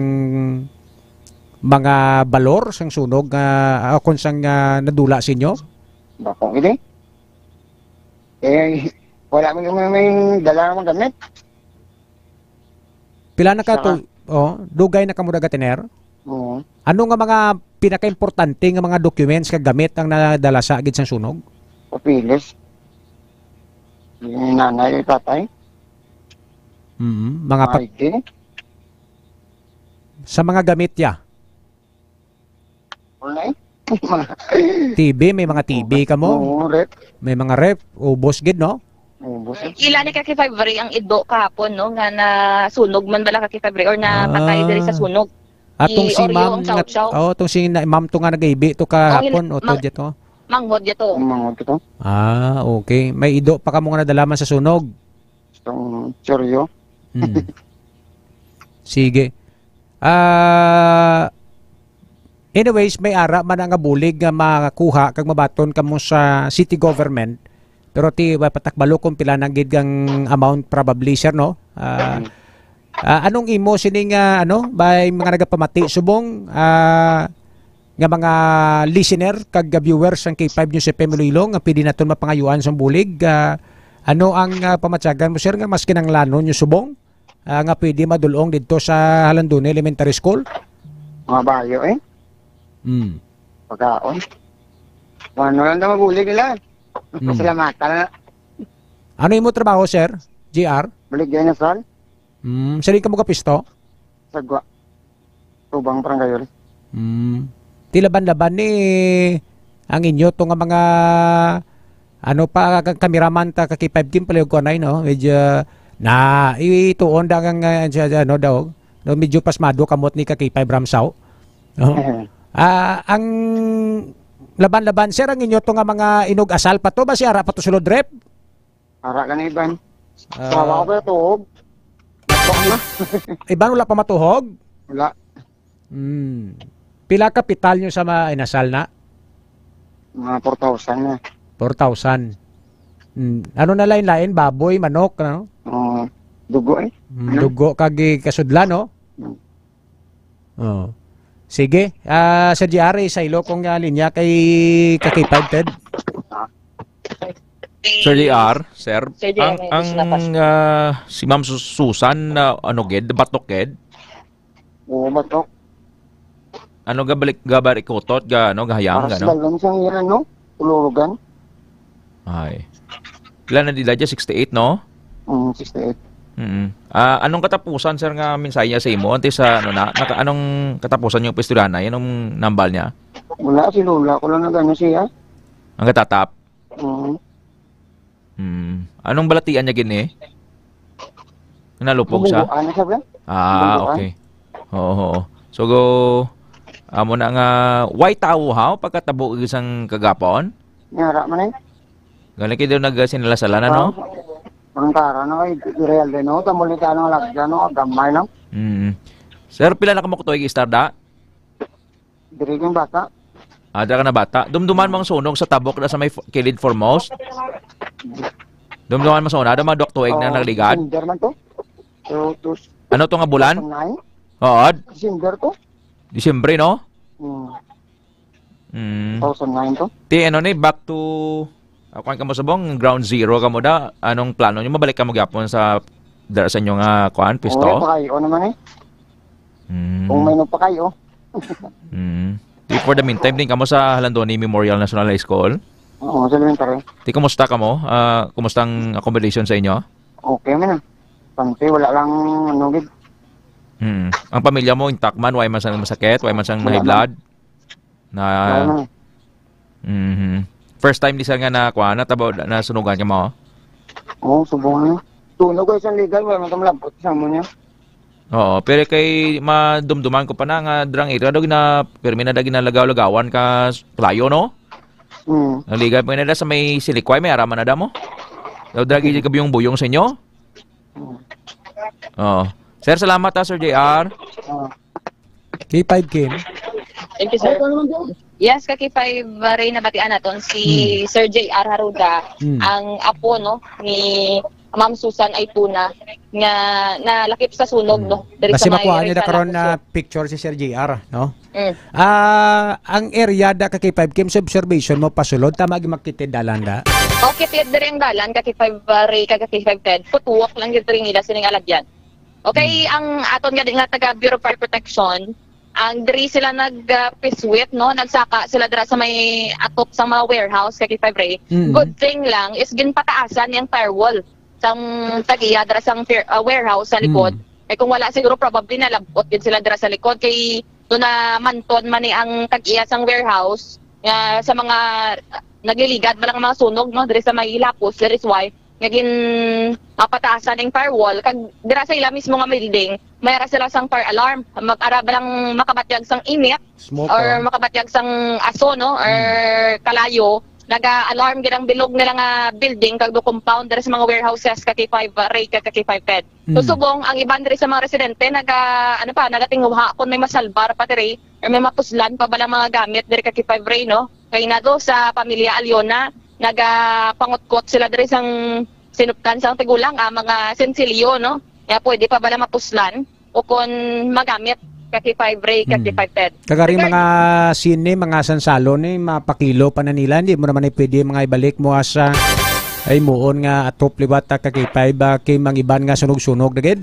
mga balor sang sunog nga, ah, kung sang, ah, nadula sa inyo? Bako, ini? Eh, wala man may, may dala nga gamit. Pila na ka Sa to? Oh, dugay na kamo nagatiner? Oo. Ano nga mga pinakaimportante nga mga documents kag gamit ang nadala sa gid sang sunog? Papeles. Yung nanay, tatay. Mm, mga pa-, I D. Sa mga gamit ya? Wala eh. Mga T V, may mga T V ka mo? Oo, ref. May mga ref, ubos gid, no? Ubos eh. Ila ni Kaki February ang ido kahapon, no, nga nasunog man bala Kaki February or napatay Ah. diri sa sunog. Atong Ni si Oreo Ma'am ang nga, Chao Chao. Oh, atong si na, Ma'am to nga nag-ibi to Oh, kahapon, hin-, o to mang-, dito. Manghod dito. Ang mga ito. Ah, okay. May ido pa kamo nga nadalaman sa sunog? Itong Choreo. Hmm. Sige. Ah, anyways, may ara man nga bulig nga makuha kag mabaton kamo sa city government. Pero ti, wa patakbalo kung pila na gid ang amount probably, sir, no? Ah, Mm. ah, anong imo sining, ah, ano, bay mga nagapamati subong, ah, nga mga listener kag viewers sang K five News F M Iloilo nga pwede naton mapangayuan sang bulig? Ah, ano ang, ah, pamatyagan mo, sir, nga mas kinahanglanon nyo subong, ah, nga pwede madul-ong didto sa Halandone Elementary School? Mga bayo, eh. Hmm. Pagkaon. Kung ano lang daw mabulig nila. Hmm. Pasalamatan na. Ano imo trabaho, sir? G R? Baligya na, sir. Hmm. Saan ka mo kapisto? Sagwa. Tubang Barangay Hall. Hmm. Ti laban-laban ni ang inyo to nga mga, ano pa, ka-, kameraman ta, ka K five Kim, palihog ko anay, no? Medyo, na, ituon da ang, uh, siya, siya, ano daw, no? Medyo pasmado kamot ni ka K five Ramsaw. No? Ah, ang laban-laban, sir, ang inyo to nga mga inug-asal pa to, ba si ara pa to sulod rep? Ara ka na, Iban. Ah. Sawa ko pa tuhog. Iban, wala pa matuhog? Wala. Hmm. Pila kapital nyo sa ma-, inasal na? Mga four thousand na. Four thousand. Hmm. Ano na lain-lain? Baboy, manok, ano? Oo. Dugo eh. Hmm, Ano? dugo kag kasudlan, no? Hmm. Oh. Sige, ah, Sir J R, sa ilo kong, ah, linya kay Kakipad, Ted. Sir J R, sir, Sir J R, ang, may ang, gusto na pa. ah, si Ma'am Su-, Susan, na ano gid, batok gid? Oo, batok. Ano, gabalik, gabarikutot, ga, ano, gahayang, Para gano? Sila lang siyang yan, no? Tulurugan. Ay. Pila na dila dyan? Sixty-eight, no? Mm, sixty-eight. Mm. Ah, anong katapusan, sir, nga mensahe niya sa imo? Antes sa, ano na, naka, anong katapusan yung pistolana? Yan ang nambal niya? Wala, si Lola ko lang nag-ano siya. Ang katatap? Mm. Mm. Anong balatian niya gini? Nalupog siya? Bumbuan siya, pre. Ah, Bumbuan. Okay. Oo, oo. So, go, amo na nga, way tawo, ha? Pagkatabo isang kagapon? Yara man eh. Gani kayo daw nagsinalasalan, ano? Ah, ang tara na kay Real din, no? Tamuli ka ng lagyan, no? Gamay lang. Mm. Sir, pila na kamo katuig istarda? Diri yung bata. Ah, dira ka na bata. Dumduman mo ang sunog sa tabok na sa may f-, kilid foremost? Dumduman mo sa una, ada mga dok tuig na Oo, nagligad? December man to. So, tus-, Ano to nga bulan? two thousand nine? Oo. December to. Disyembre, no? Hmm. Mm. Two thousand nine to. Ti, ano ni, back to, ah, kuwan kamo subong, ground zero kamo da. Anong plano nyo? Mabalik kamo gyapon sa, dara sa inyo nga, kuwan, pwesto? Oo, pa kayo naman eh. Mm. Kung may nagpakayo. Mm. Di, for the meantime, din kamo sa Halandoni Memorial National High School? Oo, sa elementary. Di, kumusta kamo? Ah, kumusta ang accommodation sa inyo? Okay man ah. Panti, wala lang, ano, gid. Mm. Ang pamilya mo, intact man? Way man sang masakit? Way man sang Wala high man. blood? Na Wala man. Mhm. First time di sa nga na, kuwan, natabo, nasunugan ka mo? Oo, subong na. Tunog ko isang ligan, wala man ka malabot sa amo niya. Oo, pero kay madumduman ko pa na nga drang area daw gina, pirmi na daw ginalagaw-lagawan ka s-, playo, no? Mm. Ang ligan pa na da sa may Silikway, may araman na da mo? Daw dragi Mm. kabuyong-buyong sa inyo? Mm. Oo. Sir, salamat ha, Sir J R. Oo. K five Kim. Thank you, sir. Yes, ka K five, uh, Ray, nabatian naton si Hmm. Sir J R Haruda, Hmm. ang apo, no, ni Ma'am Susan Aytuna, nga nalakip sa sunog, Hmm. no, diri Basi sa may makuha niyo na Rizal karon Apo, na sir. picture si Sir J R, no? Mm. Ah, ang area da ka K five Kim, sa observation mo, pasulod, tama, gimakitid dalan da? Okay, tiyad diri ang dalan, ka K five, uh, Ray, ka K five Ted. Footwalk lang gyud diri nila sining alagyan. Okay, Hmm. ang aton nga, nga taga Bureau of Fire Protection, ang diri sila nag, ah, piswit, no? Nagsaka sila dira sa may atop sa mga warehouse, ka K five Ray. Hmm. Good thing lang is ginpataasan yung firewall sang tag-iya dira sang fir-, ah, warehouse sa likod. Hmm. Eh, kung wala, siguro probably nalabot din sila dira sa likod. Kay doon na manton man ni ang tag-iya sang warehouse nga sa mga, ah, nagliligad man ang mga sunog, no? Diri sa may Lapus, that is why nga gin-, mapataasan ang firewall, kag dira sa ila mismo nga building, may ara sila sang fire alarm. Mag-ara ba lang makabatyag sang init Smoke, or oh. makabatyag sang aso, no? Or Hmm. kalayo, naga-alarm gid ang bilog nila nga building kag do compound dira sa mga warehouses, ka K five, uh, Ray, kag ka K five Ted. So, Hmm. subong, ang iban diri sa mga residente, naga, ano pa, nagatinguha kung may masalbar pa diri or may mapuslan pa ba lang mga gamit diri, ka K five Ray, no? Kay nado sa pamilya Aliona, nagapangutkot sila diri sang sinuptan sang tigulang, ah, mga sensilyo, no? Kaya pwede pa bala mapuslan o kon magamit, ka K five Ray, ka Hmm. K five Ted. Kagaring Regard- mga sine, mga sansalo ni, mapakilo pa na nila, hindi mo naman ay pwede mga ibalik mo asa ay muon nga atop liwat, ah, ka K five, ah, kay mangiban nga sunog-sunog na gid.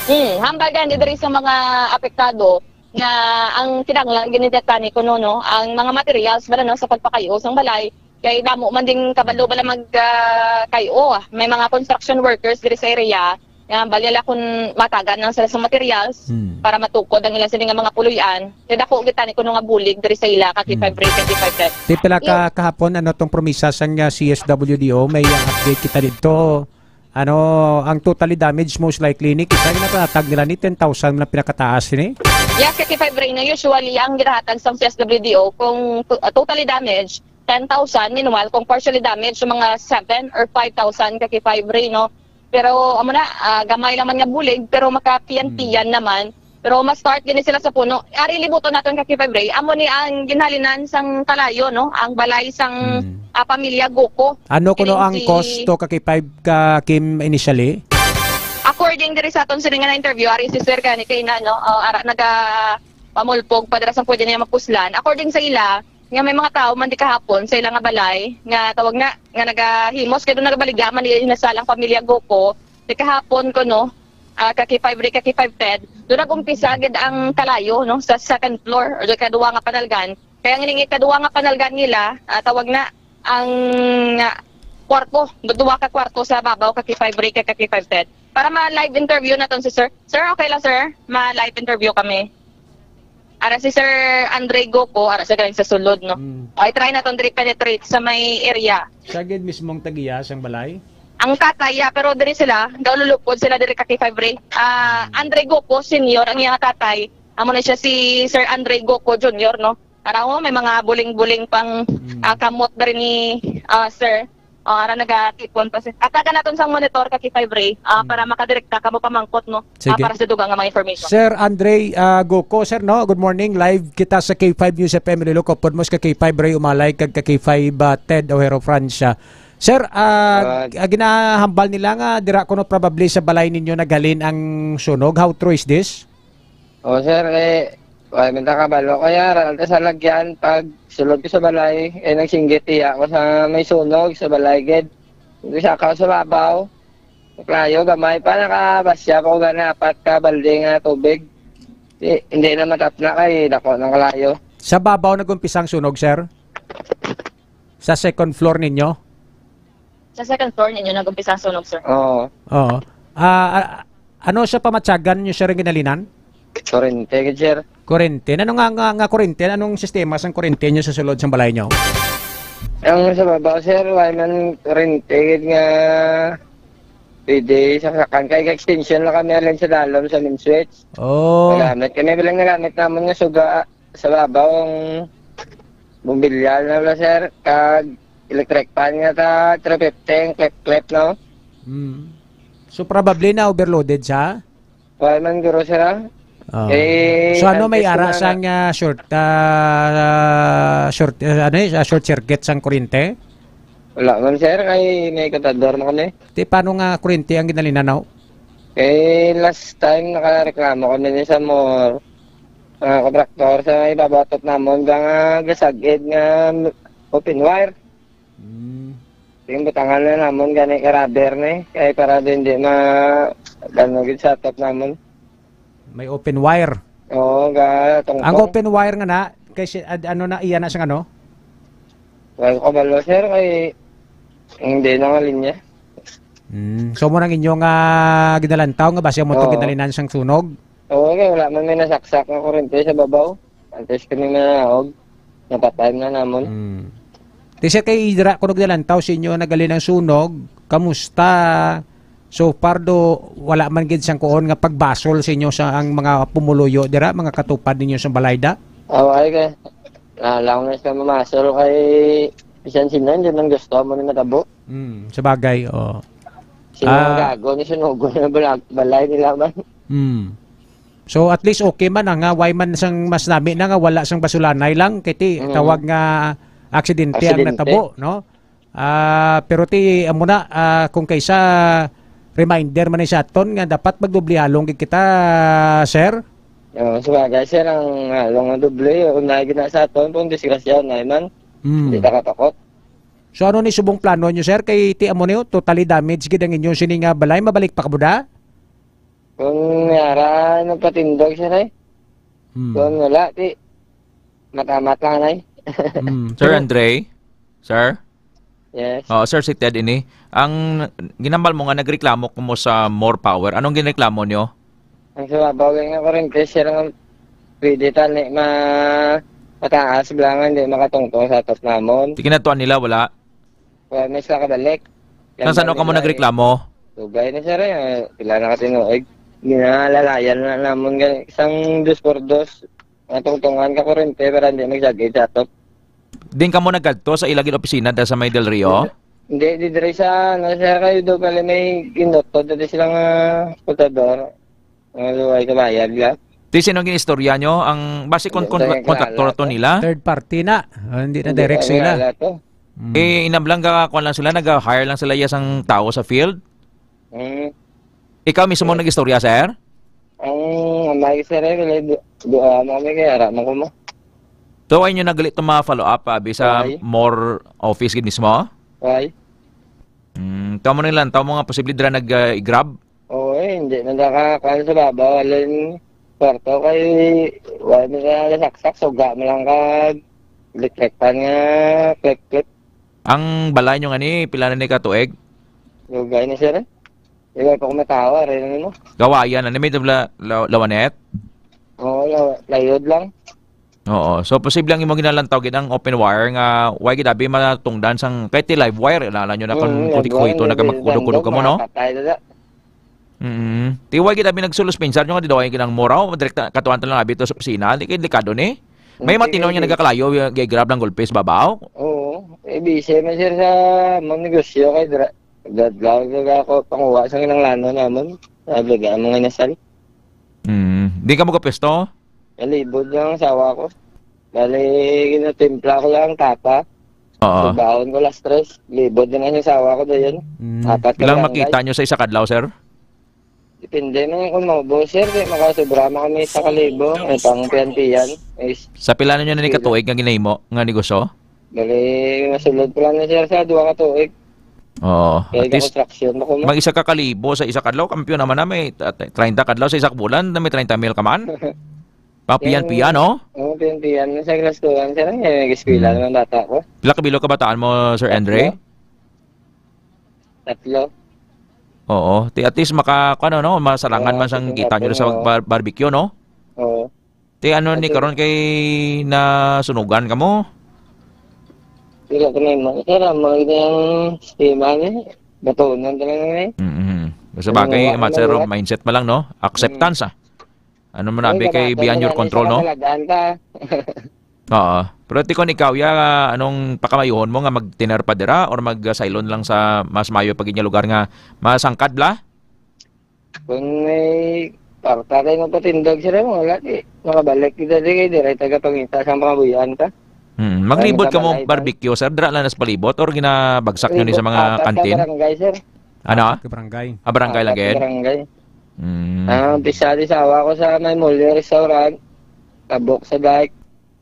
Hmm, hambagan di diri sa mga apektado nga ang kinahanglan ginidetani kuno, no, ang mga materials bala, no, sa pagpakayo sang balay, kay damo man ding kabalo bala mag, ah, kayo, ah. May mga construction workers diri sa area nga bali la kun matagan lang sila sa materials Hmm. para matukod ang ilang sini nga mga puloy-an. Kay dako gid tani kuno nga bulig diri sa ila, ka K five Hmm. Ray, ka K five Ted. Di pala ka, Yes. kahapon, ano tong promisa sang, ah, C S W D O, may, ah, update kita dito. Ano, ang totally damage most likely ni, kisa ginapanatag nila ni ten thousand lang pinakataas ni. Yes, ka K five Ray, no, usually ang ginahatag sa C S W D O kung to-, uh, totally damage, ten thousand, meanwhile kung partially damage, yung mga seven or five thousand, ka K five Ray, no. Pero amo na, ah, gamay lang man nga bulig, pero makapiyan-piyan Hmm. naman. Pero ma-start gini sila sa puno. Ari libuton naton, ka K five Ray. Amo ni ang ginhalinan sang kalayo, no? Ang balay sang, Hmm. ah, pamilya Goko. Ano kuno Kining ang si cost to, ka K five, ka Kim, initially? According diri sa aton sini nga na-interview, ari si Sir gani kay na, no? Oh, ara naga pamulpog pa dira sa pwede niya mapuslan. According sa ila, nga may mga tao man di kahapon sa ila nga balay, nga tawag na, nga nagahimos, kay doon nagabaligya man di nasalang pamilya Goko, di kahapon ko, no, ah, ka K five Ray, ka K five Ted, doon nag-umpisa gid ang kalayo, no, sa second floor, or doon kaduwa nga panalgan. Kaya ang ining ikaduwa nga panalgan nila, ah, tawag na ang, ah, kwarto, duwa ka kwarto sa babaw, ka K five Ray, ka K five Ted. Para ma-live interview naton si sir. Sir, okay lang, sir? Ma-live interview kami. Ara si Sir Andre Goko, ara sa galing sa sulod, no? Mm. Okay, try naton diri penetrate sa may area. Siya gid mismong tag-iya sang balay? Ang tatay, yeah, pero diri sila, gaululupod sila diri ka K five Ray. Ah, Mm. Andre Goko Senior ang iyang tatay. Amo na siya si Sir Andre Goko Junior, no? Ara, oh, may mga buling-buling pang, Mm. ah, kamot diri ni, ah, sir. Oh, ara nagatipon pa si. Atagan naton sang monitor ka K five Ray, ah, Mm. para makadirekta kamo pamangkot, no? Ah, Sige. para sa dugang nga mga information. Sir Andre, ah, Goko, sir, no? Good morning. Live kita sa K five News F M Iloilo. Upod mo sa K five Ray Umalay kag ka K five, ah, Ted Ojero Francia. Sir, ah, Ah. g-, ah, ginahambal nila nga dira kuno probably sa balay ninyo naghalin ang sunog. How true is this? Oh, sir, eh, Wala man ta kabalo. Kaya, aral ta sa lagyan, pag sulod ko sa balay, eh, nagsinggit iya ko sa may sunog sa balay, gid. Isa ka sa babaw, klayo, gamay pa, nakabasya ko gani apat ka balde nga tubig. Di, hindi na matapna kay dako ng kalayo. Sa babaw nag-umpisa ang sunog, sir? Sa second floor ninyo? Sa second floor ninyo nag-umpisa ang sunog, sir? Oo. Oo. Ah, ah, ano sa pamatyagan nyo, sir, ang ginalinan? Kurente, gid, sir. Kurente. Ano nga, nga, nga kurente? Anong sistema sang kurente nyo sa sulod sang balay nyo? Ang sa babaw, sir, wala man kurente, gid, nga pwede saksakan. Kay extension lang kami alin sa dalom sa main switch. Oh. Nagamit kami, bilang nagamit naman nga suga sa babaw ang bombilya na wala, sir. Kag electric fan nga ta three fifty ang clip-clip, no? Hmm. So, probably na overloaded siya? Wala man guro, sir, ah. Oh. Eh, So, ano may antes ko ara na sang, ah, short, ah, short, ah, ano eh, ah, short circuit sang kuryente? Wala man, sir, kay may kontador na kami. Ti, paano nga kuryente ang ginalinanaw? Eh, last time nakareklamo kami ni sa more, ah, kontraktor sa ibabatot namon, nga gasagid nga open wire. Hmm. Yung butangan na namon gani ka rubber ni, kay para din di ma-, ano gid sa atop namon. May open wire. Oo, ga tungtong. Ang open wire nga na, kay si, ad-, ano na, iya na siyang ano? Wala ko kabalo, sir, kay hindi na nga linya. Hmm. So, mo nang inyo nga ginalantaw nga basi mo to Oo. ginalinan sang sunog? Oo, kay wala man may nasaksak nga kurente sa babaw. Antes kami manaog, napatay na namon. Hmm. Ti, sir, kay dira ko nagdalantaw sa inyo, nagali ang sunog, kamusta? So far do, wala man gid sang kuon nga pagbasol sa inyo sa ang mga pumuluyo dira, mga katupad ninyo sa balay da? Aw, ay kay, alam na sa mamasol kay bisan sino, hindi man gusto mo ni matabo. Hmm, sa bagay, oh. Sino Ah. ang gago ni sunugon na bala-, balay nila man? Hmm. So, at least okay man, ah, nga why man sang mas nami na nga wala sang basulanay lang, kay ti Mm. tawag nga aksidente ang Aksidente. natabo, no? Ah, pero ti, amo na, ah, kung kaysa reminder man ni sa aton nga dapat magdoble halong gid kita, sir. Oo, sabagay, sir, ang halong nga doble, kung naay gina sa aton, kung disgrasya, naay man, Hmm. hindi ta katakot. So, ano ni subong plano nyo, sir? Kay ti amo ni, oh, totally damage gid ang inyo sini nga balay, mabalik pa ka buda? Kung yara, nagpatindog siya, eh. Hmm. Kung wala, ti, matamat lang, eh. Hmm. Sir Pero Andre? Sir? Yes. Oo, sir, si Ted ini. Ang ginambal mo nga nagreklamo ko mo sa More Power. Anong ginreklamo nyo? Ang sa babaw nga kurente, sir, ang pwede tani ma-, mataas lang, hindi makatungtong sa atop namon. Di kinatuan nila, wala? Wala na sila kabalik. Nang saan ka mo nagreklamo? Dugay na, sir, eh. Pila na ka tinuig. Ginalalayan na namon gani. Isang dos por dos. Natungtungan ka kurente para hindi magsagid sa atop. Din ka mo nagkadto sa ila gid opisina da sa may Del Rio? Hindi, di diri sa, ano, sir, kayo daw pala may ginutod dito silang, ah, kontador. Ang luway kabayad, la. Ti, sino ang gin-istorya nyo? Ang basi kon-, Hindi, kon-, hindi, kontraktor kilala to to. nila? Third party na. Ah, hindi na Hindi, direct kilala sila. to. Mm. Eh, inam lang ga, kuwan lang sila, nag-hire lang sila iya sang tao sa field? Mm. Ikaw mismo Yes. nag-istorya, sir? Ang amay, sir, eh, wala, du-, duha mo kami kaya ara mo ko mo. So, why nyo nagali to ma-follow up, abi, sa Why? More office gid mismo? Why? Mm, tamo na lang, tamo nga posible dira nag, ah, i-grab? Oo, eh, hindi na nakakuha sa babaw. Alin, kwarto kay, wala na nasaksak, suga mo lang ka, electric fan nga, clip-clip. Ang balay nyo nga ni, pila na ni ka tuig? Lugay na, sir, eh. Iba pa kung may tawa, rin ano. Gawayan, ano, may tabla, la-, lawanet? Oo, la-, layod lang. Oo. So, posible ang imo ginalantaw gid ang open wire nga, why gid abi matungdan sang, kahit ti live wire, ilala nyo na kung Mm, kutik-kuhito, nagkuhan, nagkamakudog-kudog ka mo, no? Makapatay na. Mm. Ti, why gid abi nagsulos pinsar nyo nga di daw ay ginang muraw, direkta, katuan ta lang abi to sa opisina, di kay delikado ni. May Hindi, matino niya hindi. nagkakalayo, gay grab lang golpes, babaw? Oo. Eh, busy man, sir, sa mga negosyo kay dra-, dadlaw, dadlaw ako, panguha sa kinanglano naman. Sabi ka, mga inasal. Mm. Di ka magkapesto? Nalibod lang ang asawa ko. Bali, ginatimpla ko lang ang tapa. Oo. Pagbaon ko alas tres, libod na ang asawa ko dayon. Mm. Apat ka Ilang barangay. makita nyo sa isa kadlaw, sir? Depende man kung maubos, sir. Di makasobra man kami sa kalibo. May pang piyan-piyan. Is Sa pila na nyo na ni Pila. katuig nga ginahimo nga negosyo? Bali, masulod pa lang na, sir, sa duha ka tuig. Oo. Kaya At least, construction pa ko mo. mag isa ka kalibo sa isa kadlaw, kampiyon naman na may, ah, treinta kadlaw sa isa ka bulan, na may treinta mil ka man. Papiyan-piyan, no? Oo, piyan-piyan. Sa gastuhan, sir, eh, nag-eskwela Mm. naman bata ko. Pila ka bilo ka bataan mo, Sir Andre? Tatlo. Tatlo. Oo. Ti, at least maka, ano, no, masarangan Oo, man sang tatlo kita nyo tatlo, sa oo. bar-, barbecue, no? Oo. Ti, ano ni Tatlo. karon kay nasunugan ka mo? Sila ko na yung mga, sir, ang mga yung sistema niya. Batunan talaga na eh. Mm-hmm. Sa Ano, bagay, wala matter na of wala. mindset pa lang, no? Acceptance, Mm. ah. Ano mo Ay, nabi kay beyond your control, no? Talagaan ka. Oo. Pero ti kon ikaw, ya, anong pakamayuhon mo nga mag-dinner pa dira or mag-sailon lang sa mas mayo pa gid nga lugar nga masangkad bala? Kung may parta tayo magpatindog sila, wala, di. Makabalik kita di kay dira taga pangita sa mga buyan ta. Hmm. Maglibot ka mo barbecue, sir? Dira lang nas palibot or ginabagsak nyo ni sa mga kantin? Apat ka barangay, sir. Ano? Apat ka barangay. Ah, barangay Apat lagi? ka barangay. Hmm. Ah, umpisa di sa awa ko sa may Muli Restaurant, Tabok sa Dike,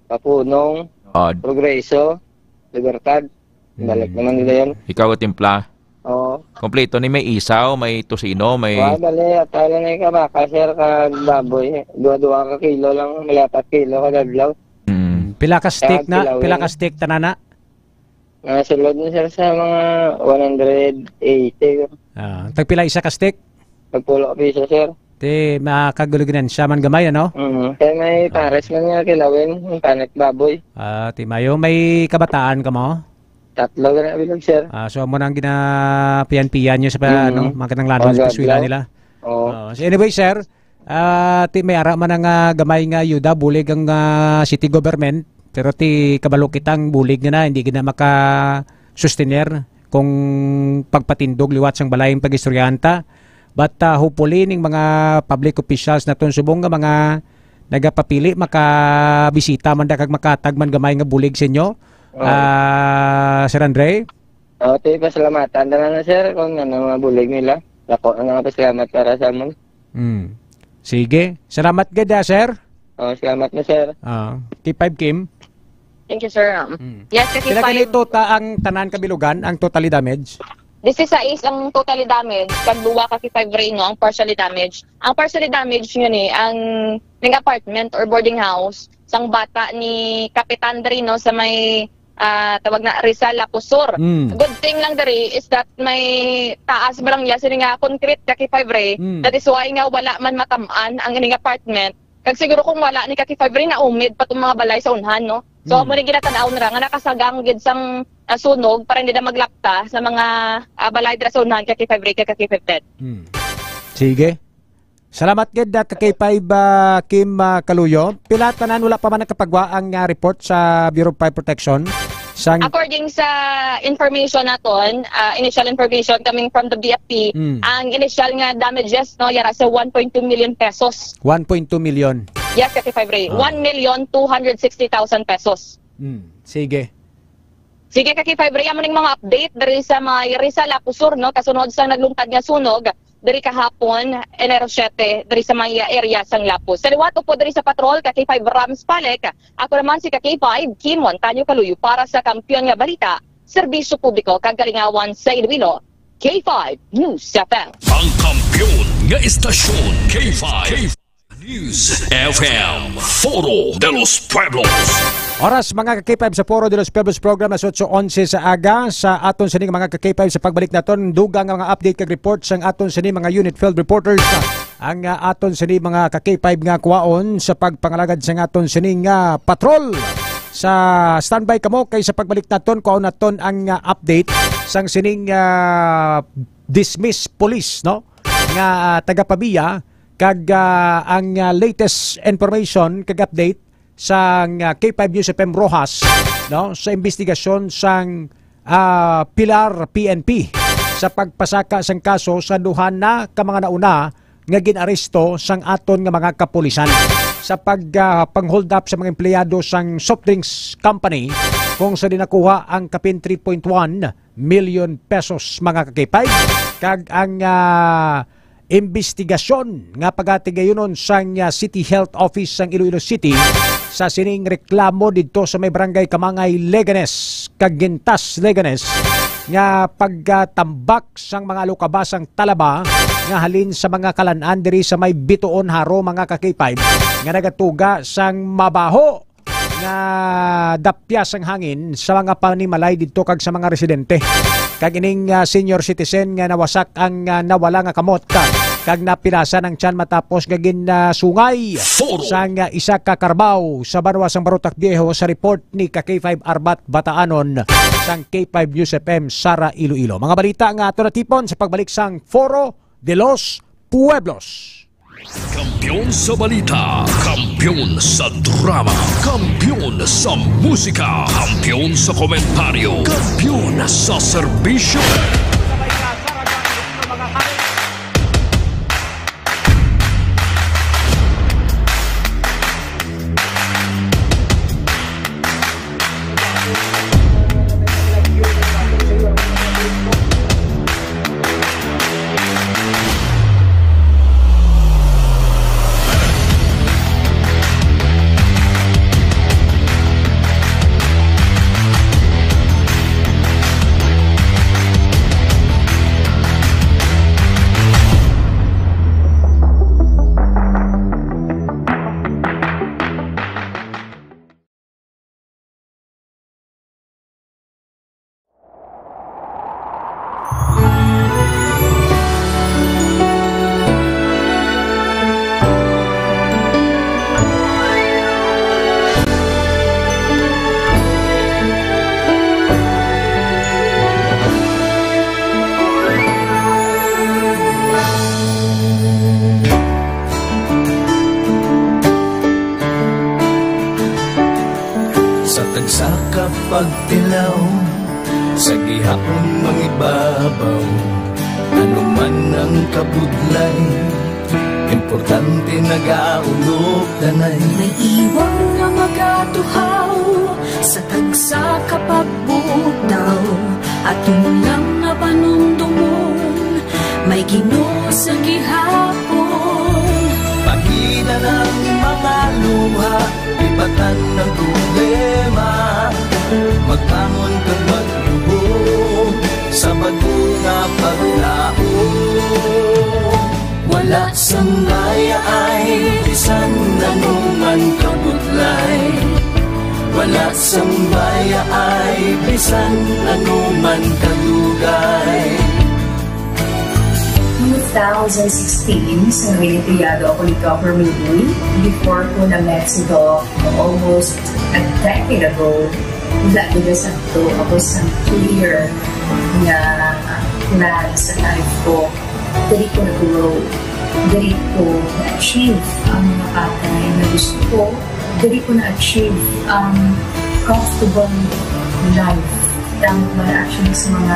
Papunong, Odd. Progreso, Libertad. Balik Hmm. naman nila yun. Ikaw, timpla. Oo. Kompleto ni may isaw, may tocino, may Wa, bali, at alam na yung kabaka, sir, kag baboy. Dua-dua ka kilo lang, may apat kilo kada adlaw. Hmm. Pila ka steak Kag na? Pila kilawin. ka steak tanana? Nasulod na, sir, sa mga one hundred eighty. Ah, tagpila isa ka steak? Tagpulo ka piso, sir. Ti, makaguluginan siya man gamay, ano? Mm. Kaya may Ah. pares man nga kilawin, yung panik baboy. Ah, ti mayo, may kabataan ka mo? Tatlo ka na bilog, sir. Ah, so, amo nang ginapiyan-piyan nyo sa pa-, Mm. ano, mga kanang ladon sa Mga eskwela adlaw. nila? Oo. Oo. So, anyway, sir, ah, ti may ara man ang, ah, gamay nga yuda, bulig ang, ah, city government, pero ti kabalo kitang bulig nga na, hindi gina maka-sustener kung pagpatindog liwat sang balay ang pag-istoryahanta. But, ah, hopefully, ning mga public officials naton subong nga mga nagapapili, makabisita man da kag makatag man gamay nga bulig sa inyo. Oo. Ah, Sir Andre? Oo, ti, pasalamatan na lang na, sir, kung ano, mga bulig nila. Dako na nga pasalamat para sa amon. Hmm. Sige. Salamat gid, ah, sir. Oh, salamat na, sir. Ah, K five Kim. Thank you, sir. Um, Mm. yes, K five. Pila gani tota ang tanan kabilugan, ang totally damage? Disisais ang totally damage, kag duwa ka K five Ray, no, ang partially damage. Ang partially damage nga ni, ang ning apartment or boarding house sang bata ni Kapitan diri, no, sa may, ah, tawag na Rizal, Lapu Sur. Mm. Good thing lang diri is that may taas barangya sini nga concrete ka K five Ray. Mm. That is why nga wala man matam-an ang ining apartment. Kag siguro kung wala ni ka K five Ray, naumid pa tong mga balay sa unhan, no? So, Mm. amo ni ginatan-aw nila nga nakasagang gid sang, ah, sunog para hindi na maglapta sa mga, ah, balay dira sa unhan ka K five Ray, ka K five Ted. Mm. Sige. Salamat gid, ah, ka K five, ah, Kim, ah, Kaluyo. Pila tanan wala pa man nakapagwa ang, ah, report sa Bureau of Fire Protection? Sang According sa information naton, ah, initial information coming from the B F P, Mm. ang initial nga damages, no, yara sa one point two million pesos. One point two million. Yes, ka K five Ray. Ah. One million two hundred sixty thousand pesos. Mm. Sige. Sige, ka K five Ray, amo ning mga update diri sa may Rizal, Lapu Sur, no, kasunod sa naglungtad nga sunog diri kahapon, Enero siete, diri sa may area sang Lapu. Sa liwat, upod diri sa patrol, ka K five Rams Palek, ako naman si ka K five Kim Montaño Kaluyo para sa Kampiyon nga Balita, Serbisyo Publiko kag Kalingawan sa Iloilo, K five News F M. Ang kampiyon nga istasyon, K five News F M, Foro de los Pueblos. Oras, mga ka K five, sa Foro de los Pueblos program, alas otso onse sa aga. Sa aton sini, mga ka K five, sa pagbalik naton, dugang nga mga update kag report sang aton sini mga unit field reporters. Ang, ah, aton sini, mga ka K five, nga kuwaon sa pagpangalagad sang aton sini nga patrol. Sa standby kamo kay sa pagbalik naton, kuwaon naton ang, ah, update sang sining, ah, dismiss police, no? Nga, ah, taga Pavia, kag, ah, ang, ah, latest information kag update sang, ah, K five News F M Roxas, no, sa investigasyon sang, ah, Pilar P N P sa pagpasaka sang kaso sa duha na ka mga nauna nga gin-aresto sang aton nga mga kapulisan sa pag, ah, pang-hold up sa mga empleyado sang soft drinks company, kung sa dinakuha ang kapin three point one million pesos, mga ka-K five, kag ang, ah, imbestigasyon nga pagatigayunon sang, ah, City Health Office sang Iloilo City sa sining reklamo didto sa may Barangay Kamangay, Leganes, Caguintas, Leganes, nga pagtambak sang mga alukabasang talaba nga halin sa mga kalan-an diri sa may Bituon, Jaro, mga ka-K five, nga nagatuga sang mabaho nga dapya sang hangin sa mga panimalay didto kag sa mga residente. Kag ining, ah, senior citizen nga nawasak ang, ah, nawala nga kamot, ah, kag napilasan ang tiyan matapos nga gin, ah, sungay Foro. sang, ah, isa ka karabaw sa banwa sang Barotac Viejo, sa report ni ka K five Arbat Bataanon sang K five News F M Sara Iloilo. Mga balita nga ato natipon sa pagbalik sang Foro de los Pueblos. Kampiyon sa balita, kampiyon sa drama, kampiyon sa musika, kampiyon sa komentaryo, kampiyon sa serbisyo. Sa tagsa ka pagtilaw, sa gihapon mangibabaw, ano man ang kabudlay, importante nagaulog danay. May iwang nga magatuhaw sa tagsa ka pagbutaw, aton lang nga panumdomon, may Ginoo sa gihapon. Pagida ng mga luha, lipatan ng problema, magbangon kag maglubo sa bag-o nga paglaom. Wala sang bayaay bisan ano man kabudlay. Wala sang bayaay bisan ano man kadugay. Two thousand sixteen, sa Olimpiado ako ni Governor Lee, before ko na Mexico almost a decade ago, wala gid sakto ako sa clear nga plan sa life ko. Diri ko na-grow. Diri ko na-achieve ang mga bagay na gusto ko. Diri ko na-achieve ang comfortable life. Tama ba, actually, sa mga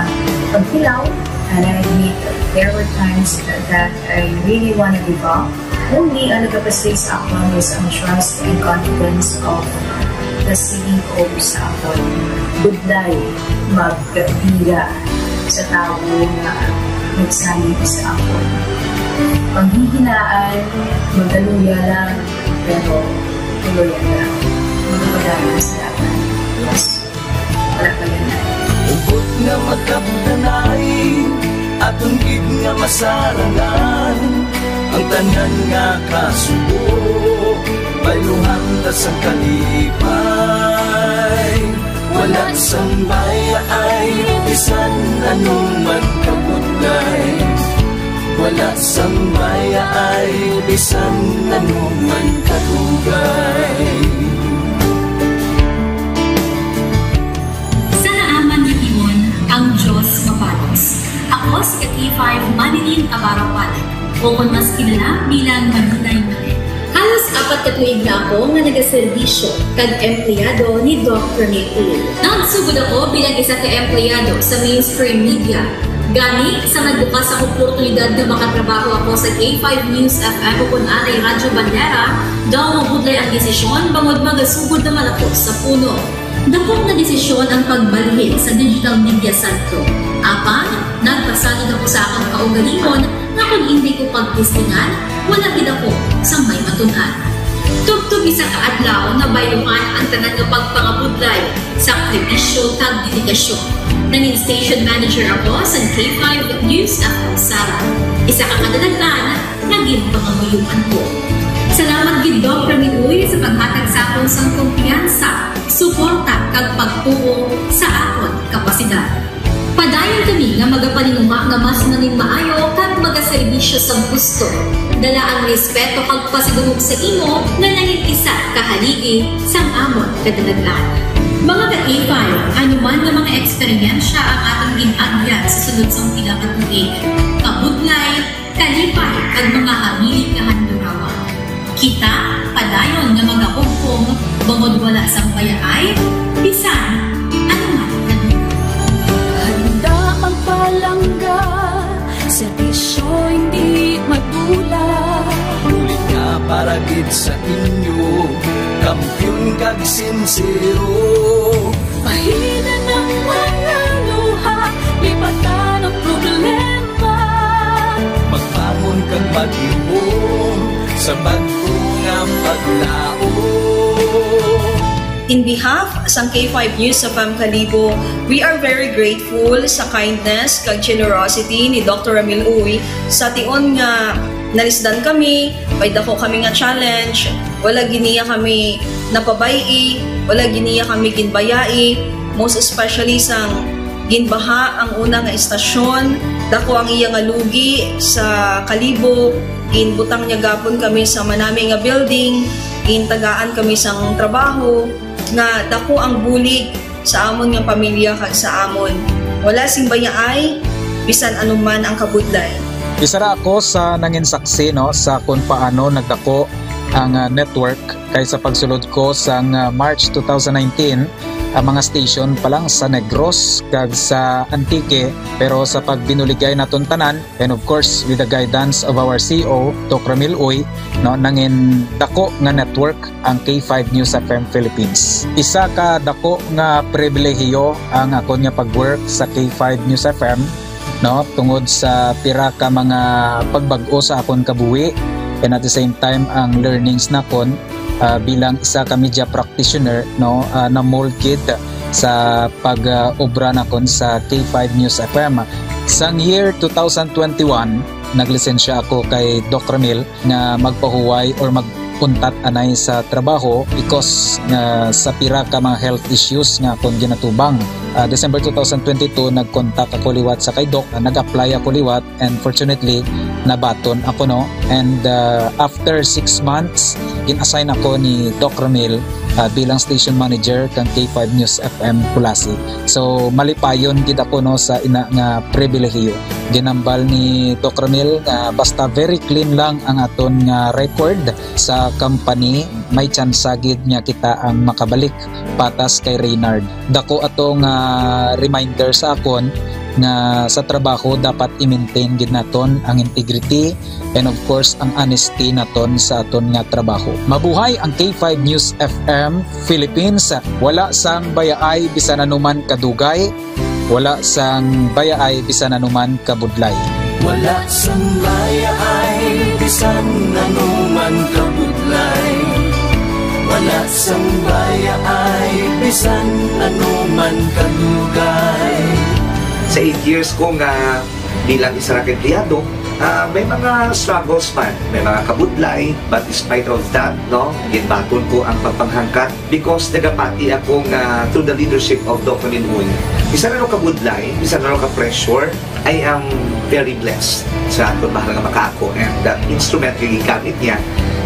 pagtilaw? And I admit, there were times that I really wanna give up. Only ang nagapastig sa akon is ang trust and confidence of the C E O sa akon. Budlay magkabira sa tawo nga nagsalig sa akon. Panghihinaan, magaluya lang, pero tuloy lang. Magpadayon sa dagan. Yes. Wala pa yan. Hugot nga magkabtanay, aton gid nga masarangan ang tanan nga kasubo. Bayluhan ta sang kalipay, wala sang bayaay, bisan ano man kabudlay. Wala sang bayaay, bisan ano man kadugay. Sa naaman nga timon, ang Dios mapalos. Ako si ka K five Manilyn Abarawan, o kon mas kilala bilang Manilay Manilyn. Halos apat ka tuig na ako nga nagaserbisyo kag empleyado ni Doc Rene Tulio. Nagsugod ako bilang isa ka empleyado sa mainstream media. Gani, sa nagbukas ang oportunidad nga makatrabaho ako sa K five News F M o kon anay Radyo Bandera, daw mabudlay ang desisyon bangod magasugod naman ako sa puno. Dakop nga desisyon ang pagbalhin sa digital media sentro. Apan, nagpasalig ako sa akon kaugalingon Nga kon indi ko pagtestingan, wala gid ako sang may matun-an. Tubtob isa ka adlaw, nabayluhan ang tanan nga pagpangabudlay sa sakripisyo kag dedikasyon. Nangin station manager ako sa K five News F M Sara, isa ka kadalagan nga ginpangamuyoan ko. Salamat gid, Doc Ramil Uy, sa paghatag sa akon sang kumpiyansa, suporta, kag pagtuo sa akon kapasidad. Padayon kami nga magapaninguha nga mas manginmaayo kag magaserbisyo sang husto. Dala ang respeto kag pasidungog sa imo nga nangin isa ka haligi sang amon kadalagan. Mga ka-K five, ano man nga mga eksperyensya ang aton gin-agyan sa sulod sang pila ka tuig, kabudlay, kalipay, kag mga hamili nga handurawan, kita padayon nga magahugpong bangod wala sang bayaay bisan ano man nga duda. Handa ang palangga, serbisyo hindi madula. Bulig nga para gid sa inyo, kampiyon kag sinsero. Pahina ng mga luha, lipatan ang problema. Magbangon kag maghihom sa bag-o nga paglaom. In behalf sang K five News F M Kalibo, we are very grateful sa kindness kag generosity ni Doctor Ramil Uy sa tion nga nalisdan kami, may dako kami nga challenge, wala gid niya kami napabay-i, wala gid niya kami ginbayai, most especially sang ginbaha ang una nga estasyon, dako ang iya nga lugi sa Kalibo, ginbutang niya gapon kami sa manami nga building, gintagaan kami sang trabaho, nga dako ang bulig sa amon nga pamilya kag sa amon. Wala sing bayaay, bisan anuman ang kabudlay. Isa ra ako sa nangin saksi, no, sa kung paano nagdako ang, ah, network, kay sa pagsulod ko sang, ah, March two thousand nineteen, ang mga station pa lang sa Negros kag sa Antique, pero sa pagbinuligay naton tanan, and of course, with the guidance of our C E O, Doc Ramil Uy, no, nangin dako nga network ang K five News F M Philippines. Isa ka dako nga pribilehiyo ang akon nga pag-work sa K five News F M, no, tungod sa pira ka mga pagbag-o sa akon kabuhi, and at the same time ang learnings nakon, ah, bilang isa ka media practitioner, no, ah, na-mold gid sa pag-obra nakon sa K five News F M. Sang year two thousand twenty-one, naglisensya ako kay Doc Ramil nga magpahuway or magpuntat anay sa trabaho because nga sa pira ka mga health issues nga akon ginatubang. Ah, December two thousand twenty-two, nag-contact ako liwat sa kay Doc, ah, nag-apply ako liwat, and fortunately, nabaton ako, no. And, ah, after six months, gin-assign ako ni Doc Ramil, ah, bilang station manager kang K five News F M Culasi. So, malipayon gid ako, no, sa ina nga pribilehiyo. Ginambal ni Doc Ramil nga basta very clean lang ang aton nga record sa company, may tsansa gid nga kita ang makabalik patas kay Reynard. Dako ato nga reminder sa akon nga sa trabaho dapat i-maintain gid naton ang integrity and of course ang honesty naton sa aton nga trabaho. Mabuhay ang K five News F M Philippines. Wala sang bayaay bisan anuman kadugay, wala sang bayaay bisan anuman kabudlay. Wala sang bayaay bisan anuman kabudlay. Wala sang bayaay bisan anuman kadugay. Sa eight years ko nga bilang isa ra ka empleyado, ah, may mga struggles man, may mga kabudlay, but despite of that, no, ginbaton ko ang pagpanghangkat because nagapati ako nga through the leadership of Doc Ramil Uy, bisan ano kabudlay, bisan ano ka pressure, I am very blessed sa aton mahal nga makaako, and the instrument nga gigamit niya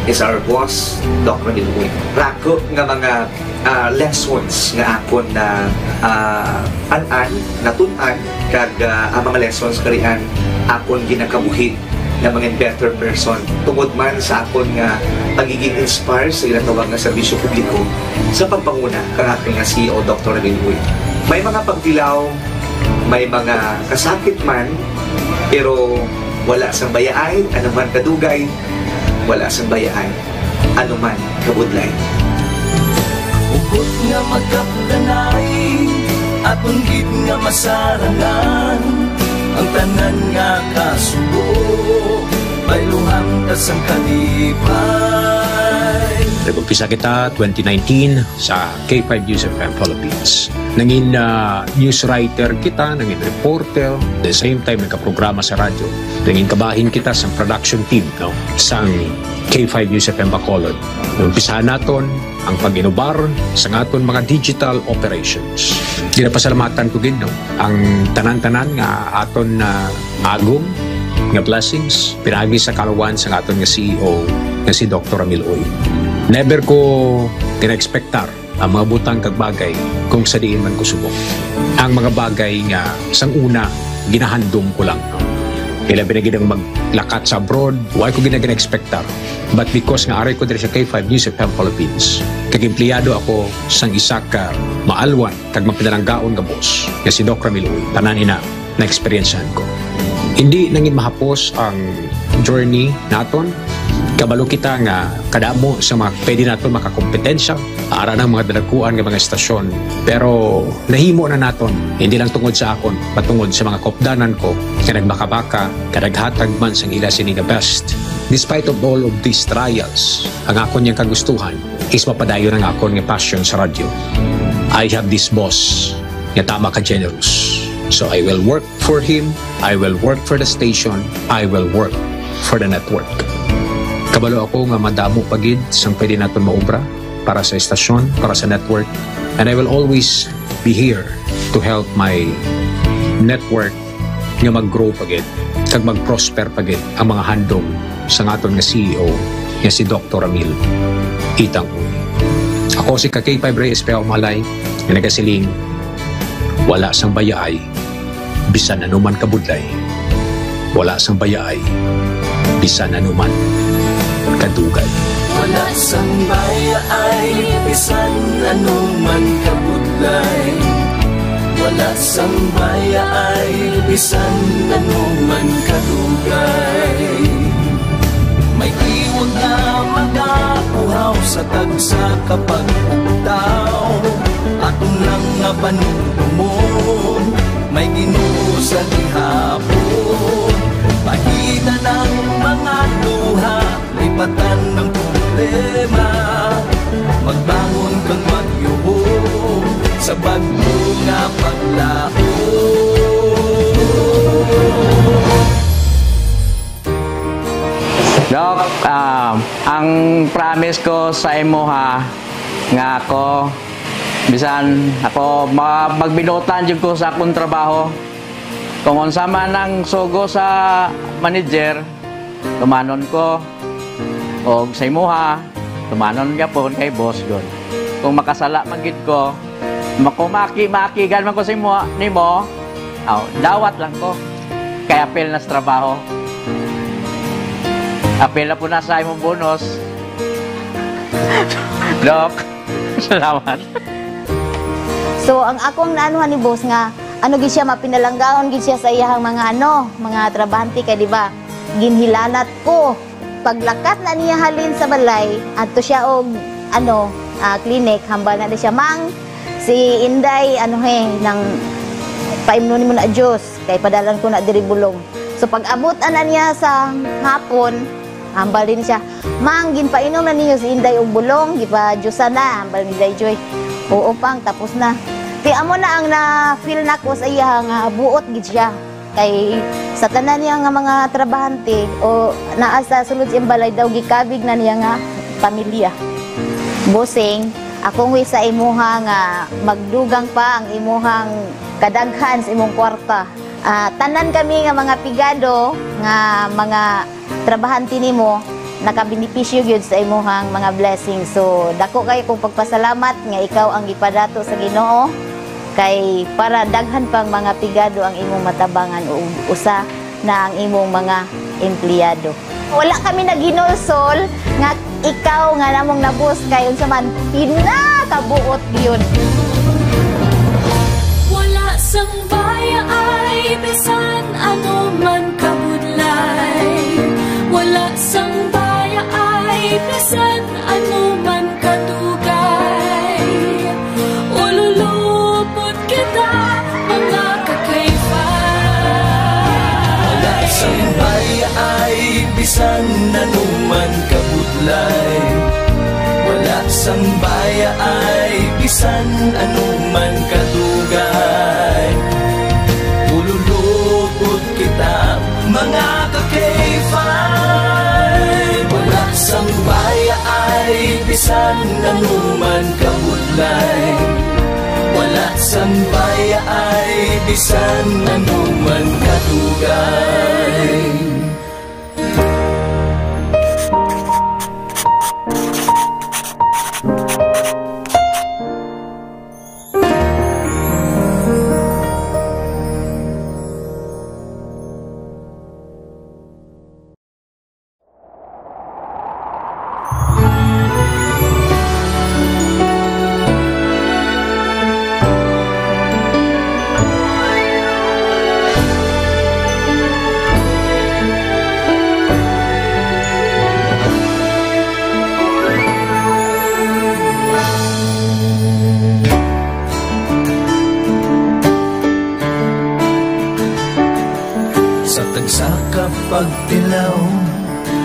is our boss, Doc Ramil Uy. Rako nga mga, ah, lessons nga akon na, ah, an-an, natun-an, kag, ah, ang mga lessons karian akon ginakabuhi na mga better person tungod man sa akon nga pagiging inspire sa ginatawag nga serbisyo publiko sa pagpanguna kang aton nga C E O, Doctor Ramil Uy. May mga pagtilaw, may mga kasakit man, pero wala sang bayaay, ano man kadugay, wala sang bayaay, ano man kabudlay. Hugot nga magkapdanay, aton gid nga masarangan ang tanan nga kasubo. sang kalipay. Nag-umpisa kita twenty nineteen sa K five News F M Philippines. Nangin, ah, news writer kita, nangin reporter, the same time nagkaprograma sa radyo. Nangin kabahin kita sa production team, no, sang K five News F M Bacolod. Umpisahan naton ang pag-inubar sa aton mga digital operations. Ginapasalamatan ko gid, no, ang tanan-tanan nga aton na agom nga blessings pinaagi sa kaluwasan sang aton nga C E O nga si Doktor Ramil Uy. Never ko gina-expectar ang mga butang kag bagay kung sa diin man ko subong. Ang mga bagay nga sang una ginahandom ko lang. Ilabi na gid ang maglakat sa abroad, wa ko gina-, gina-expectar. But because nga ari ko diri sa K five News F M Philippines, kag empleyado ako sang isa ka maalwan kag mapinalanggaon nga boss nga si Doc Ramil Uy, tanan ina na-eksperyensyahan ko. Hindi nangin mahapos ang journey naton. Kabalo kita nga kadamo sa mga pwede naton makakompetensya, ara ng mga dalaguan nga mga estasyon. Pero nahimo na naton, hindi lang tungod sa akon, patungod sa mga kopdanan ko nga nagmakabaka, nga naghatag man sang ila sini nga best. Despite of all of these trials, ang akon yang kagustuhan is mapadayon ang akon nga passion sa radyo. I have this boss nga tama ka generous. So I will work for him, I will work for the station, I will work for the network. Kabalo ako nga madamo pa gid sang pwede naton maubra para sa estasyon, para sa network, and I will always be here to help my network nga mag-grow pa gid kag mag-prosper pa gid ang mga handom sang aton nga C E O nga si Doktor Ramil Itang Uy. Ako si Kakay Five Reyes Peao Malay nga nagasiling, wala sang bayaay bisan anuman kabudlay, wala sang bayaay bisan anuman kadugay. Wala sang bayaay bisan anuman kabudlay, wala sang bayaay bisan anuman kadugay. May tiwag nga magapuhaw sa tagsa ka pagpugtaw. Aton lang nga panumdumon, may Ginoo sa gihapon. Pahina ng mga luha, lipatan ng problema. Magbangon kang magyuhong sa bagyo nga paglaom. Doc, ah, ang promise ko sa imuha nga ako, bisan ako ma-, magbinuotan jud ko sa akong trabaho. Kung unsa man ang sugo sa manager, tumanon ko. Og sa imuha, tumanon gyapon kay boss gud. Kung makasala man gid ko, makumaki-makigan man ko sa imo, nimo, aw, dawat lang ko. Kay apil na sa trabaho. Apil na po na sa imong bonus. Doc, salamat. So, ang akong naanuhan ni boss nga, ano gid siya, mapinalanggaon gid siya sa iyahang mga, ano, mga trabahante kay, di ba, ginhilanat ko. Paglakat na niya halin sa balay, adto siya og, ano, ah, clinic, hambal na di siya, "Mang, si Inday, ano he, nang paimnon nimo na juice, kay padalan ko na diri bulong." So, pag-abot ana niya sa hapon, hambal din siya, "Mang, ginpainom na ninyo si Inday og bulong, gipa-juice na," hambal ni Day Joy. "Oo, Pang, tapos na." Ti amo na ang na-feel nako sa iya nga buot gid siya. Kay sa tanan niya nga mga trabahante o naa sa sulod sa iyang balay daw, gikabig na niya nga pamilya. Bossing, akong wish sa imuha nga magdugang pa ang imuhang kadaghan sa imong kwarta. Ah, tanan kami nga mga pigado nga mga trabahante nimo, nakabenepisyo gyud sa imuhang mga blessings. So, dako kayo kong pagpasalamat nga ikaw ang gipadato sa Ginoo, kay para daghan pang mga pigado ang imong matabangan o usa na ang imong mga empleyado. Wala kami naghinulsol nga ikaw nga namong nabus kay unsa man pinakabuot gyud. Wala sang bayaay bisan ano man kabudlay. Wala sang bayaay bisan ano man kadugay. Ululupot kita, mga kakayfa. Wala sang bayaay Bisan anuman kabudlay, wala sang baya ay bisan anuman kadugay. Ululupod kita, mga ka-K five. Wala sang baya ay bisan anuman kabudlay. Wala sang baya ay bisan anuman kadugay. Sa tagsa ka pagtilaw,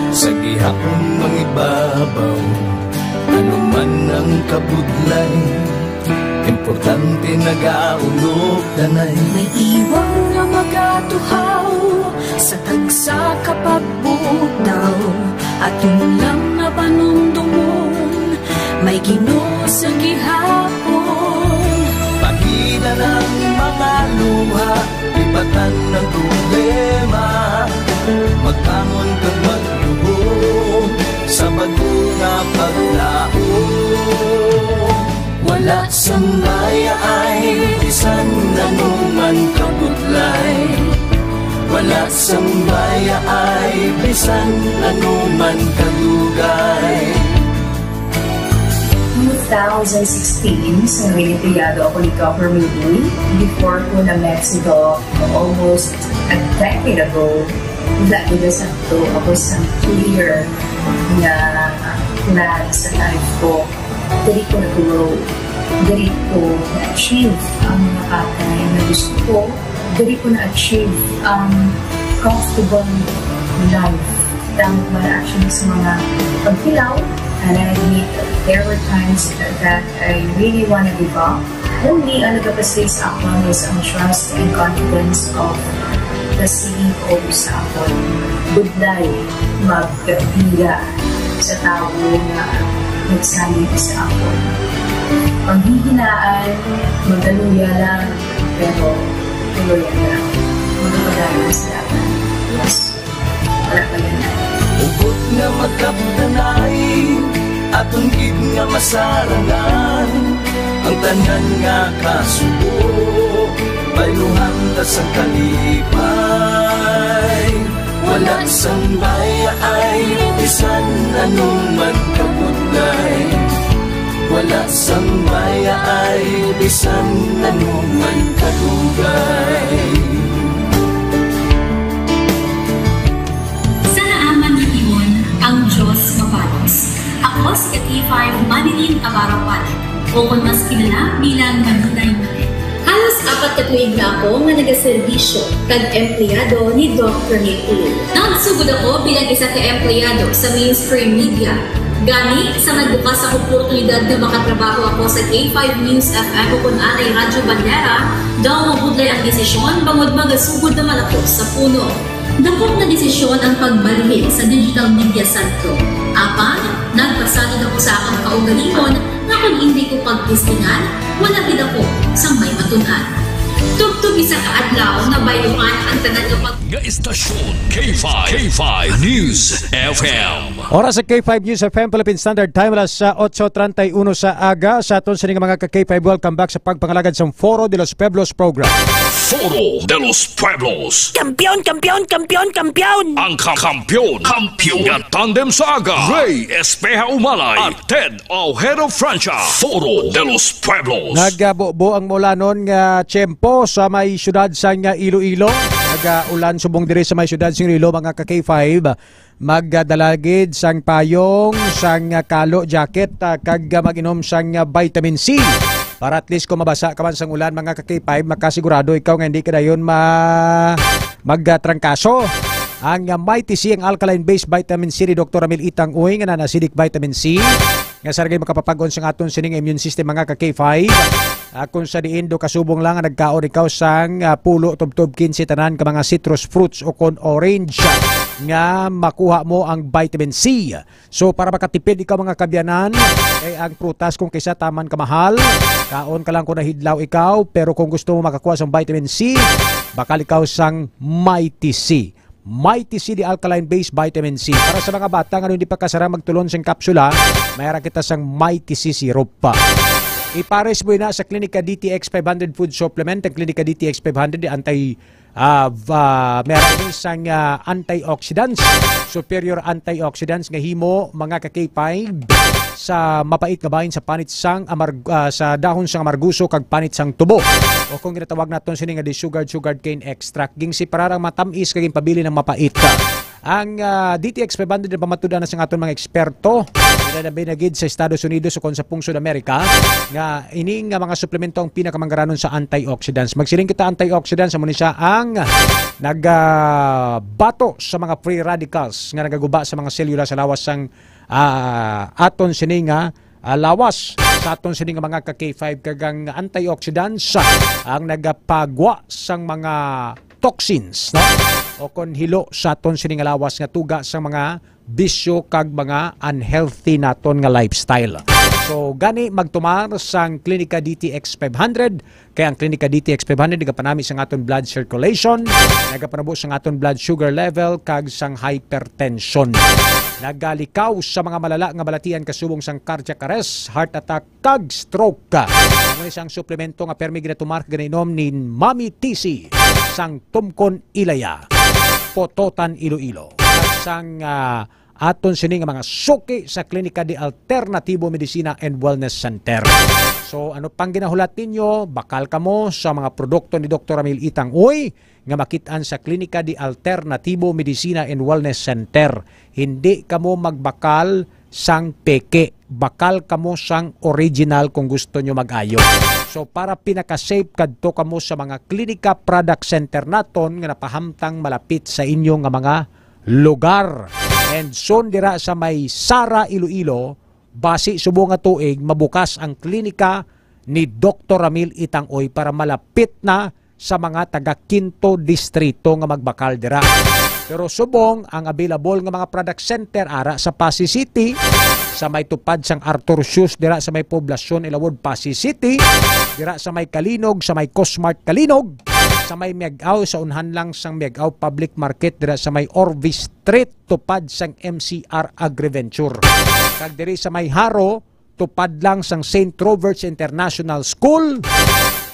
sa gihapon mangibabaw, ano man ang kabudlay, importante nagaulog danay. May iwang nga magatuhaw sa tagsa ka pagbugtaw, aton lang nga panumdumon, may Ginoo sa gihapon. Pagida ng mga luha, lipatan ng problema, magbangon kag magluhod sa bag-o nga paglaom. Wala sang baya ay bisan anuman kabudlay. Wala sang baya ay bisan anuman kadugay. Two thousand sixteen, sa naging empleyado ako ni Governor Uy, before ko na-met si Doc almost a decade ago. Wala gid na sakto ako sa clear nga plan sa life ko. Diri ko nag-grow. Diri ko na-achieve ang mga bagay na gusto ko. Diri ko na-achieve ang comfortable life. Damo man actually sa mga pagtilaw, and I admit there were times that I really wanna give up. Only ang nagapasay sa akon is ang trust and confidence of the C E O sa akon. Budlay magpila sa tawo nga nagsalig sa akon. Panghihinaan, magaluya lang, pero tuloy lang. Magpadayon sa dalan. Yes. Wala pa yan. Hugot nga magkapdanay, aton gid nga masarangan ang tanan nga kasubo. Bayluhan ta sang kalipay. Wala sang baya ay bisan anuman kabudlay. Wala sang baya ay bisan anuman kadugay. Sa naaman nga timon, ang Dios mabalos. Ako si ka K five Manilyn Abarapan, o kon mas kilala bilang Maninay Manet. Halos apat ka tuig na ako nga nagaserbisyo kag empleyado ni Doc Rene Tulfo. Nagsugod ako bilang isa ka empleyado sa mainstream media. Gani, sa nagbukas ang oportunidad nga makatrabaho ako sa K five News F M o kon anay Radyo Bandera, daw mabudlay ang desisyon bangod magasugod naman ako sa puno. Dakop nga desisyon ang pagbalhin sa digital media sentro. Apan, nagpasalig ako sa akon kaugalingon nga kon indi ko pagtestingan, wala gid ako sang may matun-an. Tubtob isa ka adlaw, nabayluhan ang tanan nga pag- Nga istasyon, K five, K five News F M. Oras sa K five News F M Philippine Standard Time, alas, ah, otso treinta y uno sa aga. Sa aton sini nga mga ka K five, welcome back sa pagpangalagad sa Foro de los Pueblos program. Foro de los Pueblos. Kampiyon, kampiyon, kampiyon, kampiyon! Ang ka-, kampiyon, kampiyon nga tandem sa aga, Ray Espeha Umalay at Ted Ojeda Francia. Foro de los Pueblos. Nagabubo ang maulanon nga tiyempo sa may siyudad sang Iloilo. Nagaulan subong diri sa may siyudad sang Iloilo, mga ka K five. Magdala gid sang payong, sang kalo, jacket, ah, kag, ah, mag-inom sang, ah, vitamin C. Para at least kung mabasa ka man sang ulan, mga ka K five, makasigurado ikaw nga hindi ka dayon ma-, magtrangkaso. Ang, ah, Mighty C, ang alkaline-based vitamin C ni Doktor Ramil Itang Uy, nga non-acidic vitamin C, nga sa lagay makapapag-on sa aton sining immune system, mga ka-K five. Ah, kung sa diin do kasubong lang nga nagkaon ikaw sang, ah, pulo tubtob kinse tanan ka mga citrus fruits o kon orange, nga makuha mo ang vitamin C. So, para makatipid ikaw, mga kabyanan, kay ang prutas kung kaysa taman kamahal, kaon ka lang kung nahidlaw ikaw, pero kung gusto mo makakuha sang vitamin C, bakal ikaw sang Mighty C. Mighty C, the alkaline-based vitamin C. Para sa mga bata nga hindi pa kasarang magtulon sing kapsula, may ara kita sang Mighty C syrup pa. Ipares mo ina sa Klinika D T X five hundred Food Supplement. Ang Klinika D T X five hundred, anti, ah, va-, meron sang, ah, antioxidants, superior antioxidants nga himo, mga ka-K five, sa mapait nga bahin sa panit sang amar-, ah, sa dahon sang amarguso kag panit sang tubo, o kung ginatawag naton sini nga the sugar, sugar cane extract. Ginseparar ang matamis kag ginpabilin ang mapait. Ang, ah, D T X five hundred na pamatudan na sa aton mga eksperto, ila na binagid sa Estados Unidos o kon sa pungsod Amerika, nga ini nga mga suplemento ang pinakamanggaranon sa antioxidants. Magsiling kita, antioxidants, amo ni siya ang nag, ah, bato sa mga free radicals nga nagaguba sa mga selula sa lawas sang, ah, aton sini nga, ah, lawas, sa aton sini nga mga ka-K five, kag ang antioxidants, ah, ang nagapagwa sang mga toxins, no? O kon hilo sa aton sini nga lawas nga tuga sa mga bisyo kag mga unhealthy naton nga lifestyle. So, gani magtumar sang Klinika D T X five hundred, kay ang Klinika D T X five hundred nagapanami sang aton blood circulation, nagapanabo sang aton blood sugar level kag sang hypertension. Nagalikaw sa mga malala nga balatian kasubong sang cardiac arrest, heart attack, kag stroke. Amo ni sang suplemento nga permi ginatumar kag ginainom ni Mami T C sang Tumkon Ilaya, Pototan, Iloilo. Kag sang, ah, aton sini nga mga suki sa Klinika de Alternativo Medicina and Wellness Center. So, ano pang ginahulat ninyo? Bakal kamo sa mga produkto ni Doktor Ramil Itang Uy nga makit-an sa Klinika de Alternativo Medicina and Wellness Center. Hindi kamo magbakal sang peke. Bakal kamo sang original kung gusto nyo mag-ayo. So, para pinaka-safe, kadto kamo sa mga Klinika Product Center naton nga napahamtang malapit sa inyo nga mga lugar. And soon dira sa may Sara, Iloilo, basi subong nga tuig, mabukas ang klinika ni Doktor Ramil Itang Uy para malapit na sa mga taga Quinto Distrito nga magbakal dira. Pero subong ang available nga mga product center ara sa Passi City, sa may tupad sang Arthur Shoes dira sa may Poblacion Ilawod, Passi City, dira sa may Calinog, sa may Cosmart Calinog, sa may Miag-ao, sa unhan lang sang Miag-ao Public Market dira sa may Orvis Street, tupad sang M C R Agriventure. Kag diri sa may Jaro, tupad lang sang Saint Robert's International School.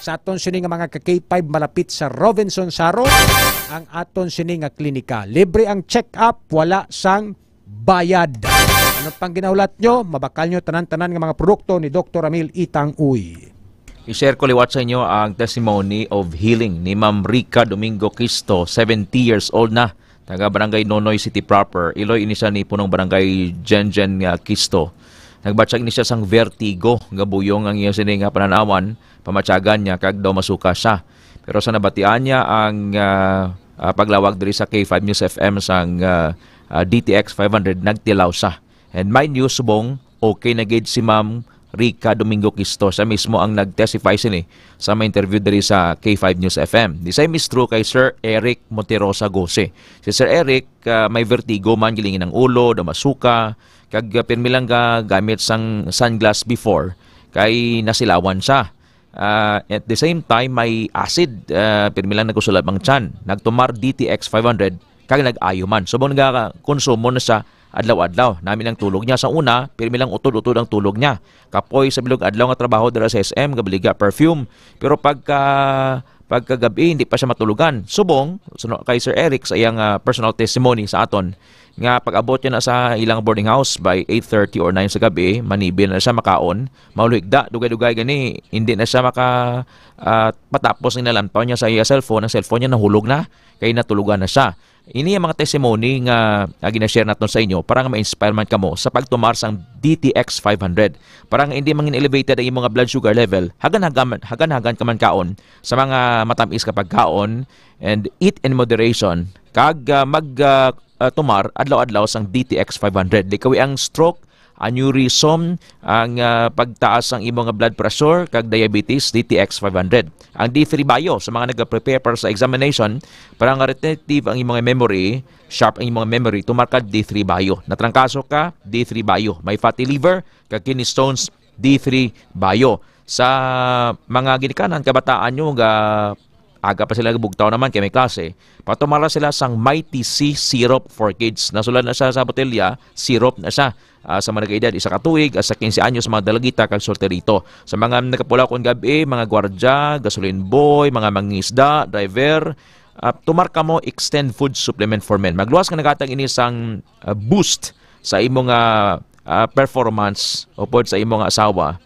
Sa aton sini nga mga ka-K five, malapit sa Robinson Jaro ang aton sini nga klinika. Libre ang check-up, wala sang bayad. Ano pang ginahulat nyo? Mabakal nyo tanan-tanan nga mga produkto ni Doktor Ramil Itang Uy. I-share ko liwat sa inyo ang testimony of healing ni Ma'am Rica Domingo Quisto, seventy years old na. Taga Barangay Nonoy City proper, iloy ini siya ni punong barangay Jenjen nga Kisto. Nagbatsyag ini siya sang vertigo nga buyong ang iya sini nga pananawan, pamatyagan niya kag daw masuka siya. Pero sa nabatian niya ang, ah, ah, paglawag diri sa K five News F M sang, ah, ah, D T X five hundred, nagtilaw siya. And mind you, subong, okay na gid si Ma'am Rica Domingo Quisto. Siya mismo ang nag-testify sini sa may interview diri sa K five News F M. The same is true kay Sir Eric Monterosa Gose. Si Sir Eric, ah, may vertigo man, gilingin ang ulo, daw masuka, kag, ah, pirmi lang ga-, gamit sang sunglass before, kay nasilawan siya. Ah, at the same time, may acid, ah, pirmi lang nagkusulab ang tiyan. Nagtumar D T X five hundred, kag nag-ayo man. Subong nagakonsumo na siya adlaw-adlaw. Nami ang tulog niya. Sa una, pirmi lang utod-utod ang tulog niya. Kapoy sa bilog adlaw nga trabaho dira sa S M, gabaligya perfume. Pero pagka, pagkagabi, hindi pa siya matulugan. Subong, suno kay Sir Eric sa iyang, ah, personal testimony sa aton, nga pag-abot niya na sa ilang boarding house by eight thirty or nine sa gabi, manibil na siya makaon, maulhigda, dugay-dugay gani, hindi na siya maka, ah, patapos ang nalantaw niya sa iya cellphone, ang cellphone niya nahulog na, kay natulugan na siya. Ini ang mga testimony nga, nga gina-share naton sa inyo para nga ma-inspire man kamo sa pagtumar sang D T X five hundred. Para nga hindi mangin elevated ang imong blood sugar level, hagan-hagan, hagan-hagan ka man kaon sa mga matamis nga pagkaon and eat in moderation. Kag, ah, mag, ah, ah, tumar adlaw-adlaw sang D T X five hundred. Likawi ang stroke, aneurysm, ang, ah, pagtaas sang imo nga blood pressure, kag diabetes, D T X five hundred. Ang D three Bio, sa mga nag-prepare para sa examination, para nga retentive ang imo nga memory, sharp ang imo nga memory, tumar ka D three Bio. Natrangkaso ka, D three Bio. May fatty liver, kag kidney stones, D three Bio. Sa mga ginikanan, kabataan nyo, ga, aga pa sila bugtaw naman kay may klase, patumara sila sang Mighty C syrup for kids. Nasulod na siya sa botelya, syrup na siya. Ah, sa mga nag-edad, isa ka tuig, ah, sa quince anyos, mga dalagita, kag solterito. Sa mga nagapulaw kon gab-i, mga gwardya, gasoline boy, mga mangisda, driver, ah, tumar kamo Extend Food Supplement for Men. Magluwas nga naghatag ini sang, ah, boost sa imo nga, ah, performance upod sa imo nga asawa.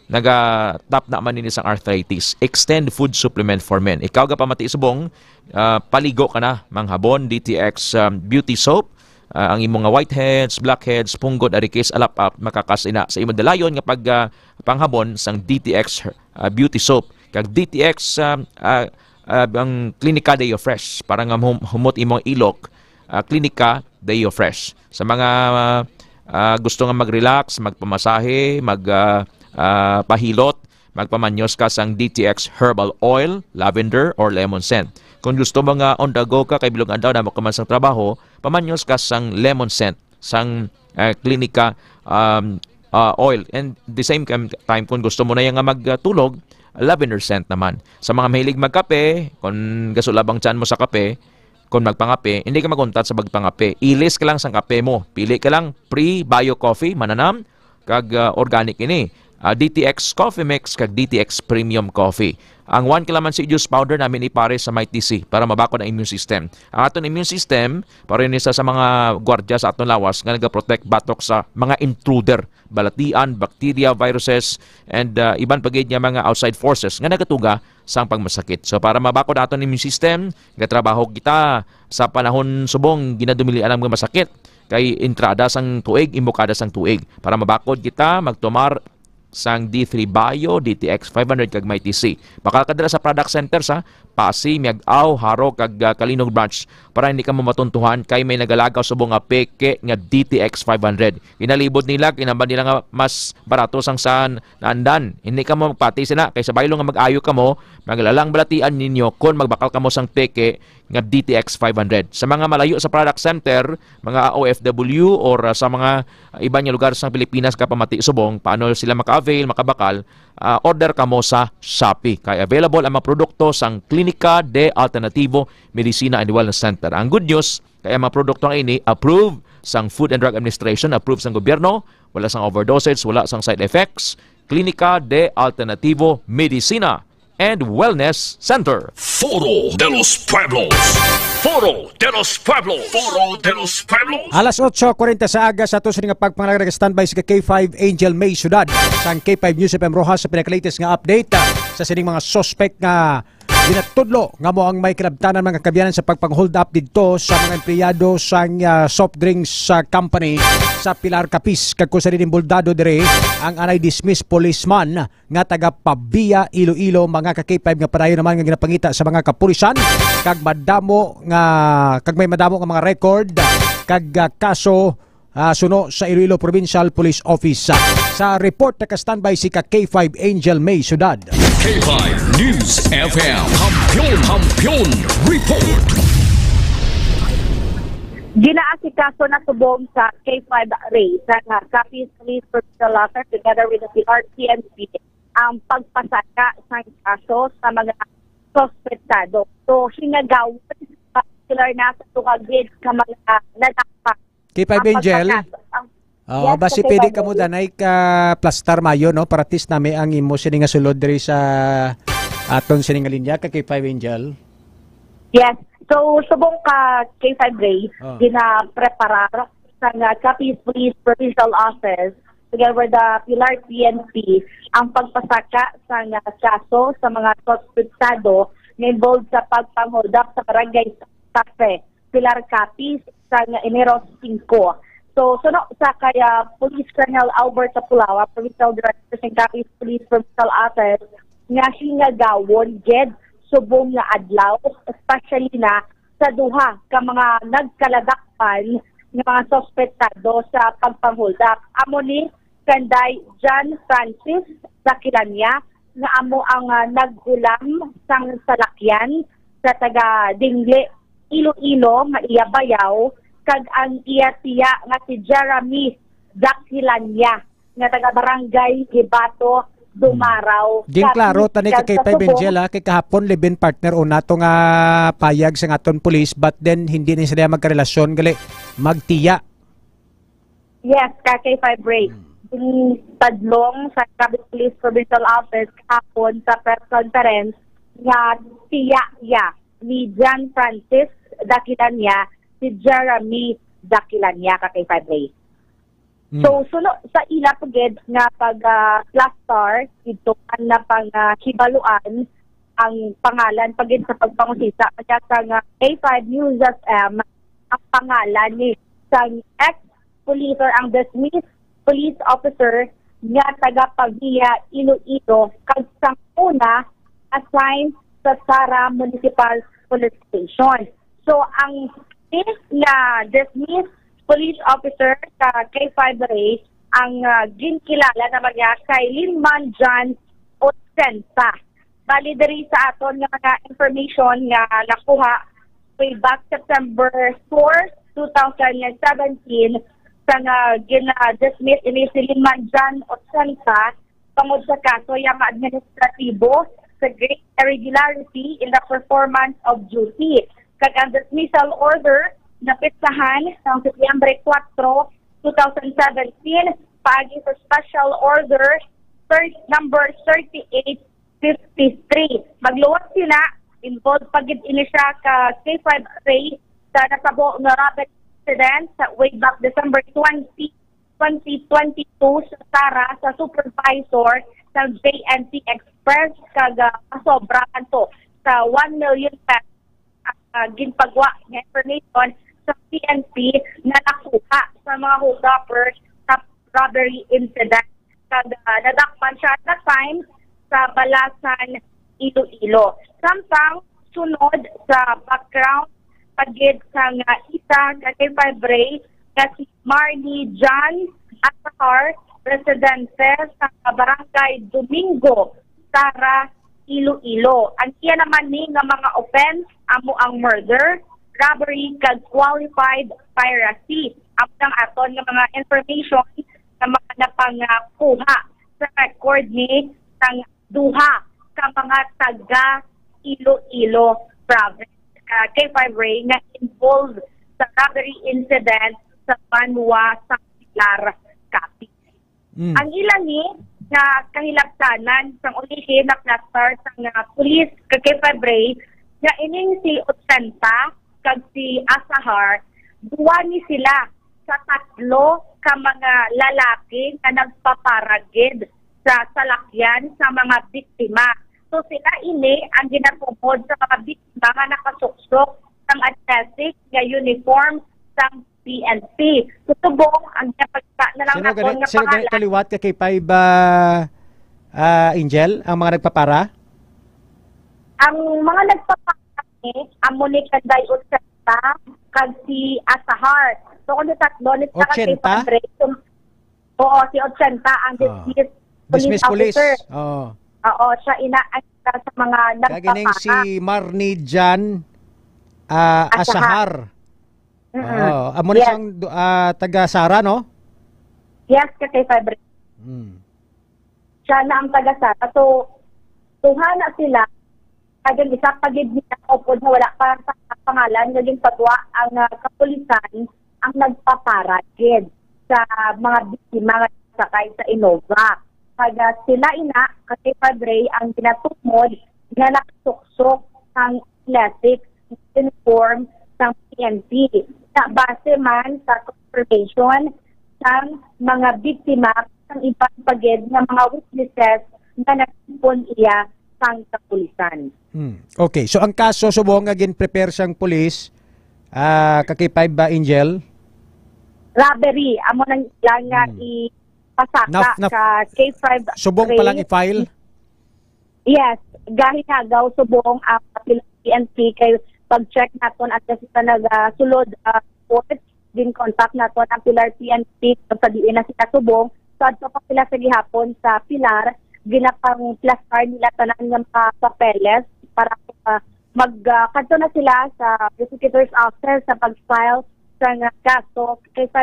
Naga-tap na man ini sang arthritis. Extend Food Supplement for Men. Ikaw gapamati subong, ah, paligo ka na, manghabon, D T X, um, Beauty Soap. Ah, ang imo nga whiteheads, blackheads, punggod, arikis, alap-ap, makakas ina sa imo dalayon nga pag, ah, panghabon sang D T X, ah, Beauty Soap. Kag D T X, ah, ah, ah, ang Clinica Deo Fresh para nga hum-, humot imong ilok, ah, Clinica Deo Fresh. Sa mga, ah, gusto nga mag-relax, magpamasahe, mag, ah, ah, pahilot, magpamanyos ka sang D T X herbal oil, lavender, or lemon scent. Kung gusto mo nga on the go ka, kay bilog adlaw, damo ka man sang trabaho, pamanyos ka sang lemon scent, sang, ah, Clinica, um, ah, oil. And the same time, time, kung gusto mo na yan nga magtulog, lavender scent naman. Sa mga mahilig magkape, kung gasulab ang tiyan mo sa kape, kung magpangape, hindi ka maguntat sa pagpangape. Ilis ka lang sang kape mo. Pili ka lang pre-bio coffee, mananam, kag, ah, organic ini. Ah, D T X Coffee Mix kag D T X Premium Coffee. Ang one calamansi juice powder namin ipares sa Mighty C para mabakod ang immune system. Ang aton immune system, pareho ni sa, sa mga gwardya sa aton lawas nga nagaprotect batok sa mga intruder, balatian, bacteria, viruses, and, ah, iban pa gid nga mga outside forces nga nagatuga sang pagmasakit. So, para mabakod aton immune system, gatrabaho kita sa panahon subong ginadumilian ang mga masakit kay entrada sang tuig, imbokada sang tuig. Para mabakod kita, magtumar sang D three Bio, D T X five hundred kag Mighty C. Bakal ka dira sa product center sa Pasi, Miag-ao, Jaro, kag, ah, Calinog branch para hindi ka matuntuhan kay may nagalagaw subong nga peke nga D T X five hundred. Ginalibot nila, kinahanglan nila nga mas barato sang sa naandan. Hindi kamo magpati sina, kay sa baylo nga mag-ayo kamo, maglalang balatian ninyo kon magbakal kamo sang peke nga D T X five hundred. Sa mga malayo sa product center, mga O F W or, ah, sa mga, ah, iban nga lugar sa Pilipinas, kapamati subong, paano sila maka-avail, makabakal, ah, order kamo sa Shopee. Kay available ang mga produkto sang Klinika de Alternativo Medicina and Wellness Center. Ang good news, kay ang mga produkto nga ini approved sang Food and Drug Administration, approved sang gobyerno, wala sang overdosage, wala sang side effects. Klinika de Alternativo Medicina and Wellness Center. Foro de los Pueblos. Foro de los Pueblos. Foro de los Pueblos. Alas otso kwarenta sa aga sa ato sini nga pagpangalag, nag-standby si K five Angel May Sudad sang K five News F M Roxas sa pinakalatest nga update, ah, sa sining mga suspect nga ginatudlo nga amo ang may kinabtanan, mga kaabyanan, sa pagpang-hold up didto sa mga empleyado sang, ah, soft drinks, ah, company sa Pilar Capiz, kag kung sa diin imbuldado diri ang anay dismissed policeman nga taga Pavia, Iloilo, mga ka-K five, nga padayon naman nga ginapangita sa mga kapulisan, kag madamo nga, kag may madamo nga mga record kag, ah, kaso, ah, suno sa Iloilo Provincial Police Office. Sa report, naka-standby si ka K five Angel May Sudad. K five News F M, Kampiyon, Kampiyon Report. Ginaasikaso na subong sa K five Ray sa Capiz Police Provincial Office together with the R T M P ang pagpasaka sang kaso sa mga suspetsado. So, hinagawon, particular na sa duha gid ka mga nadakpan. K five ang Angel? Pagpasaka, ang, oo, yes, basi pwede ka mo danay ka plastar mayo, no? Para at least nami ang imo sini nga sulod diri sa aton sini nga linya, ka K five Angel. Yes. So, subong ka K five Ray, oh, ginapreparar sa nga Capiz Police Provincial Office together with the Pilar P N P ang pagpasaka sa nga kaso sa mga suspetsado nga involved sa pagpang-hold up sa Barangay Cafe Pilar Capiz sa nga Enero singko. So, suno sa kay, ah, Police Colonel Albert Sapulawa, Provincial Director sa Capiz Police Provincial Office, nga hingagawon gid subong nga adlaw, especially na sa duha ka mga nagkaladakpan nga mga suspetado sa pagpanghuldap. Amo ni kanday John Francis Daquilania, nga amo ang, ah, naghulam sang salakyan sa taga Dingle, Iloilo, nga iya bayaw, kag ang iya tiya nga si Jeremy Daquilania, nga taga Barangay Hibato, Dumaraw, Ginklaro Capiz, tani ka kag K five sa subong Angel, ha, kay kahapon, live-in partner, una to nga payag sa aton police, but then hindi ni sila magkarelasyon, gali, magtiya. Yes, ka K five Ray. Hmm. Ginpadlong sa Capiz Police Provincial Office kahapon sa press conference nga tiya iya ni John Francis Daquilania, si Jeremy Daquilania, ka K five Ray. Hmm. So, suno sa ila pa gid nga pag, ah, plaster, ito na pang, ah, hibaluan ang pangalan pa gid sa pagpangusisa. Kaya sa nga K five News F M, ang pangalan ni sang ex police or ang dismissed police officer nga taga Pavia, Iloilo, kag sang una assigned sa Sara Municipal Police Station. So, ang case nga dismissed police officer sa K five Ray, ang, ah, ginkilala naman niya kay Linman John Ochenta. Bali, diri sa aton nga mga information nga nakuha way back September four, two thousand seventeen, sa nga gina-dismiss ini si Linman John Ochenta tungod sa kaso yang administratibo sa great irregularity in the performance of duty. Kag ang dismissal order napitsahan sang Setyembre kuwatro, two thousand seventeen, paagi sa Special Order third, number thirty-eight fifty-three. Magluwas sila, involved pa gid ini siya ka K five Ray sa nasabo nga robbery incident sa way back December twenty, twenty twenty-two sa Sara sa supervisor sa J N T Express, kag, ah, masobra man to sa one million pesos ang, ah, ginpagwa nga information sa P N P na nakuha sa mga holdupper sa robbery incident. Kag, ah, nadakpan siya at that time sa Balasan, Iloilo. Samtang sunod sa background pa gid sang isa ka K five Ray nga si Marnie John Asahar, residente sa Barangay Domingo, Sara, Iloilo. Ang iya naman ni nga mga offense amo ang murder, robbery, kag qualified piracy. Amo ang aton nga mga information nga mga napangakuha sa record ni sang duha ka mga taga Iloilo Province, ah, K five Ray nga involved sa robbery incident sa Banwa, San Pilar, Capiz. Mm. Ang ila ni nga kahilabtanan sang ulihi na plaster sang, ah, pulis kag K five Ray nga ining si Ochenta kag si Asahar, duwa ni sila sa tatlo ka mga lalaki nga nagpaparagid sa salakyan sa mga biktima. So, sila ini ang ginatumod sa mga biktima nga nakasuksok sang athletic nga uniform sang P N P. So, subong ang ginapakita na lang Sino naton gani, nga sino gani pangalan. Kaliwat ka kay five, ah, ah, Angel, ang mga nagpapara? Ang mga nagpapara ni, amo ni Kanday Ochenta kag si Asahar. So, kung tatlo ni sila kay Ochenta? Padre, sum-, oo, si Ochenta ang Ah. dismissed Dismissed police police. Officer. Oo. Oo, siya ina ang isa sa mga Kag ining nagpapara. Si Marnie Jan, ah, Asahar. Asahar. Mm-mm. Oo. Amo ni Yes. siyang, ah, taga Sara, no? Yes, ka K five Ray. Hmm. Siya na ang taga Sara. So, duha na sila. Kag ang isa pa gid nila upod nga wala pa sa pangalan nga ginpagwa ang, ah, kapulisan ang nagpapara gid sa mga biktima nga sakay sa Innova. Kag, ah, sila ina, ka K five Ray, ang ginatumod nga nakasuksok sang athletic uniform sang P N P. Sa base man sa confirmation sang mga biktima, sang iban pa gid nga mga witnesses nga nagtipon iya sang kapulisan. Hmm. Okay. So, ang kaso subong nga gin-prepare sang pulis, Ah, ka K five ba, Angel? Robbery, amo nang ilang nga Hmm. ipasaka Naf-, naf-, sa K five subong pa lang range. I-file? Yes, gahinagaw subong ang Pilar P N P kay pag-check naton ang sila nagasulod, ah, report, gin-contact naton ang Pilar P N P kung sa diin na sila subong. So, adto pa sila sa gihapon sa Pilar, ginapang-plastar nila tanan nga mga papeles para, ah, mag, ah, kadto na sila sa prosecutor's office sa pag-file sa nga kaso kay sa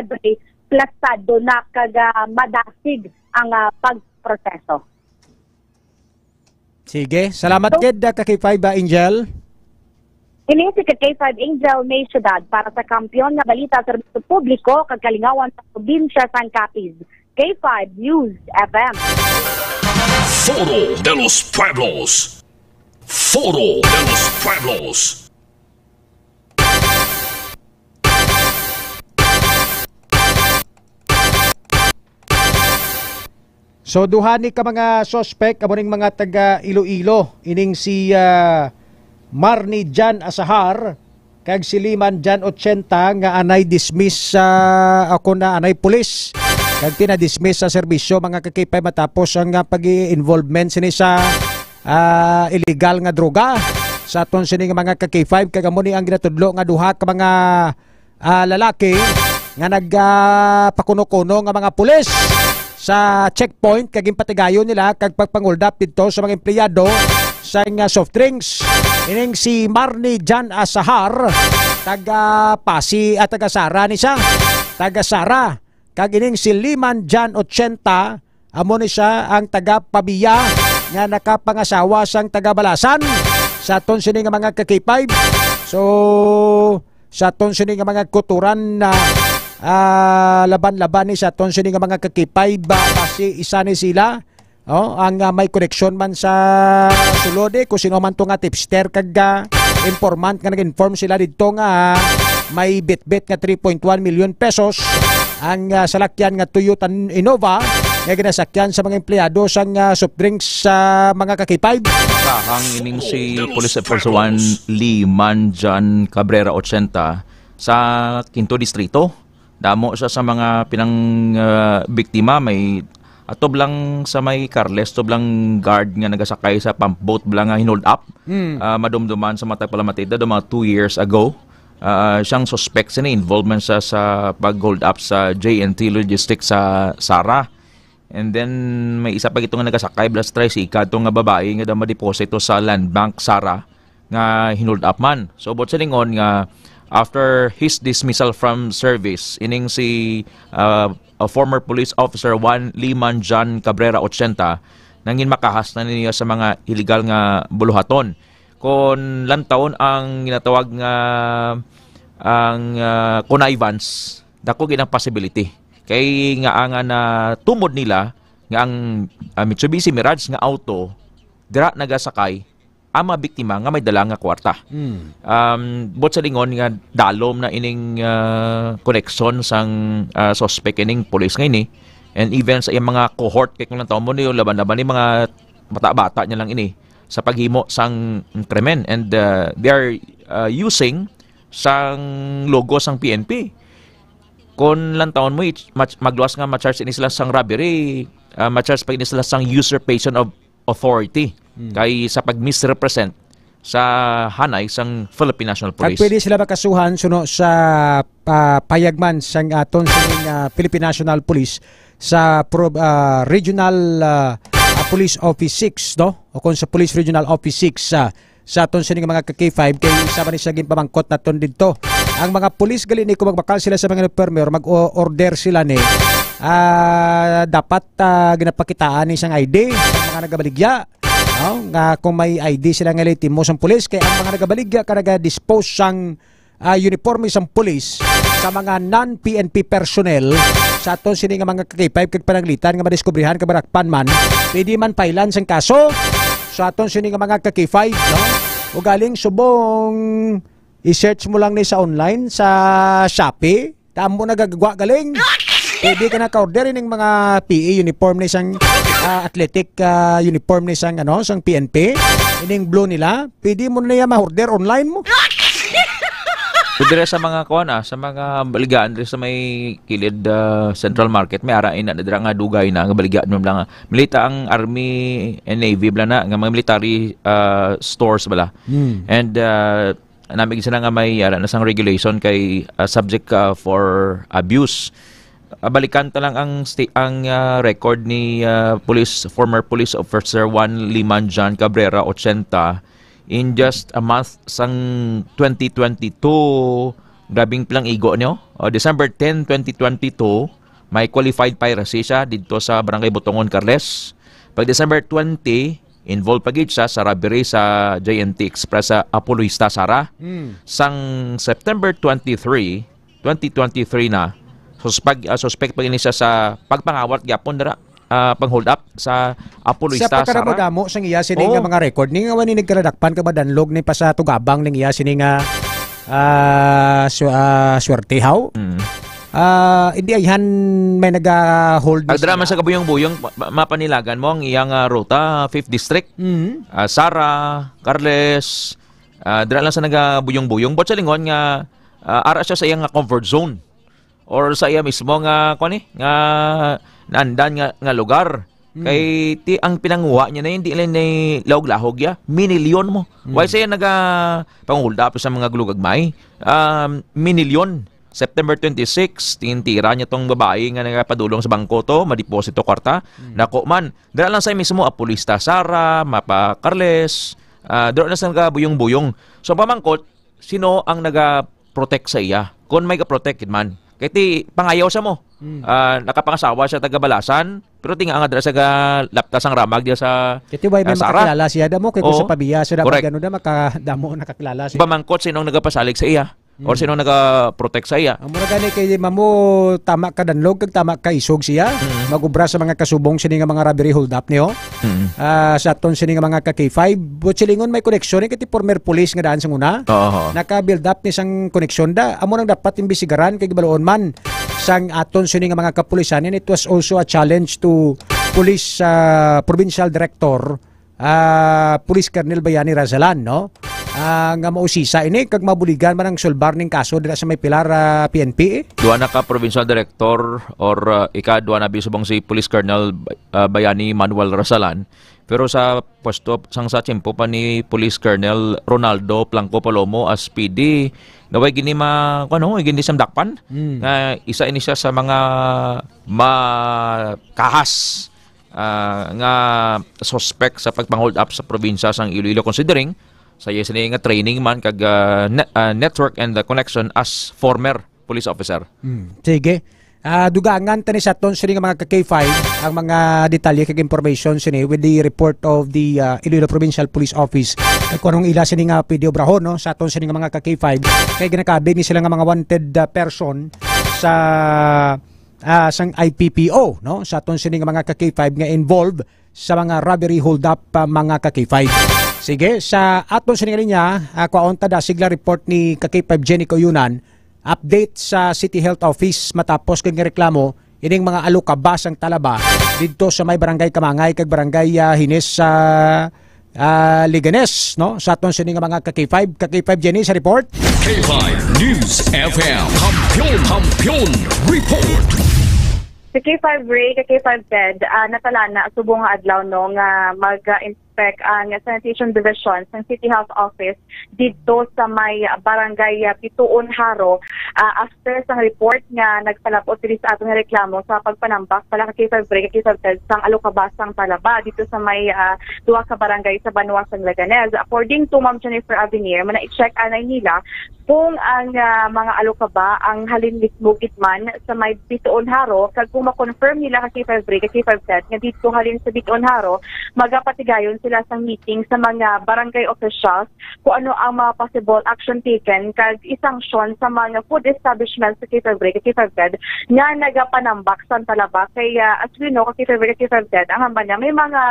plastado na kag, ah, madasig ang, ah, pagproseso. Sige, salamat So, gid, ah, ka K five, ah, Angel. Ini si ka K five Angel May Syudad para sa Kampiyon nga Balita, Serbisyo Publiko kag Kalingawan sa Probinsya sang Capiz, K five News F M. Foro de los Pueblos. Foro de los Pueblos. So, duha ni ka mga suspect, amo ning mga taga Iloilo, ining si, ah, Marnie Jan Asahar kag si Liman Jan Ochenta nga anay dismiss sa, ako na, anay pulis. Kag tinadismiss sa serbisyo, mga ka-K five, matapos ang, ah, pag-i-involvement sini sa, ah, illegal nga droga sa aton sini nga mga ka-K five. Kag amo ni ang ginatudlo nga duha ka mga, ah, lalaki nga nag, ah, pakuno-kuno nga mga pulis sa checkpoint kag ginpatigayon nila kag pagpanghold up didto sa mga empleyado sa nga soft drinks. Ining si Marnie Jan Asahar, taga Pasi, ah, taga Sara ni siya. Taga Sara. Kag ining si Liman Jan Ochenta, amo ni siya ang taga Pabia nga nakapangasawa sang taga Balasan sa aton sini nga mga ka-K five. So, sa aton sini nga mga kuturan na, ah, laban-laban ni sa aton sini nga mga ka-K five, ah, basi isa ni sila, oh, ang, ah, may koneksyon man sa sulod, eh, kung sino man to nga tipster kag, ah, informant nga nag-inform sila didto nga, ah, may bitbit nga three point one million pesos ang, ah, salakyan nga Toyota Innova nga ginasakyan sa mga empleyado sang, ah, soft drinks sa mga ka-K five. Kahang ining si Police Officer one Liman John Cabrera ochenta sa Quinto Distrito. Damo siya sa mga pinang, ah, biktima. May atob lang sa may Carles, atob lang guard nga nagasakay sa pump boat bala nga hinold up. Hmm. Ah, madumduman sa matag palamatida do mga two years ago. Ah, siyang suspect sini, involvement sa, sa pag-hold up sa J N T Logistics sa Sara. And then, may isa pa gito nga nagasakay bala sa tricycle, ato nga babae nga daw madeposito sa Land Bank Sara nga hinold up man. So, buot silingon nga after his dismissal from service, ining si, ah, a former police officer one Liman John Cabrera ochenta, nangin makahas na niya sa mga illegal nga buluhaton. Kon lantawon ang ginatawag nga ang, ah, connivance, dako gid ang possibility. Kay nga ang, ah, natumod nila nga ang, ah, Mitsubishi Mirage nga auto dira nagasakay ang mga biktima nga may dala nga kwarta. Mm. Um, buot silingon nga dalom na ining, ah, koneksyon sang, ah, suspect ining pulis nga ini, and even sa iyang mga cohort, kay kung lantawon mo ni, laban-laban ni mga bata-bata niya lang ini sa paghimo sang krimen, and, ah, they are, ah, using sang logo sang P N P. Kon lantawon mo, i-, ma-, magluwas nga ma-charge ini sila sang robbery, ah, ma-charge pa ini sila sang usurpation of authority. Hmm. Kay sa pag-misrepresent sa hanay sang Philippine National Police. At pwede sila makasuhan suno sa, ah, payagman sang aton sining, ah, Philippine National Police sa pro-, ah, Regional, ah, ah, Police Office six, no? O kung sa Police Regional Office six, ah, sa aton sining mga ka-K five, kay isa man ni sa ginpamangkot naton didto. Ang mga pulis gali ni, kung magbakal sila sa mga uniforme or mag-o-, order sila ni, ah, dapat, ah, ginapakitaan ni sang I D sa mga nagabaligya. No? Nga kung may I D sila nga lehitimos ang pulis, kay ang mga nagabaligya ka naga-dispose sang, ah, uniforme sang pulis sa mga non-P N P personnel sa aton sini nga mga ka-K five, kag pananglitan nga madiskubrihan kag marakpan man, pwede man pailan sang kaso sa aton sini nga mga ka-K five, no? Ugaling subong i-search mo lang ni sa online, sa Shopee, damo nagagwa galing. Pwede ka na ka-order ining mga P E uniform ni sang, ah, athletic, ah, uniform ni sang, ano, sang P N P. Ining blue nila, pwede mo na niya ma-order online mo. So, dire sa mga kuan, ah, sa mga baligaan dire sa may kilid, ah, Central Market, may ara ina na dira nga dugay na nga baligaan mo lang, ah. Milita ang Army and Navy bala na, nga mga military, ah, stores bala. Hmm. And, ah, namig sila nga may ara na sang regulation kay, ah, subject, ah, for abuse. Ah, balikan ta lang ang sti-, ang, ah, record ni, ah, police, former police officer one Liman John Cabrera, ochenta, in just a month sang twenty twenty-two, grabing pilang igo niyo. O, December ten, twenty twenty-two, may qualified piracy siya didto sa Barangay Butongon, Carles. Pag December twenty, involved pa gid siya sa robbery sa J N T Express sa Apollohista, Sara. Mm. Sang September twenty-three, twenty twenty-three na, suspect, ah, suspect pa gini siya sa pagpangawat gyapon dira, ah, pang-hold up sa Siya Apollohista, pa Sara. Kadamo-damo sang iya sini nga Oo. mga record. Ni nga wani nagkaladakpan ka ba danlog ni pa sa tugabang ning iya sini nga, ah, su-, ah, swerte, haw? Mm. Ah, hindi ayhan may naga-hold ni Pagdala man siya. Sa kabuyong-buyong, ma-, ma-, mapanilagan mo ang iyang, ah, ruta, fifth District. Mm. Ah, Sara, Carles, ah, dira lang sa nagabuyong-buyong. But sa lingon nga, ah, ara siya sa iyang comfort zone. Or sa iya mismo nga, kuwan eh, nga naandan nga, nga lugar. Hmm. Kay ti ang pinanguha niya na hindi lang ni lahog-lahog ya, minilyon mo. Hmm. Why siya naga pangulda pa sa mga gulugagmay? Um, minilyon. September twenty-six, tintira niya tong babae nga nagapadulong sa bangko to, madeposito kwarta. Hmm. Nako man, dala lang sa mismo, Apulista Sara, Mapa Carles, ah, dala lang sa nagabuyong-buyong. So, pamangkot, sino ang naga-protect sa iya? Kung may ga-protect man. Kay ti, pangayaw sa mo. Hmm. Ah, nakapangasawa siya taga Balasan, pero tinga nga dira sa ga-, laptas ang ramag diya sa, Kay ti, why may ah, Sara? Makakilala siya, damo, kay kung Oo. Sa pabiya, so dapat Correct. Gano na, makadamo nakakilala siya. Pamangkot, sino ang nagapasalig sa iya? Or Mm. Sino ang nagaprotect sa iya? Ang mura gani kay mamo, tama ka danlog, kag tama ka isog siya. Mm. Mag-ubra sa mga kasubong sini nga mga robbery hold-up niyo. Mm. Ah, sa aton sini nga mga ka K five, but silingon may koneksyon ni kay ti former police nga daan sa una. Oo. Naka-build up ni sang koneksyon da. Amo nang dapat imbestigaran kay gibaloon man sang aton sini nga mga kapulisan, and it was also a challenge to police, ah, provincial director, ah, Police Colonel Bayani Razalan, no? Ah, nga mausisa ini kag mabuligan man ang sulbar ning kaso dira sa may Pilar, ah, P N P. Duha na ka provincial director or, ah, ika-duha na bisubong si Police Colonel, ah, Bayani Manuel Razalan. Pero sa pwesto sang sa tiyempo pa ni Police Colonel Ronaldo Blanco Palomo as P D, na way gini ma-, ano, way gini siyang dakpan. Mm. Nga isa ini siya sa mga makahas ah, nga suspect sa pagpang-hold up sa probinsya sang Iloilo, considering sa iya sini nga training man kag, ah, ne-, ah, network and the connection as former police officer. Hmm, sige. Ah, dugangan ta ni sa aton sini nga mga ka K five ang mga detalye kag information sini with the report of the, ah, Iloilo Provincial Police Office. Kag kung anong ila sini nga pwede obrahon, no, sa aton sini nga mga ka K five, kay ginakabig ni sila nga mga wanted, ah, person sa ah, sang I P P O, no? Sa aton sini nga mga ka K five nga involved sa mga robbery hold-up, ah, mga ka K five. Sige, sa aton sini nga linya, ah, kwaon ta dasig la report ni ka K five Jenny Kuyunan. Update sa City Health Office matapos kag reklamo ining mga alukaba sang talaba didto sa may Barangay Kamangay kag Barangay, ah, Hines sa ah, Leganes, no? Sa aton sini nga mga ka K five, ka K five Jenny sa report. K five News F M, Kampiyon, Kampiyon Report. Sa K five Ray, ka K five Ted, ah, natalana subong nga adlaw, no, nga mag-inspect ang Sanitation Division sa City Health Office didto sa may Barangay, ah, Bituon Haro, ah, after sang report nga nagpalab-ot diri sa aton nga reklamo sa pagpanambak pala ka K five Ray, ka K five Ted, sang alukaba sang talaba dito sa may, ah, duha ka barangay sa banwa sang Leganes. According to Ma'am Jennifer Avenir, mana-i-check anay nila kung ang, ah, mga alukaba ang halin mismo gid man sa may Bituon Haro, kag kung ma-confirm nila ka K five Ray, ka K five Ted, nga dito halin sa Bituon Haro, magapatigayon sila sa meeting sa mga barangay officials kung ano ang mga possible action taken kag isanksyon sa mga food establishments sa K five Ray, ka K five Ted, nga nagapanambak sang talaba. Kay, ah, as we know, ka K five Ray, ka K five Ted, ang hambal niya, may mga,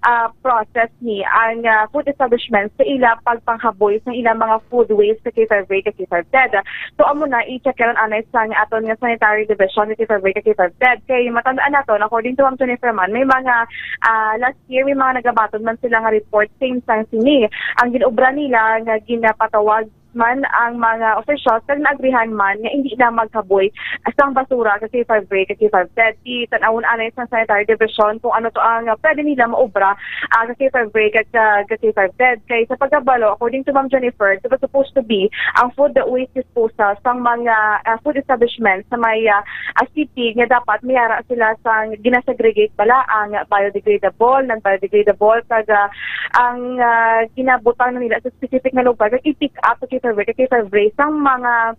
ah, process ni ang, ah, food establishments sa ila pagpanghaboy sa ilang mga food waste, ka K five Ray, ka K five Ted. So, amo na, i-check karon anay sa aton nga sanitary division, ka K five Ray, ka K five Ted. Kay matandaan naton, according to Ma'am Jennifer man, may mga, ah, last year, may mga nagabaton man sila nga report same sang sini. Ang ginobra nila nga ginapatawag man ang mga officials kag naagrihan man nga hindi na magkaboy sang basura ka K five Ray, ka K five Ted. Di tan-awon anay sang Sanitary Division kung ano to ang, ah, pwede nila maobra, ah, ka K five Ray kag ka, ka K five Ted. Kay sa pagkabalo, according to Ma'am Jennifer, it was supposed to be ang food waste disposal sang mga, ah, food establishment sa may, ah, ah, city nga dapat may ara sila sang ginasegregate bala ang biodegradable, non-biodegradable, kag, ah, ang, ah, ginabutang na nila sa specific nga lugar kag i-pick up sa K five Ray, ka K five Ray sang mga,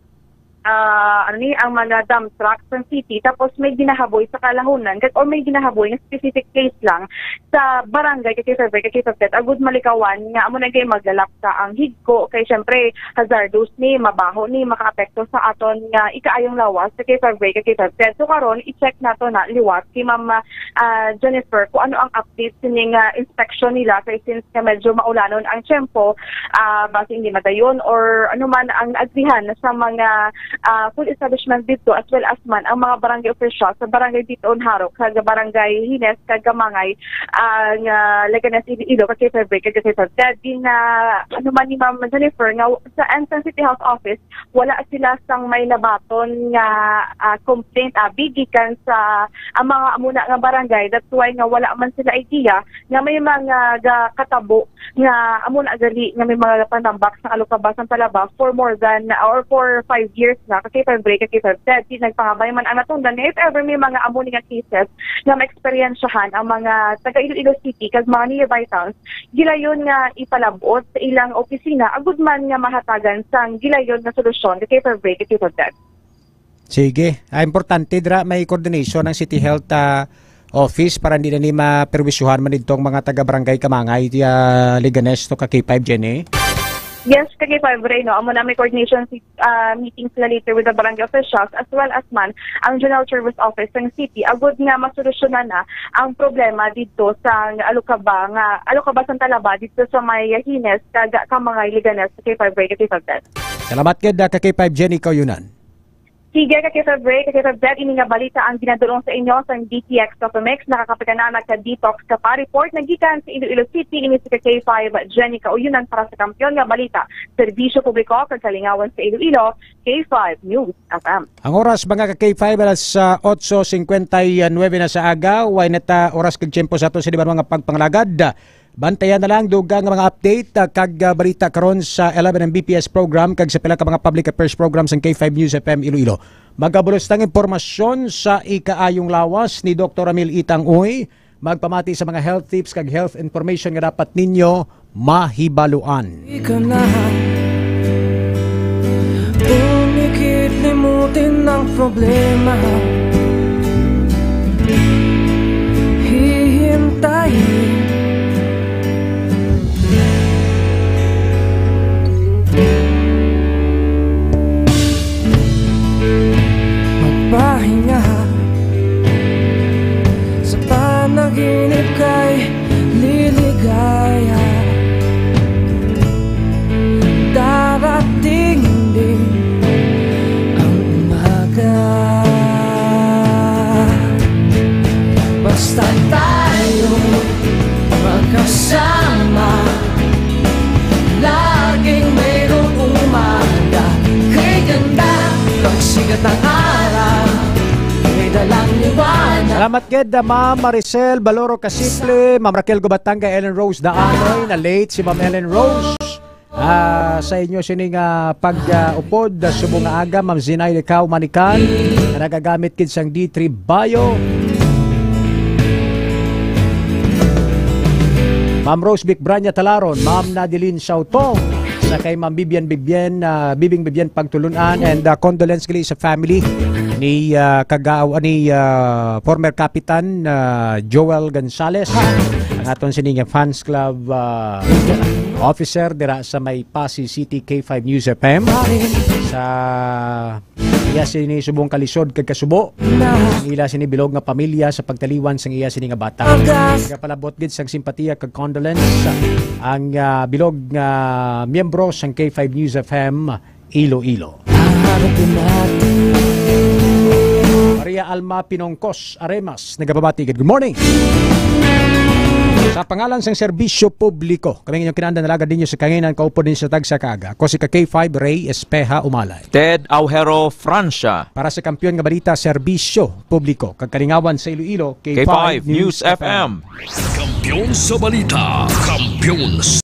ah, ano ni, ang mga dump truck sa city, tapos may ginahaboy sa kalahunan kag, or may ginahaboy nga specific place lang sa barangay, ka K five Ray, ka K five Ted, agud malikawan nga amo na gay maglalapsa ang higko, kay syempre hazardous ni, mabaho ni, makaapekto sa aton nga ikaayong lawas, ka K five Ray, ka K five Ted. So karon i-check nato na liwat kay Ma'am, ah, Jennifer kung ano ang update sining, ah, inspection nila, kay since nga medyo maulanon ang tiyempo, ah, basi hindi madayon or ano man ang naagrihan sa mga, ah, food establishment dito, as well as man ang mga barangay officials sa barangay Bitoon Harok, sa barangay Hines, kag Kamangay, ah, nga Leganes, Iloilo, ka K five Ray, ka K five Ted. Di na, ano man ni Ma'am Jennifer, nga sa Ansan City Health Office, wala sila sang may nabaton nga, ah, complaint, abi, gikan sa, ang mga amo na nga barangay. That's why nga wala man sila idea nga may mga gakatabo nga amo na gali nga may mga panambak sa Alokaba, Santa Laba for more than, or for five years na, ka K five Ray, ka K five Ted. Di nagpangabay man ang natundan nga if ever may mga amo ni nga cases nga maeksperiensyahan ang mga taga Iloilo City kag mga nearby towns, gilayon nga ipalab-ot sa ilang opisina agud man nga mahatagan sang gilayon nga solusyon, ka K five Ray, ka K five Ted. Sige. Ah, importante dira may coordination ang City Health, ah, Office para hindi na ni maperwisyohan man didto ang mga taga-barangay Kamangay, ah, Leganes, no, ka K five, Jenny? Yes, ka K five Ray, no? Amo na may coordination si, ah, meeting sila later with the barangay officials as well as man ang General Service Office sang city agud nga masolusyonan na ang problema didto sa Alokaba nga, Alokaba, Santa Laba, didto sa may Hines kag Kamangay, Leganes, ka K five Ray, ka K five Ted. Salamat gid, ah, ka K five Jenny Kauyunan. Sige, ka K five Ray, ka K five Ted, ini nga balita ang ginadul-ong sa inyo sang D T X Coffee Mix. Nakakapagkanana ka Detox ka pa. Report na gikan sa Iloilo City, ini si ka K five Jenny Kauyunan para sa Kampiyon nga Balita, Serbisyo Publiko kag Kalingawan sa Iloilo, K five News F M. Ang oras, mga ka K five, alas, ah, otso cincuenta y nueve na sa aga. Way na ta oras kag tiyempo sa ato sa iban mga pagpangalagad. Bantayan na lang dugang nga mga update, ah, kag, ah, balita karon sa eleven M B P S program kag sa pila ka mga public affairs program sang K five News F M Iloilo. Magabulos tang impormasyon sa ikaayong lawas ni Doktor Ramil Itang Uy, magpamati sa mga health tips kag health information nga dapat ninyo mahibaluan. Di ka na umikit, limutin ang problema. Hihintayin. Magpahinga. Sa panaginip kay liligaya. Darating din ang umaga. Basta tayo magkasama, laging mayroong umaga. Kay ganda, pagsikat ng araw, may dalang liwanag. Salamat gid, ah, Ma'am Maricel Baloro Kasiple, Ma'am Raquel Gubatanga, Ellen Rose Daanoy, na late si Ma'am Ellen Rose. Ah, sa inyo sining, ah, pag, ah, upod, ah, subong nga aga, Ma'am Zinaida Kao Manikan, nga nagagamit gid sang D three Bio. Ma'am Rose Vic Branya Talaron, Ma'am Nadeline Sautong, sa kay Ma'am Bibian Bibian, ah, Bibing Bibian Pagtulunan, and, ah, condolence gali sa family ni, ah, kagaw-, ni, ah, former Kapitan, ah, Joel Gonzales, ang aton sini nga fans club, ah, officer dira sa may Passi City, K five News F M. Sa iya sini subong kalisod kag kasubo, ang ila sini bilog nga pamilya sa pagtaliwan sang iya sini nga bata. Nagapalabot gid sang simpatiya kag condolence ang, ah, bilog nga miyembro sang K five News F M Iloilo. Maria Alma Pinongkos Aremas, nagapamati gid. Good morning. Sa pangalan sang serbisyo publiko, kami ang inyong kinaandan, alagad ninyo sa kanginan, kaupod ninyo sa tagsa ka aga. Ako si ka K five Ray Espeha Umalay. Ted Aujero Francia. Para sa Kampiyon nga Balita, Serbisyo Publiko, kag Kalingawan sa Iloilo, K five News F M. Kampiyon sa balita, kampiyon